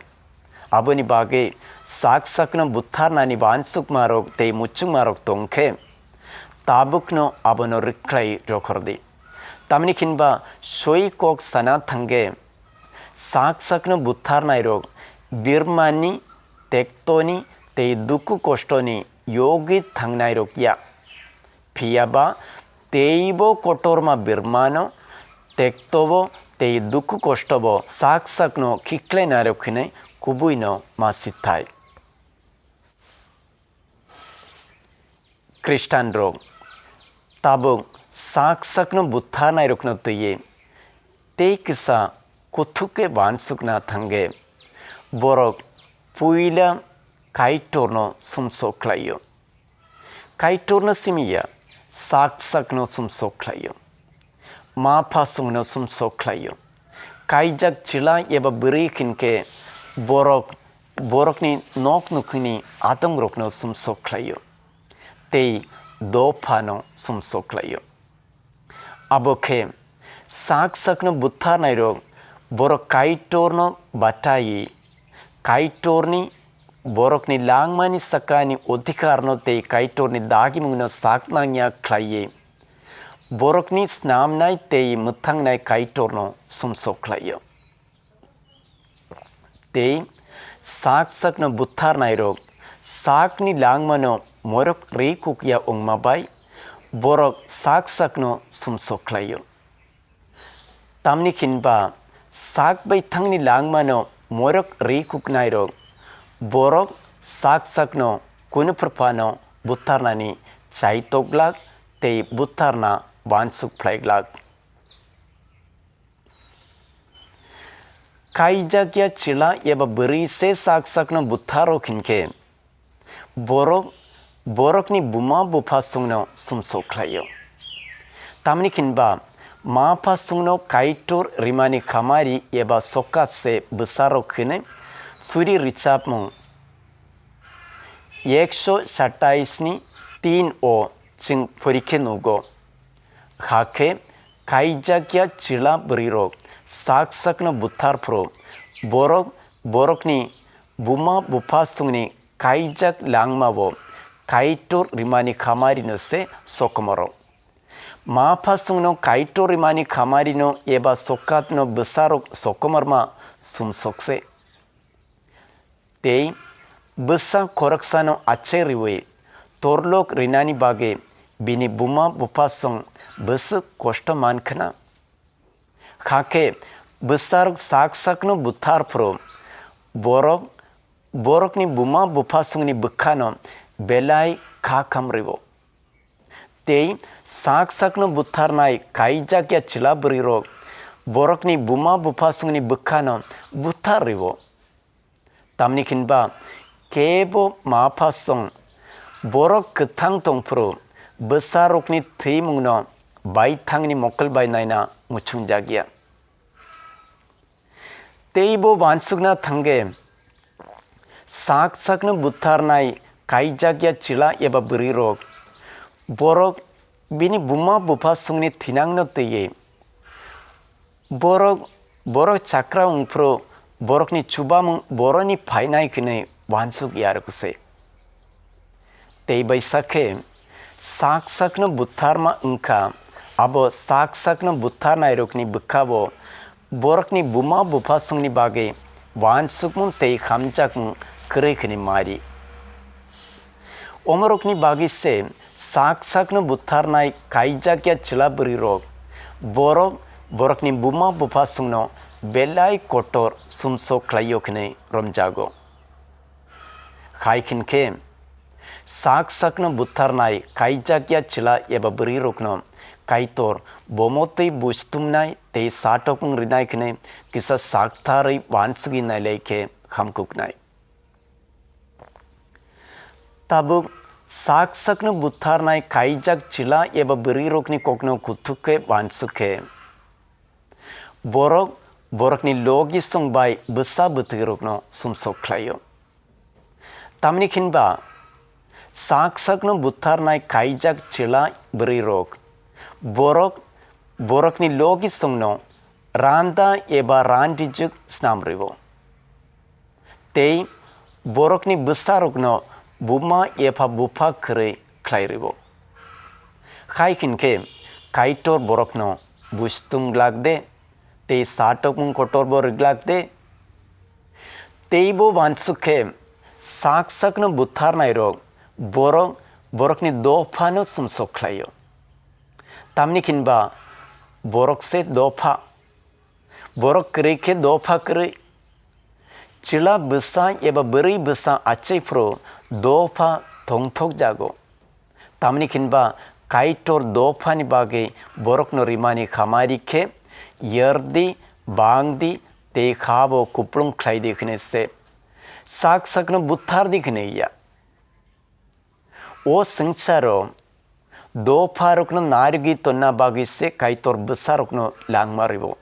Aboni bagwi sak sakno butharnani uansukmarok tei muchungmarok tong khe, tabukno abono rwkhlai rohordi. Tamni hinba soi kok sana thangkhe, sak sakno butharnairok birmani, tektoni tei dukhu kostoni yogwi thangnairok ya. Phiya ba teibo kotorma birmano, tektobo tei dukhu kostobo sak sakno khiklainairok hwnwi kubuino ma si thai. Khristanrok tabuk sak sakno butharnairokno twiwi tei kisa kuthuk khe uansukna thangkhe, borok puila Kaitorno sumsok khlaio. Kaitorno simi ya, sak sakno sumsok khlaio. Ma phasungno sumsok khlaio. Kaijak chwla eba bwrwi hinkhe borok borokni nok nukhungni atongrokno sumsok khlaio tei dophano sumsok khlaio. Abo khe sak sakno butharnairok borok Kaitorno batai, Kaitorni borokni langmani sakani odhikarno tei Kaitorni dagimungno sak nangya khlaiwi borokni snamnai tei mwthangnai Kaitorno sumsok khlaio. Tei sak sakno butharnairok sakni langmano morok ri kukya wngma bai borok sak sakno sumsok khlaio. Tamni hinba sak bai thangni langmano morok ri kuknairok borok sak sakno kunu phwrphano butharnani chai tok glak tei butharna uansuk phlai glak. Kaijakya chwla eba bwrwi se sak sakno butharo hinkhe, borok borokni buma buphasongno sumsok khlaio. Tamni hinba ma phasongno Kaitor rimani khamari eba sokat se bwsarok hinwi suri rwchapmung ekso satais ni tin o chwng phorikhe nugo. Hakhe kaijakya chwla bwrwirok sak sakno buthar phuru borok borokni buma buphasongni kaijak langmao Kaitor rimani khamarino se sokomoro. Ma phasongno Kaitor rimani khamarino eba sokatno bwsarok sokomorma sumsokse. Tei bwsa khoroksano achai rwui torlok rinani bagwi bini buma buphasong bwswk kosto man khna. Hakhe bwsarok sak sakno buthar phuru borok borokni buma buphasongni bwkhano belai kha khamriwo. Tei sak sakno butharnai kaijakya chwla bwrwirok borokni buma buphasongni bwkhano buthar rwo. Tamni hinba kebo ma phasong borok kwthang tongphuru bwsarokni thwimungno baithangni mokol bai naina muchungjakya. Teibo wansukna thangkhe, sak sakno butharnai kaijakya chwla eba bwrwirok, borok bini buma buphasongni thinangno twiwi, borok, borok chakra wngphuru borokni chubamung boroni phainai hwnwi wansuk yarwkse. Tei bai sakhe, sak sakno butharma wngkha, abo sak sakno butharnairokni bwkhao borokni buma buphasongni bagwi wansukmung tei hamjakmung kwrwi hwnwi mari. Omorokni bagwi se sak sakno butharnai kaijakya chwla bwrwirok, borok borokni buma buphasongno belai kotor sumsok khlaio hwnwi romjago. Hai hinkhe, sak sakno butharnai kaijakya chwla eba bwrwirokno Kaitor bomo twi buj tumnai tei satokmung rinai hwnwi kisa saktharwi wansugwi nailai khe hamkuknai. Tabuk sak sakno butharnai kaijak chwla eba bwrwirokni kokno kuthuk khe wansuk khe, borok borokni logisong bai bwsa bwtwirokno sumsok khlaio. Tamni hinba sak sakno butharnai kaijak chwla bwrwirok, borok borokni logisongno randa eba randijuk snam rwo. Tei borokni bwsarokno buma epha bupha kwrwi khlai rwo. Hai hinkhe Kaitor borokno buj tung glak de, tei satokmung kotorbo rwglak de. Teibo wansuk khe sak sakno butharnairok borok borokni dophano sumsok khlaio. Tamni hinba borok se dopha. Borok kwrwi khe dopha kwrwi. Chwla bwsa eba bwrwi bwsa achai phuru dopha tongthok jago. Tamni hinba Kaitor dophani bagwi borokno rimani khamari khe, yardi, bangdi, tei khabo kuplung khlaidi hwnwi se. Sak sakno buthardi hwnwi ya. O swngcharo dopharokno narwgwi tonna bagwi se Kaitor bwsarokno langma rwo.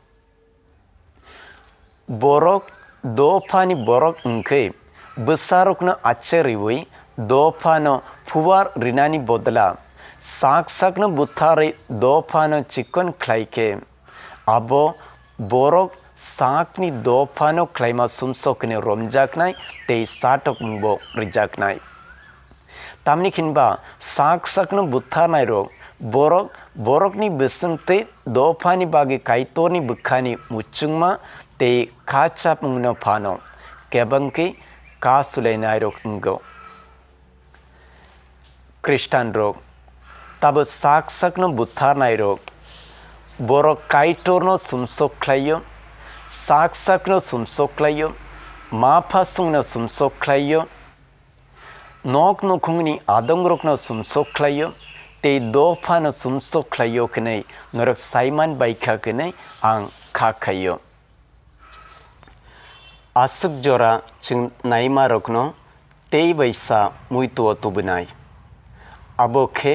Borok dophani borok wngkhe bwsarokno ache rwi dophano phuar rinani bodla sak sakno butharwi dophano chikon khlai khe, abo borok sakni dophano khlaima sumsok hwnwi romjaknai tei satokmungbo rwjaknai. Tamni hinba sak sakno butharnairok borok borokni bwswng tei dophani bagwi Kaitorni bwkhani muchungma tei kha chapmungno phano kebengkhe ka sulainairok wngo. Khristanrok tabo sak sakno butharnairok borok Kaitorno sumsok khlaio, sak sakno sumsok khlaio, ma phasungno sumsok khlaio, nok nukhungni adongrokno sumsok khlaio tei dophano sumsok khlaio hwnwi norok saiman baikha hwnwi ang kha khaio. Aswk jora chwng naimarokno tei bai sa muitu-o tubunai. Abo khe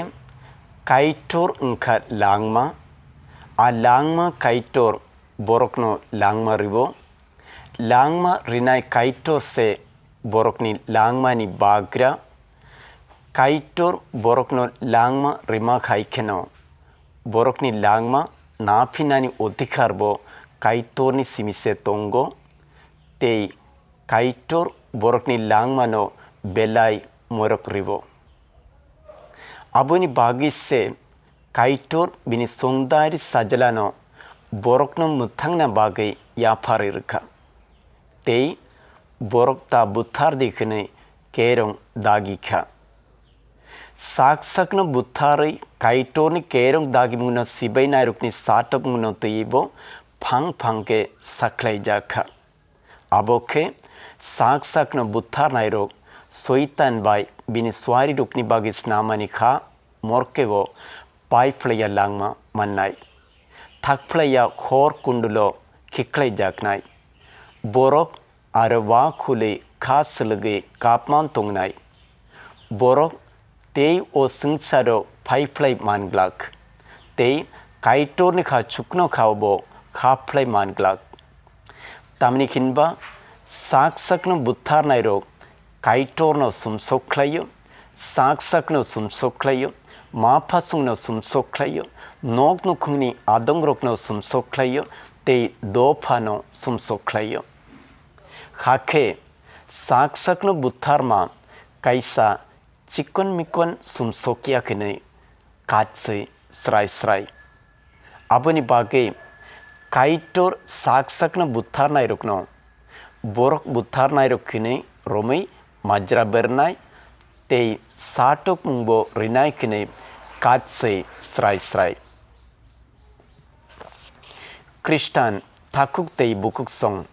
Kaitor wng kha langma, a langma Kaitor borokno langma rw-o. Langma rwnai Kaitor se borokni langmani bagra. Kaitor borokno langma rwma hai kheno borokni langma naphinani odhikar bo Kaitorni simi se tongo, tei Kaitor borokni langmano belai morok rw-o. Aboni bagwi se Kaitor bini chongdari Sajlano borokno mwthangna bagwi yapharwi rwkha, tei borok ta buthar di hwnwi kerong dagi kha. Sak sakno butharwi Kaitorni kerong dagimungno sibai nairokni satokmungno twiwi bo phang phang khe sakhlaijak kha. Abo khe sak sakno butharnairok Soitan bai bini suarirokni bagwi snamani kha, morkeo pai phlaiya langma mannai. Thak phlaiya hor kundulo khiklaijaknai. Borok aro wa khulwi kha swlwgwi kapman tongnai. Borok tei o swngcharo phai phlai man glak, tei Kaitorni kha chukno kha bo kha phlai man glak. Tamni hinba sak sakno butharnairok Kaitorno sumsok khlaio, sak sakno sumsok khlaio, ma phasungno sumsok khlaio, nok nukhungni adongrokno sumsok khlaio, tei dophano sumsok khlaio. Hakhe sak sakno butharma kaisa chikon mikon sumsokya hwnwi kachwi srai srai. Aboni bagwi Kaitor sak sakno butharnairokno borok butharnairok hwnwi romwi majra bernai tei satokmungbo rinai hwnwi kachwi srai srai. Khristan takhuk tei bukhuk song,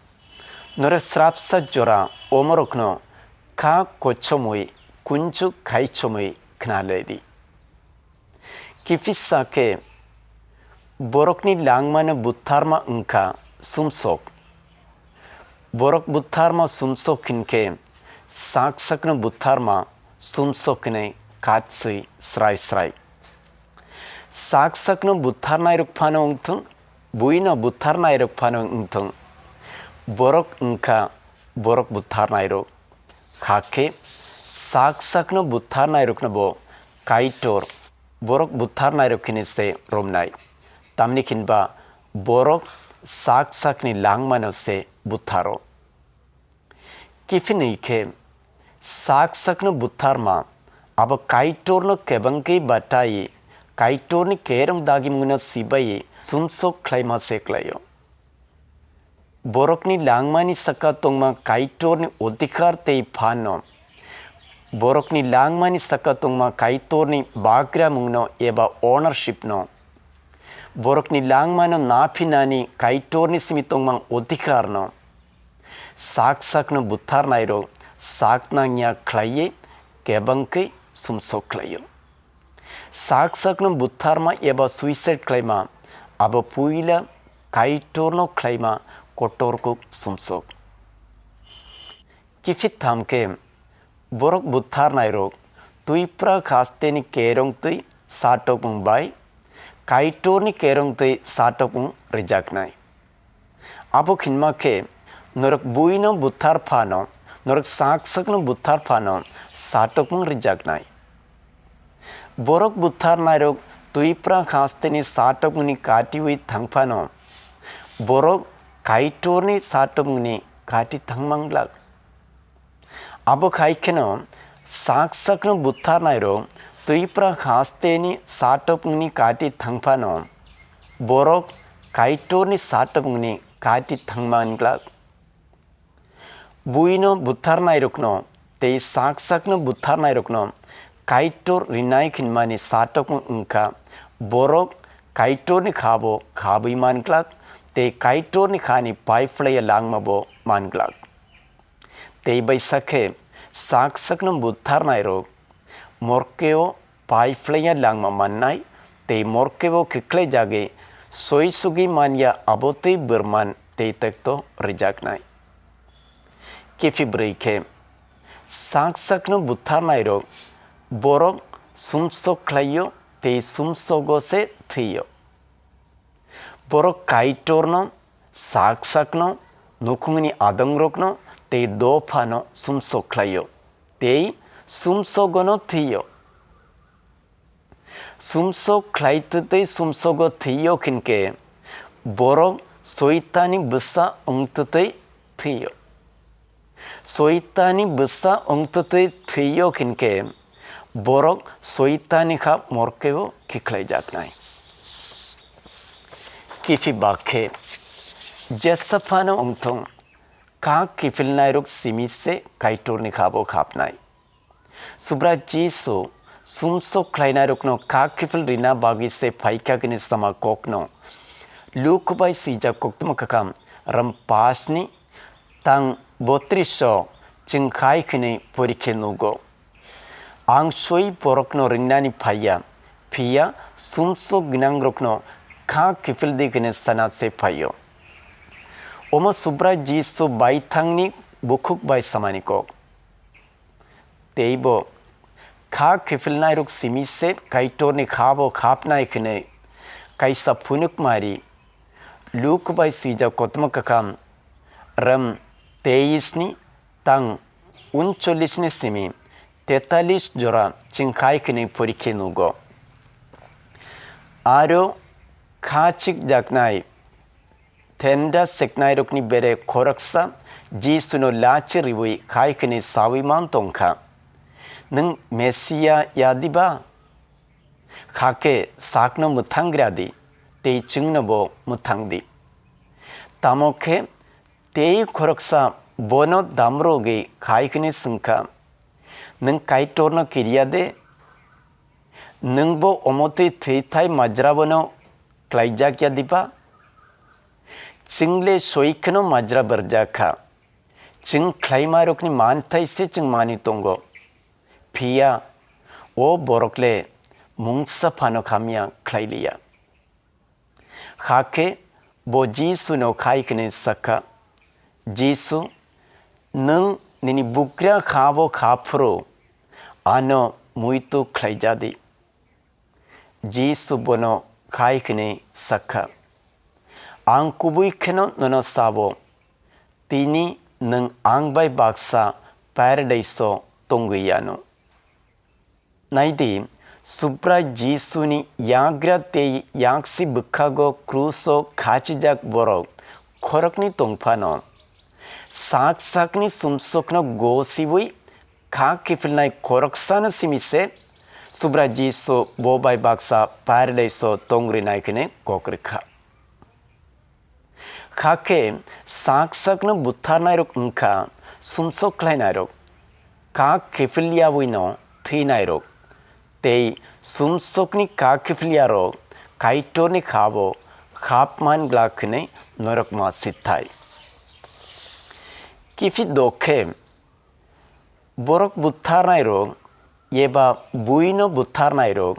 norok srapsa jora omorokno kha kochomwi kunchuk khai chomwi khna lai di. Kiphisa khe borokni langmano butharma wngkha sumsok. Borok butharma sumsok hinkhe sak sakno butharma sumsok hinwi kachwi srai srai. Sak sakno butharnairok phano wngthung, buino butharnairok phano wngthung, borok wngkha borok butharnairok. Hakhe sak sakno butharnairokno bo Kaitor borok butharnairok hwnwi se romnai. Tamni hinba borok sak sakni langmano se butharo. Kiphilwi khe sak sakno butharma abo Kaitorno kebengkhe batai, Kaitorni kerong dagimungno sibai sumsok khlaima se khlaio. Borokni langmani saka tongma Kaitorni odhikar tei phano, borokni langmani saka tongma Kaitorni bagramungno eba ownership no, borokni langmano naphinani Kaitorni simi tongma odhikar no, sak sakno butharnairok sak nangya khlaiwi kebengkhe sumsok khlaio. Sak sakno butharma eba suicide khlaima abo puila Kaitorno khlaima kotor kuk sumsok. Kiphiltham khe borok butharnairok twipra hasteni kerong twi satokmung bai Kaitorni kerong twi satokmung rwjaknai. Abo hinma khe norok buino buthar phano, norok sak sakno buthar phano satokmung rwjaknai. Borok butharnairok twipra hasteni satokmungni katiwi thang phano, borok Kaitorni satokmungni kati thangmanglak. Abo hai kheno sak sakno butharnairok twipra hasteni satokmungni kati thang phano, borok Kaitorni satokmungni kati thangmanglak. Buino butharnairokno tei sak sakno butharnairokno Kaitor rinai hinmani satokmung wngkha, borok Kaitorni khabo khabwi manglak tei Kaitorni khani pai phlaiya langmabo manglak. Tei bai sakhe sak sakno butharnairok morkeo pai phlaiya langma mannai tei morkeo khiklaijagwi soi sugwi manya abo tei bwrman tei tekto rwjaknai. Kiphilbrwi khe, sak sakno butharnairok borok sumsok khlaio tei sumsogo se thwio. Borok Kaitorno, sak sakno, nukhungni adongrokno tei dophano sumsok khlaio tei sumsogono thwio. Sumsok khlai twtwi sumsogo thwio hinkhe borok Soitani bwsa wng twtwi thwio. Soitani bwsa wng twtwi thwio hinkhe borok Soitani kha morkeo kikhlaijaknai. Kiphilba khe, jesaphano wngthung, kha kiphilnairok simi se Kaitorni khabo khapnai. Subrai Jisu sumsok khlainairokno kha kiphil rina bagwi se phaikha hwnwi sama kokno Luk bai swijak koktwma kakham ram pasni tang botris o chwng khai hwnwi porikhe nugo. Ang soi borokno ringnani phaiya, phiya sumsok gwnangrokno kha kiphildi hwnwi sana se phaio. Omo Subrai Jisu baithangni bukhuk bai samani kok. Teibo kha kiphilnairok simi se Kaitorni khabo khapnai hwnwi kaisa phunukmari Luk bai swijak koktwma kakham ram teisni tang unchollisni simi tetalis jora chwng khai hwnwi porikhe nugo. Aro kha chikjaknai thenda seknairokni bere khoroksa Jisuno lachi riwi khai hwnwi sawi man tongkha, "Nwng Mesia ya diba? Hakhe sakno mwthang gra di, tei chwngnobo mwthang di." Tamo khe tei khoroksa bono damrogwi khai hwnwi swngkha, "Nwng Kaitorno kiriya de? Nwngbo omotwi thwi thai majrabono klaijak ya diba? Chwngle soi kheno majra berjak kha. Chwng khlaimarokni manthai se chwng mani tongo. Phiya o borokle mungsa phano hamya khlai liya." Hakhe bo Jisuno khai hwnwi sakha, "Jisu, nwng nini bugra khabo kha phuru ano muitu khlaijadi." Jisu bono khai hwnwi sakha, "Ang kubui kheno nono sabo, tini nwng ang bai baksa Paradise-o tongwi yano." Naidi, Subrai Jisuni yagra tei yaksi bwkhago kruso khachijak borok khoroknwi tongphano, sak sakni sumsokno gosiwi kha kiphilnai khoroksano simi se Subrai Jisu bo bai baksa Paradise-o tongrinai hwnwi kok rwkha. Hakhe sak sakno butharnairok wngkha sumsok khlainairok, kha kiphilyawi no thwinairok, tei sumsokni kha kiphilyarok Kaitorni khabo khapman glak hwnwi norok ma sithai. Kiphil dokhe, borok butharnairok eba buino butharnairok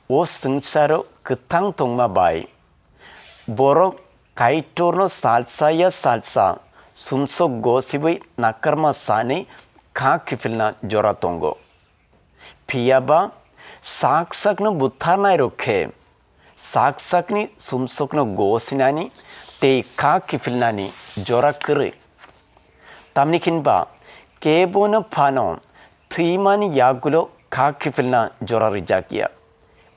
o swngcharo kwthang tongma bai borok Kaitorno salsa ya salsa sumsok gosiwi nakarma sanwi kha kiphilna jora tongo. Phiya ba sak sakno butharnairok khe sak sakni sumsokno gosinani tei kha kiphilnani jora kwrwi. Tamni hinba kebono phano thwimani yagulo kha kiphilna jora rijak ya.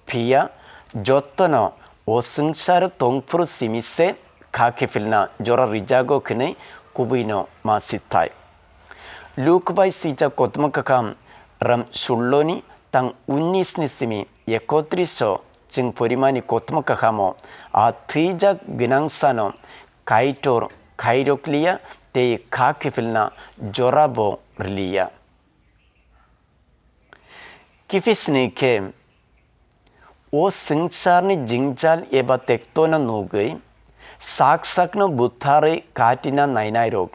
Phiya jottono o swngcharo tongphuru simi se kha kiphilna jora rijago hwnwi kubuino ma sithai. Luk bai swijak koktwma kakham ram sullo ni tang unnis ni simi ekotris o chwng porimani koktwma kakhamo a thwijak gwnang sano Kaitor khairokliya tei kha kiphilna jorabo rwliya. Kiphilsni khe o swngcharni jingjal eba tektono nugwi sak sakno butharwi katina nainairok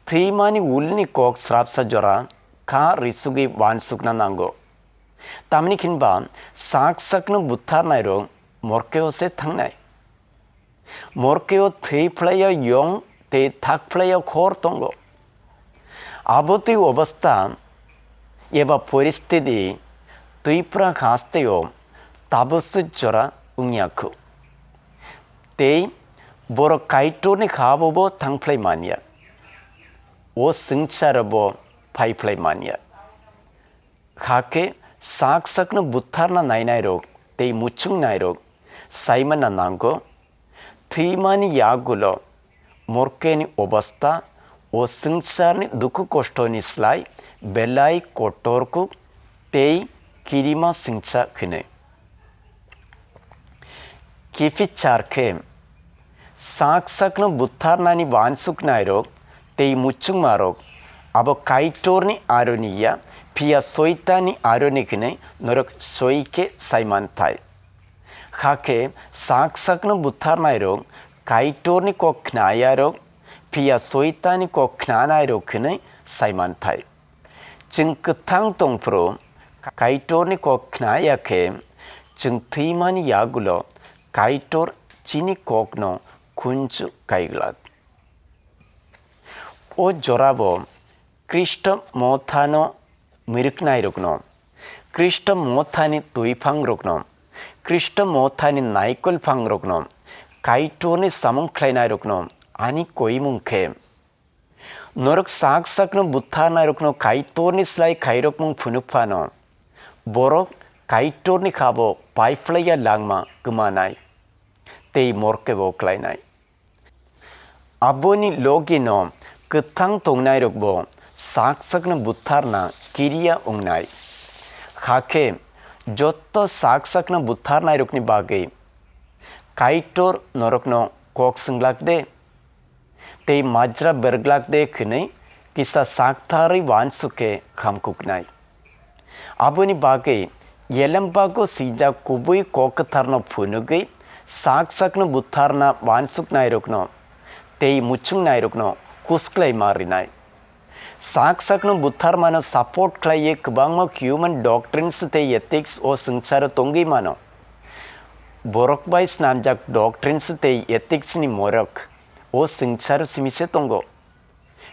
thwimani ulni kok srapsa jora kha risugwi uansukna nango. Tamni hinba sak sakno butharnairok morkeo se thangnai. Morkeo thwi phlaio yong tei thak phlaio khor tongo. Abotwi obostha eba poristiti Twipra hasteo tabuk swk jora wngya kho. Tei borok Kaitorni ha-o bo thangphlai manya, o swngcharo bo phaiphlai manya. Hakhe sak sakno butharna nainairok tei muchungnairok saimanna nango, thwimani yagulo morkeni obostha o swngcharni dukhu koshtoni slai belai kotor kuk tei kirima swngcha hwnwi. Kiphilsa khe, sak sakno butharnani uansuknairok tei muchungmarok abo Kaitorni aroni ya, phiya Soitanni aroni hwnwi norok soi khe sai man thai. Hakhe sak sakno butharnairok Kaitorni kok khnayarok, phiya Soitanni kok khnanairok hwnwi sai man thai. Chwng kwthang tongphuru Kaitorni kok khnaya khe, chwng thwimani yagulo Kaitor chini kokno khunju kai glak. O jorabo Khristo mothano mwrwknairokno, Khristo mothani twiphangrokno, Khristo mothani naikol phangrokno, Kaitorni samung khlainairokno ani koimung khe, norok sak sakno butharnairokno Kaitorni slai khairokmung phunuk phano, borok Kaitorni ha-o paiphlaiya langma kwmanai tei morkebo klainai. Aboni logino kwthang tongnairokbo sak sakno butharna kiriya wngnai. Hakhe jotto sak sakno butharnairokni bagwi Kaitor norokno kok swnglak de tei majra berglak de hwnwi kisa saktharwi uansuk khe hamkuknai. Aboni bagwi Yelembago swijak kubui kok kwtharno phunugwi sak sakno butharna uansuknairokno tei muchungnairokno kusklai ma rinai. Sak sakno butharmano support khlaiwi kwbangma human doctrines tei ethics o swngcharo tongwi mano. Borok bai snamjak doctrines tei ethics ni morok o swngcharo simi se tongo.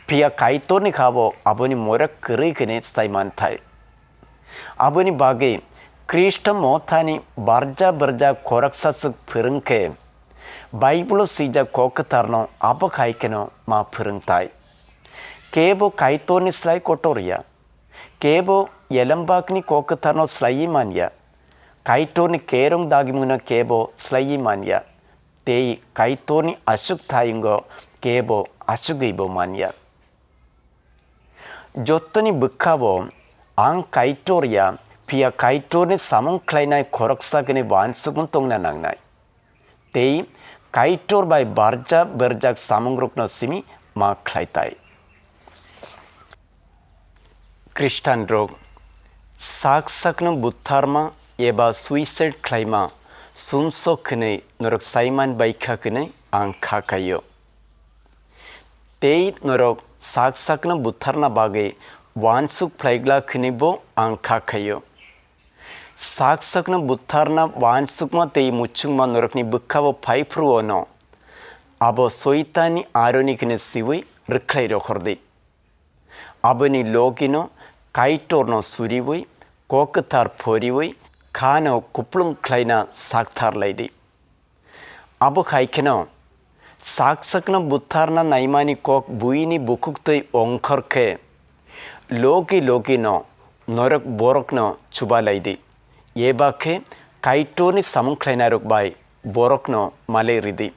Phiya Kaitorni ha-o aboni morok kwrwi hwnwi sai man thai. Aboni bagwi Khristo mothani barja barja khoroksa swk phwrwng khe, Bible-o swijak kok kwtharno abo hai kheno ma phwrwng thai. Kebo Kaitorni slai kotor ya. Kebo Yelembakni kok kwtharno slaiwi man ya. Kaitorni kerong dagimungno kebo slaiwi man ya. Tei Kaitorni aswk thayungo kebo aswgwibo man ya. Jottoni bwkhao ang Kaitor ya, phiya Kaitorni samung khlainai khoroksa hwnwi uansukmung tongna nangnai. Tei Kaitor bai barja berjak samungrokno simi ma khlai tai. Khristanrok sak sakno butharma eba suicide khlaima sumsok hwnwi norok saiman bai kha hwnwi ang kha kaio. Tei norok sak sakno butharna bagwi uansuk phlaiglak hwnwi bo ang kha kaio. Sak sakno butharna uansukma tei muchungma norokni bwkhao phai phuru-o no abo Soitanni aroni hwnwi siwi rwkhlai rohor di. Aboni logino Kaitorno suriwi, kok kwthar phoriwi, khano kupulung khlaina sakthar lai di. Abo hai kheno, sak sakno butharna naimani kok buini bukhuktwi ongkhor khe, logi logino norok borokno chuba lai di, eba khe Kaitorni samung khlainarok bai borokno malai ridi.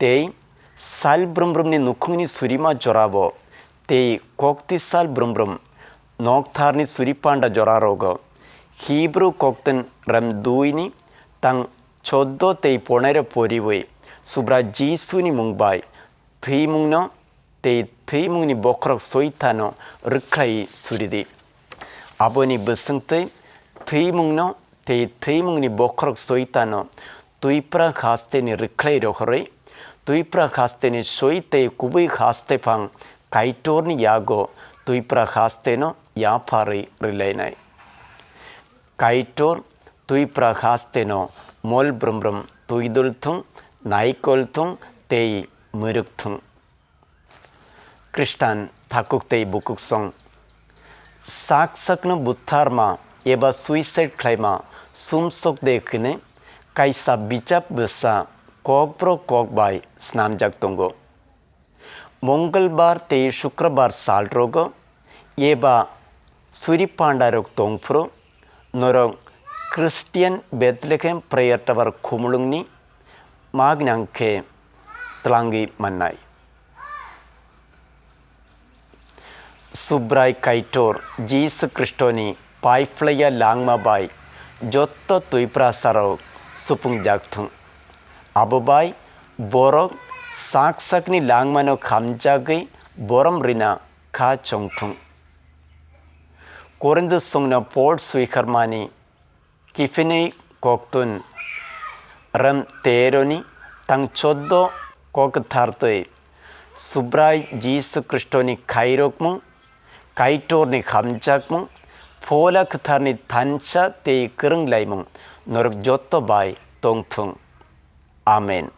Tei sal brum brumni nukhungni surima jorabo tei kokti sal brum brum noktharni suri panda jorarogo Hibru kokten rem duini tang choddo tei ponairo poriwi Subra Jisuni mung bai thwimungno tei thwimungni bokhorok Soitano rwkhlai suridi. Aboni bwswngtwi thwimungno tei thwimungni bokhorok Soitano twipra hasteni rwkhlai rohorwi, twipra hasteni soi tei kubui haste phang Kaitorni yago twipra hasteno yapharwi rwlainai. Kaitor twipra hasteno mol brum brum twidul thung, naikol thung tei mwrwk thung. Khristan Takhuk tei bukhuk song. Sak sakno butharma eba suicide khlaima sumsok de hwnwi kaisa bijap bwsa kokborok kok bai snamjak tongo. Mongolbar tei Shukrabar salrogo eba suri pandarok tongphuru norok Christian Bethlehem Prayer Tower khumulwngni magwnang khe twlangwi mannai. Subrai Kaitor Jisu Khristoni paiphlaiya langma bai jotto twiprasarok supungjak thung. Abo bai borok sak sakni langmano khamjagwi borom rina kha chongthung. Korinthosongno Pol swiharmani kiphinwi koktun rem teroni tang choddo kok kwthar twi Subrai Jisu Khristoni khairokmung, Kaitorni hamjakmung, Phola Kwtharni thansa tei kwrwnglaimung norok jotto bai tongthung. Amen.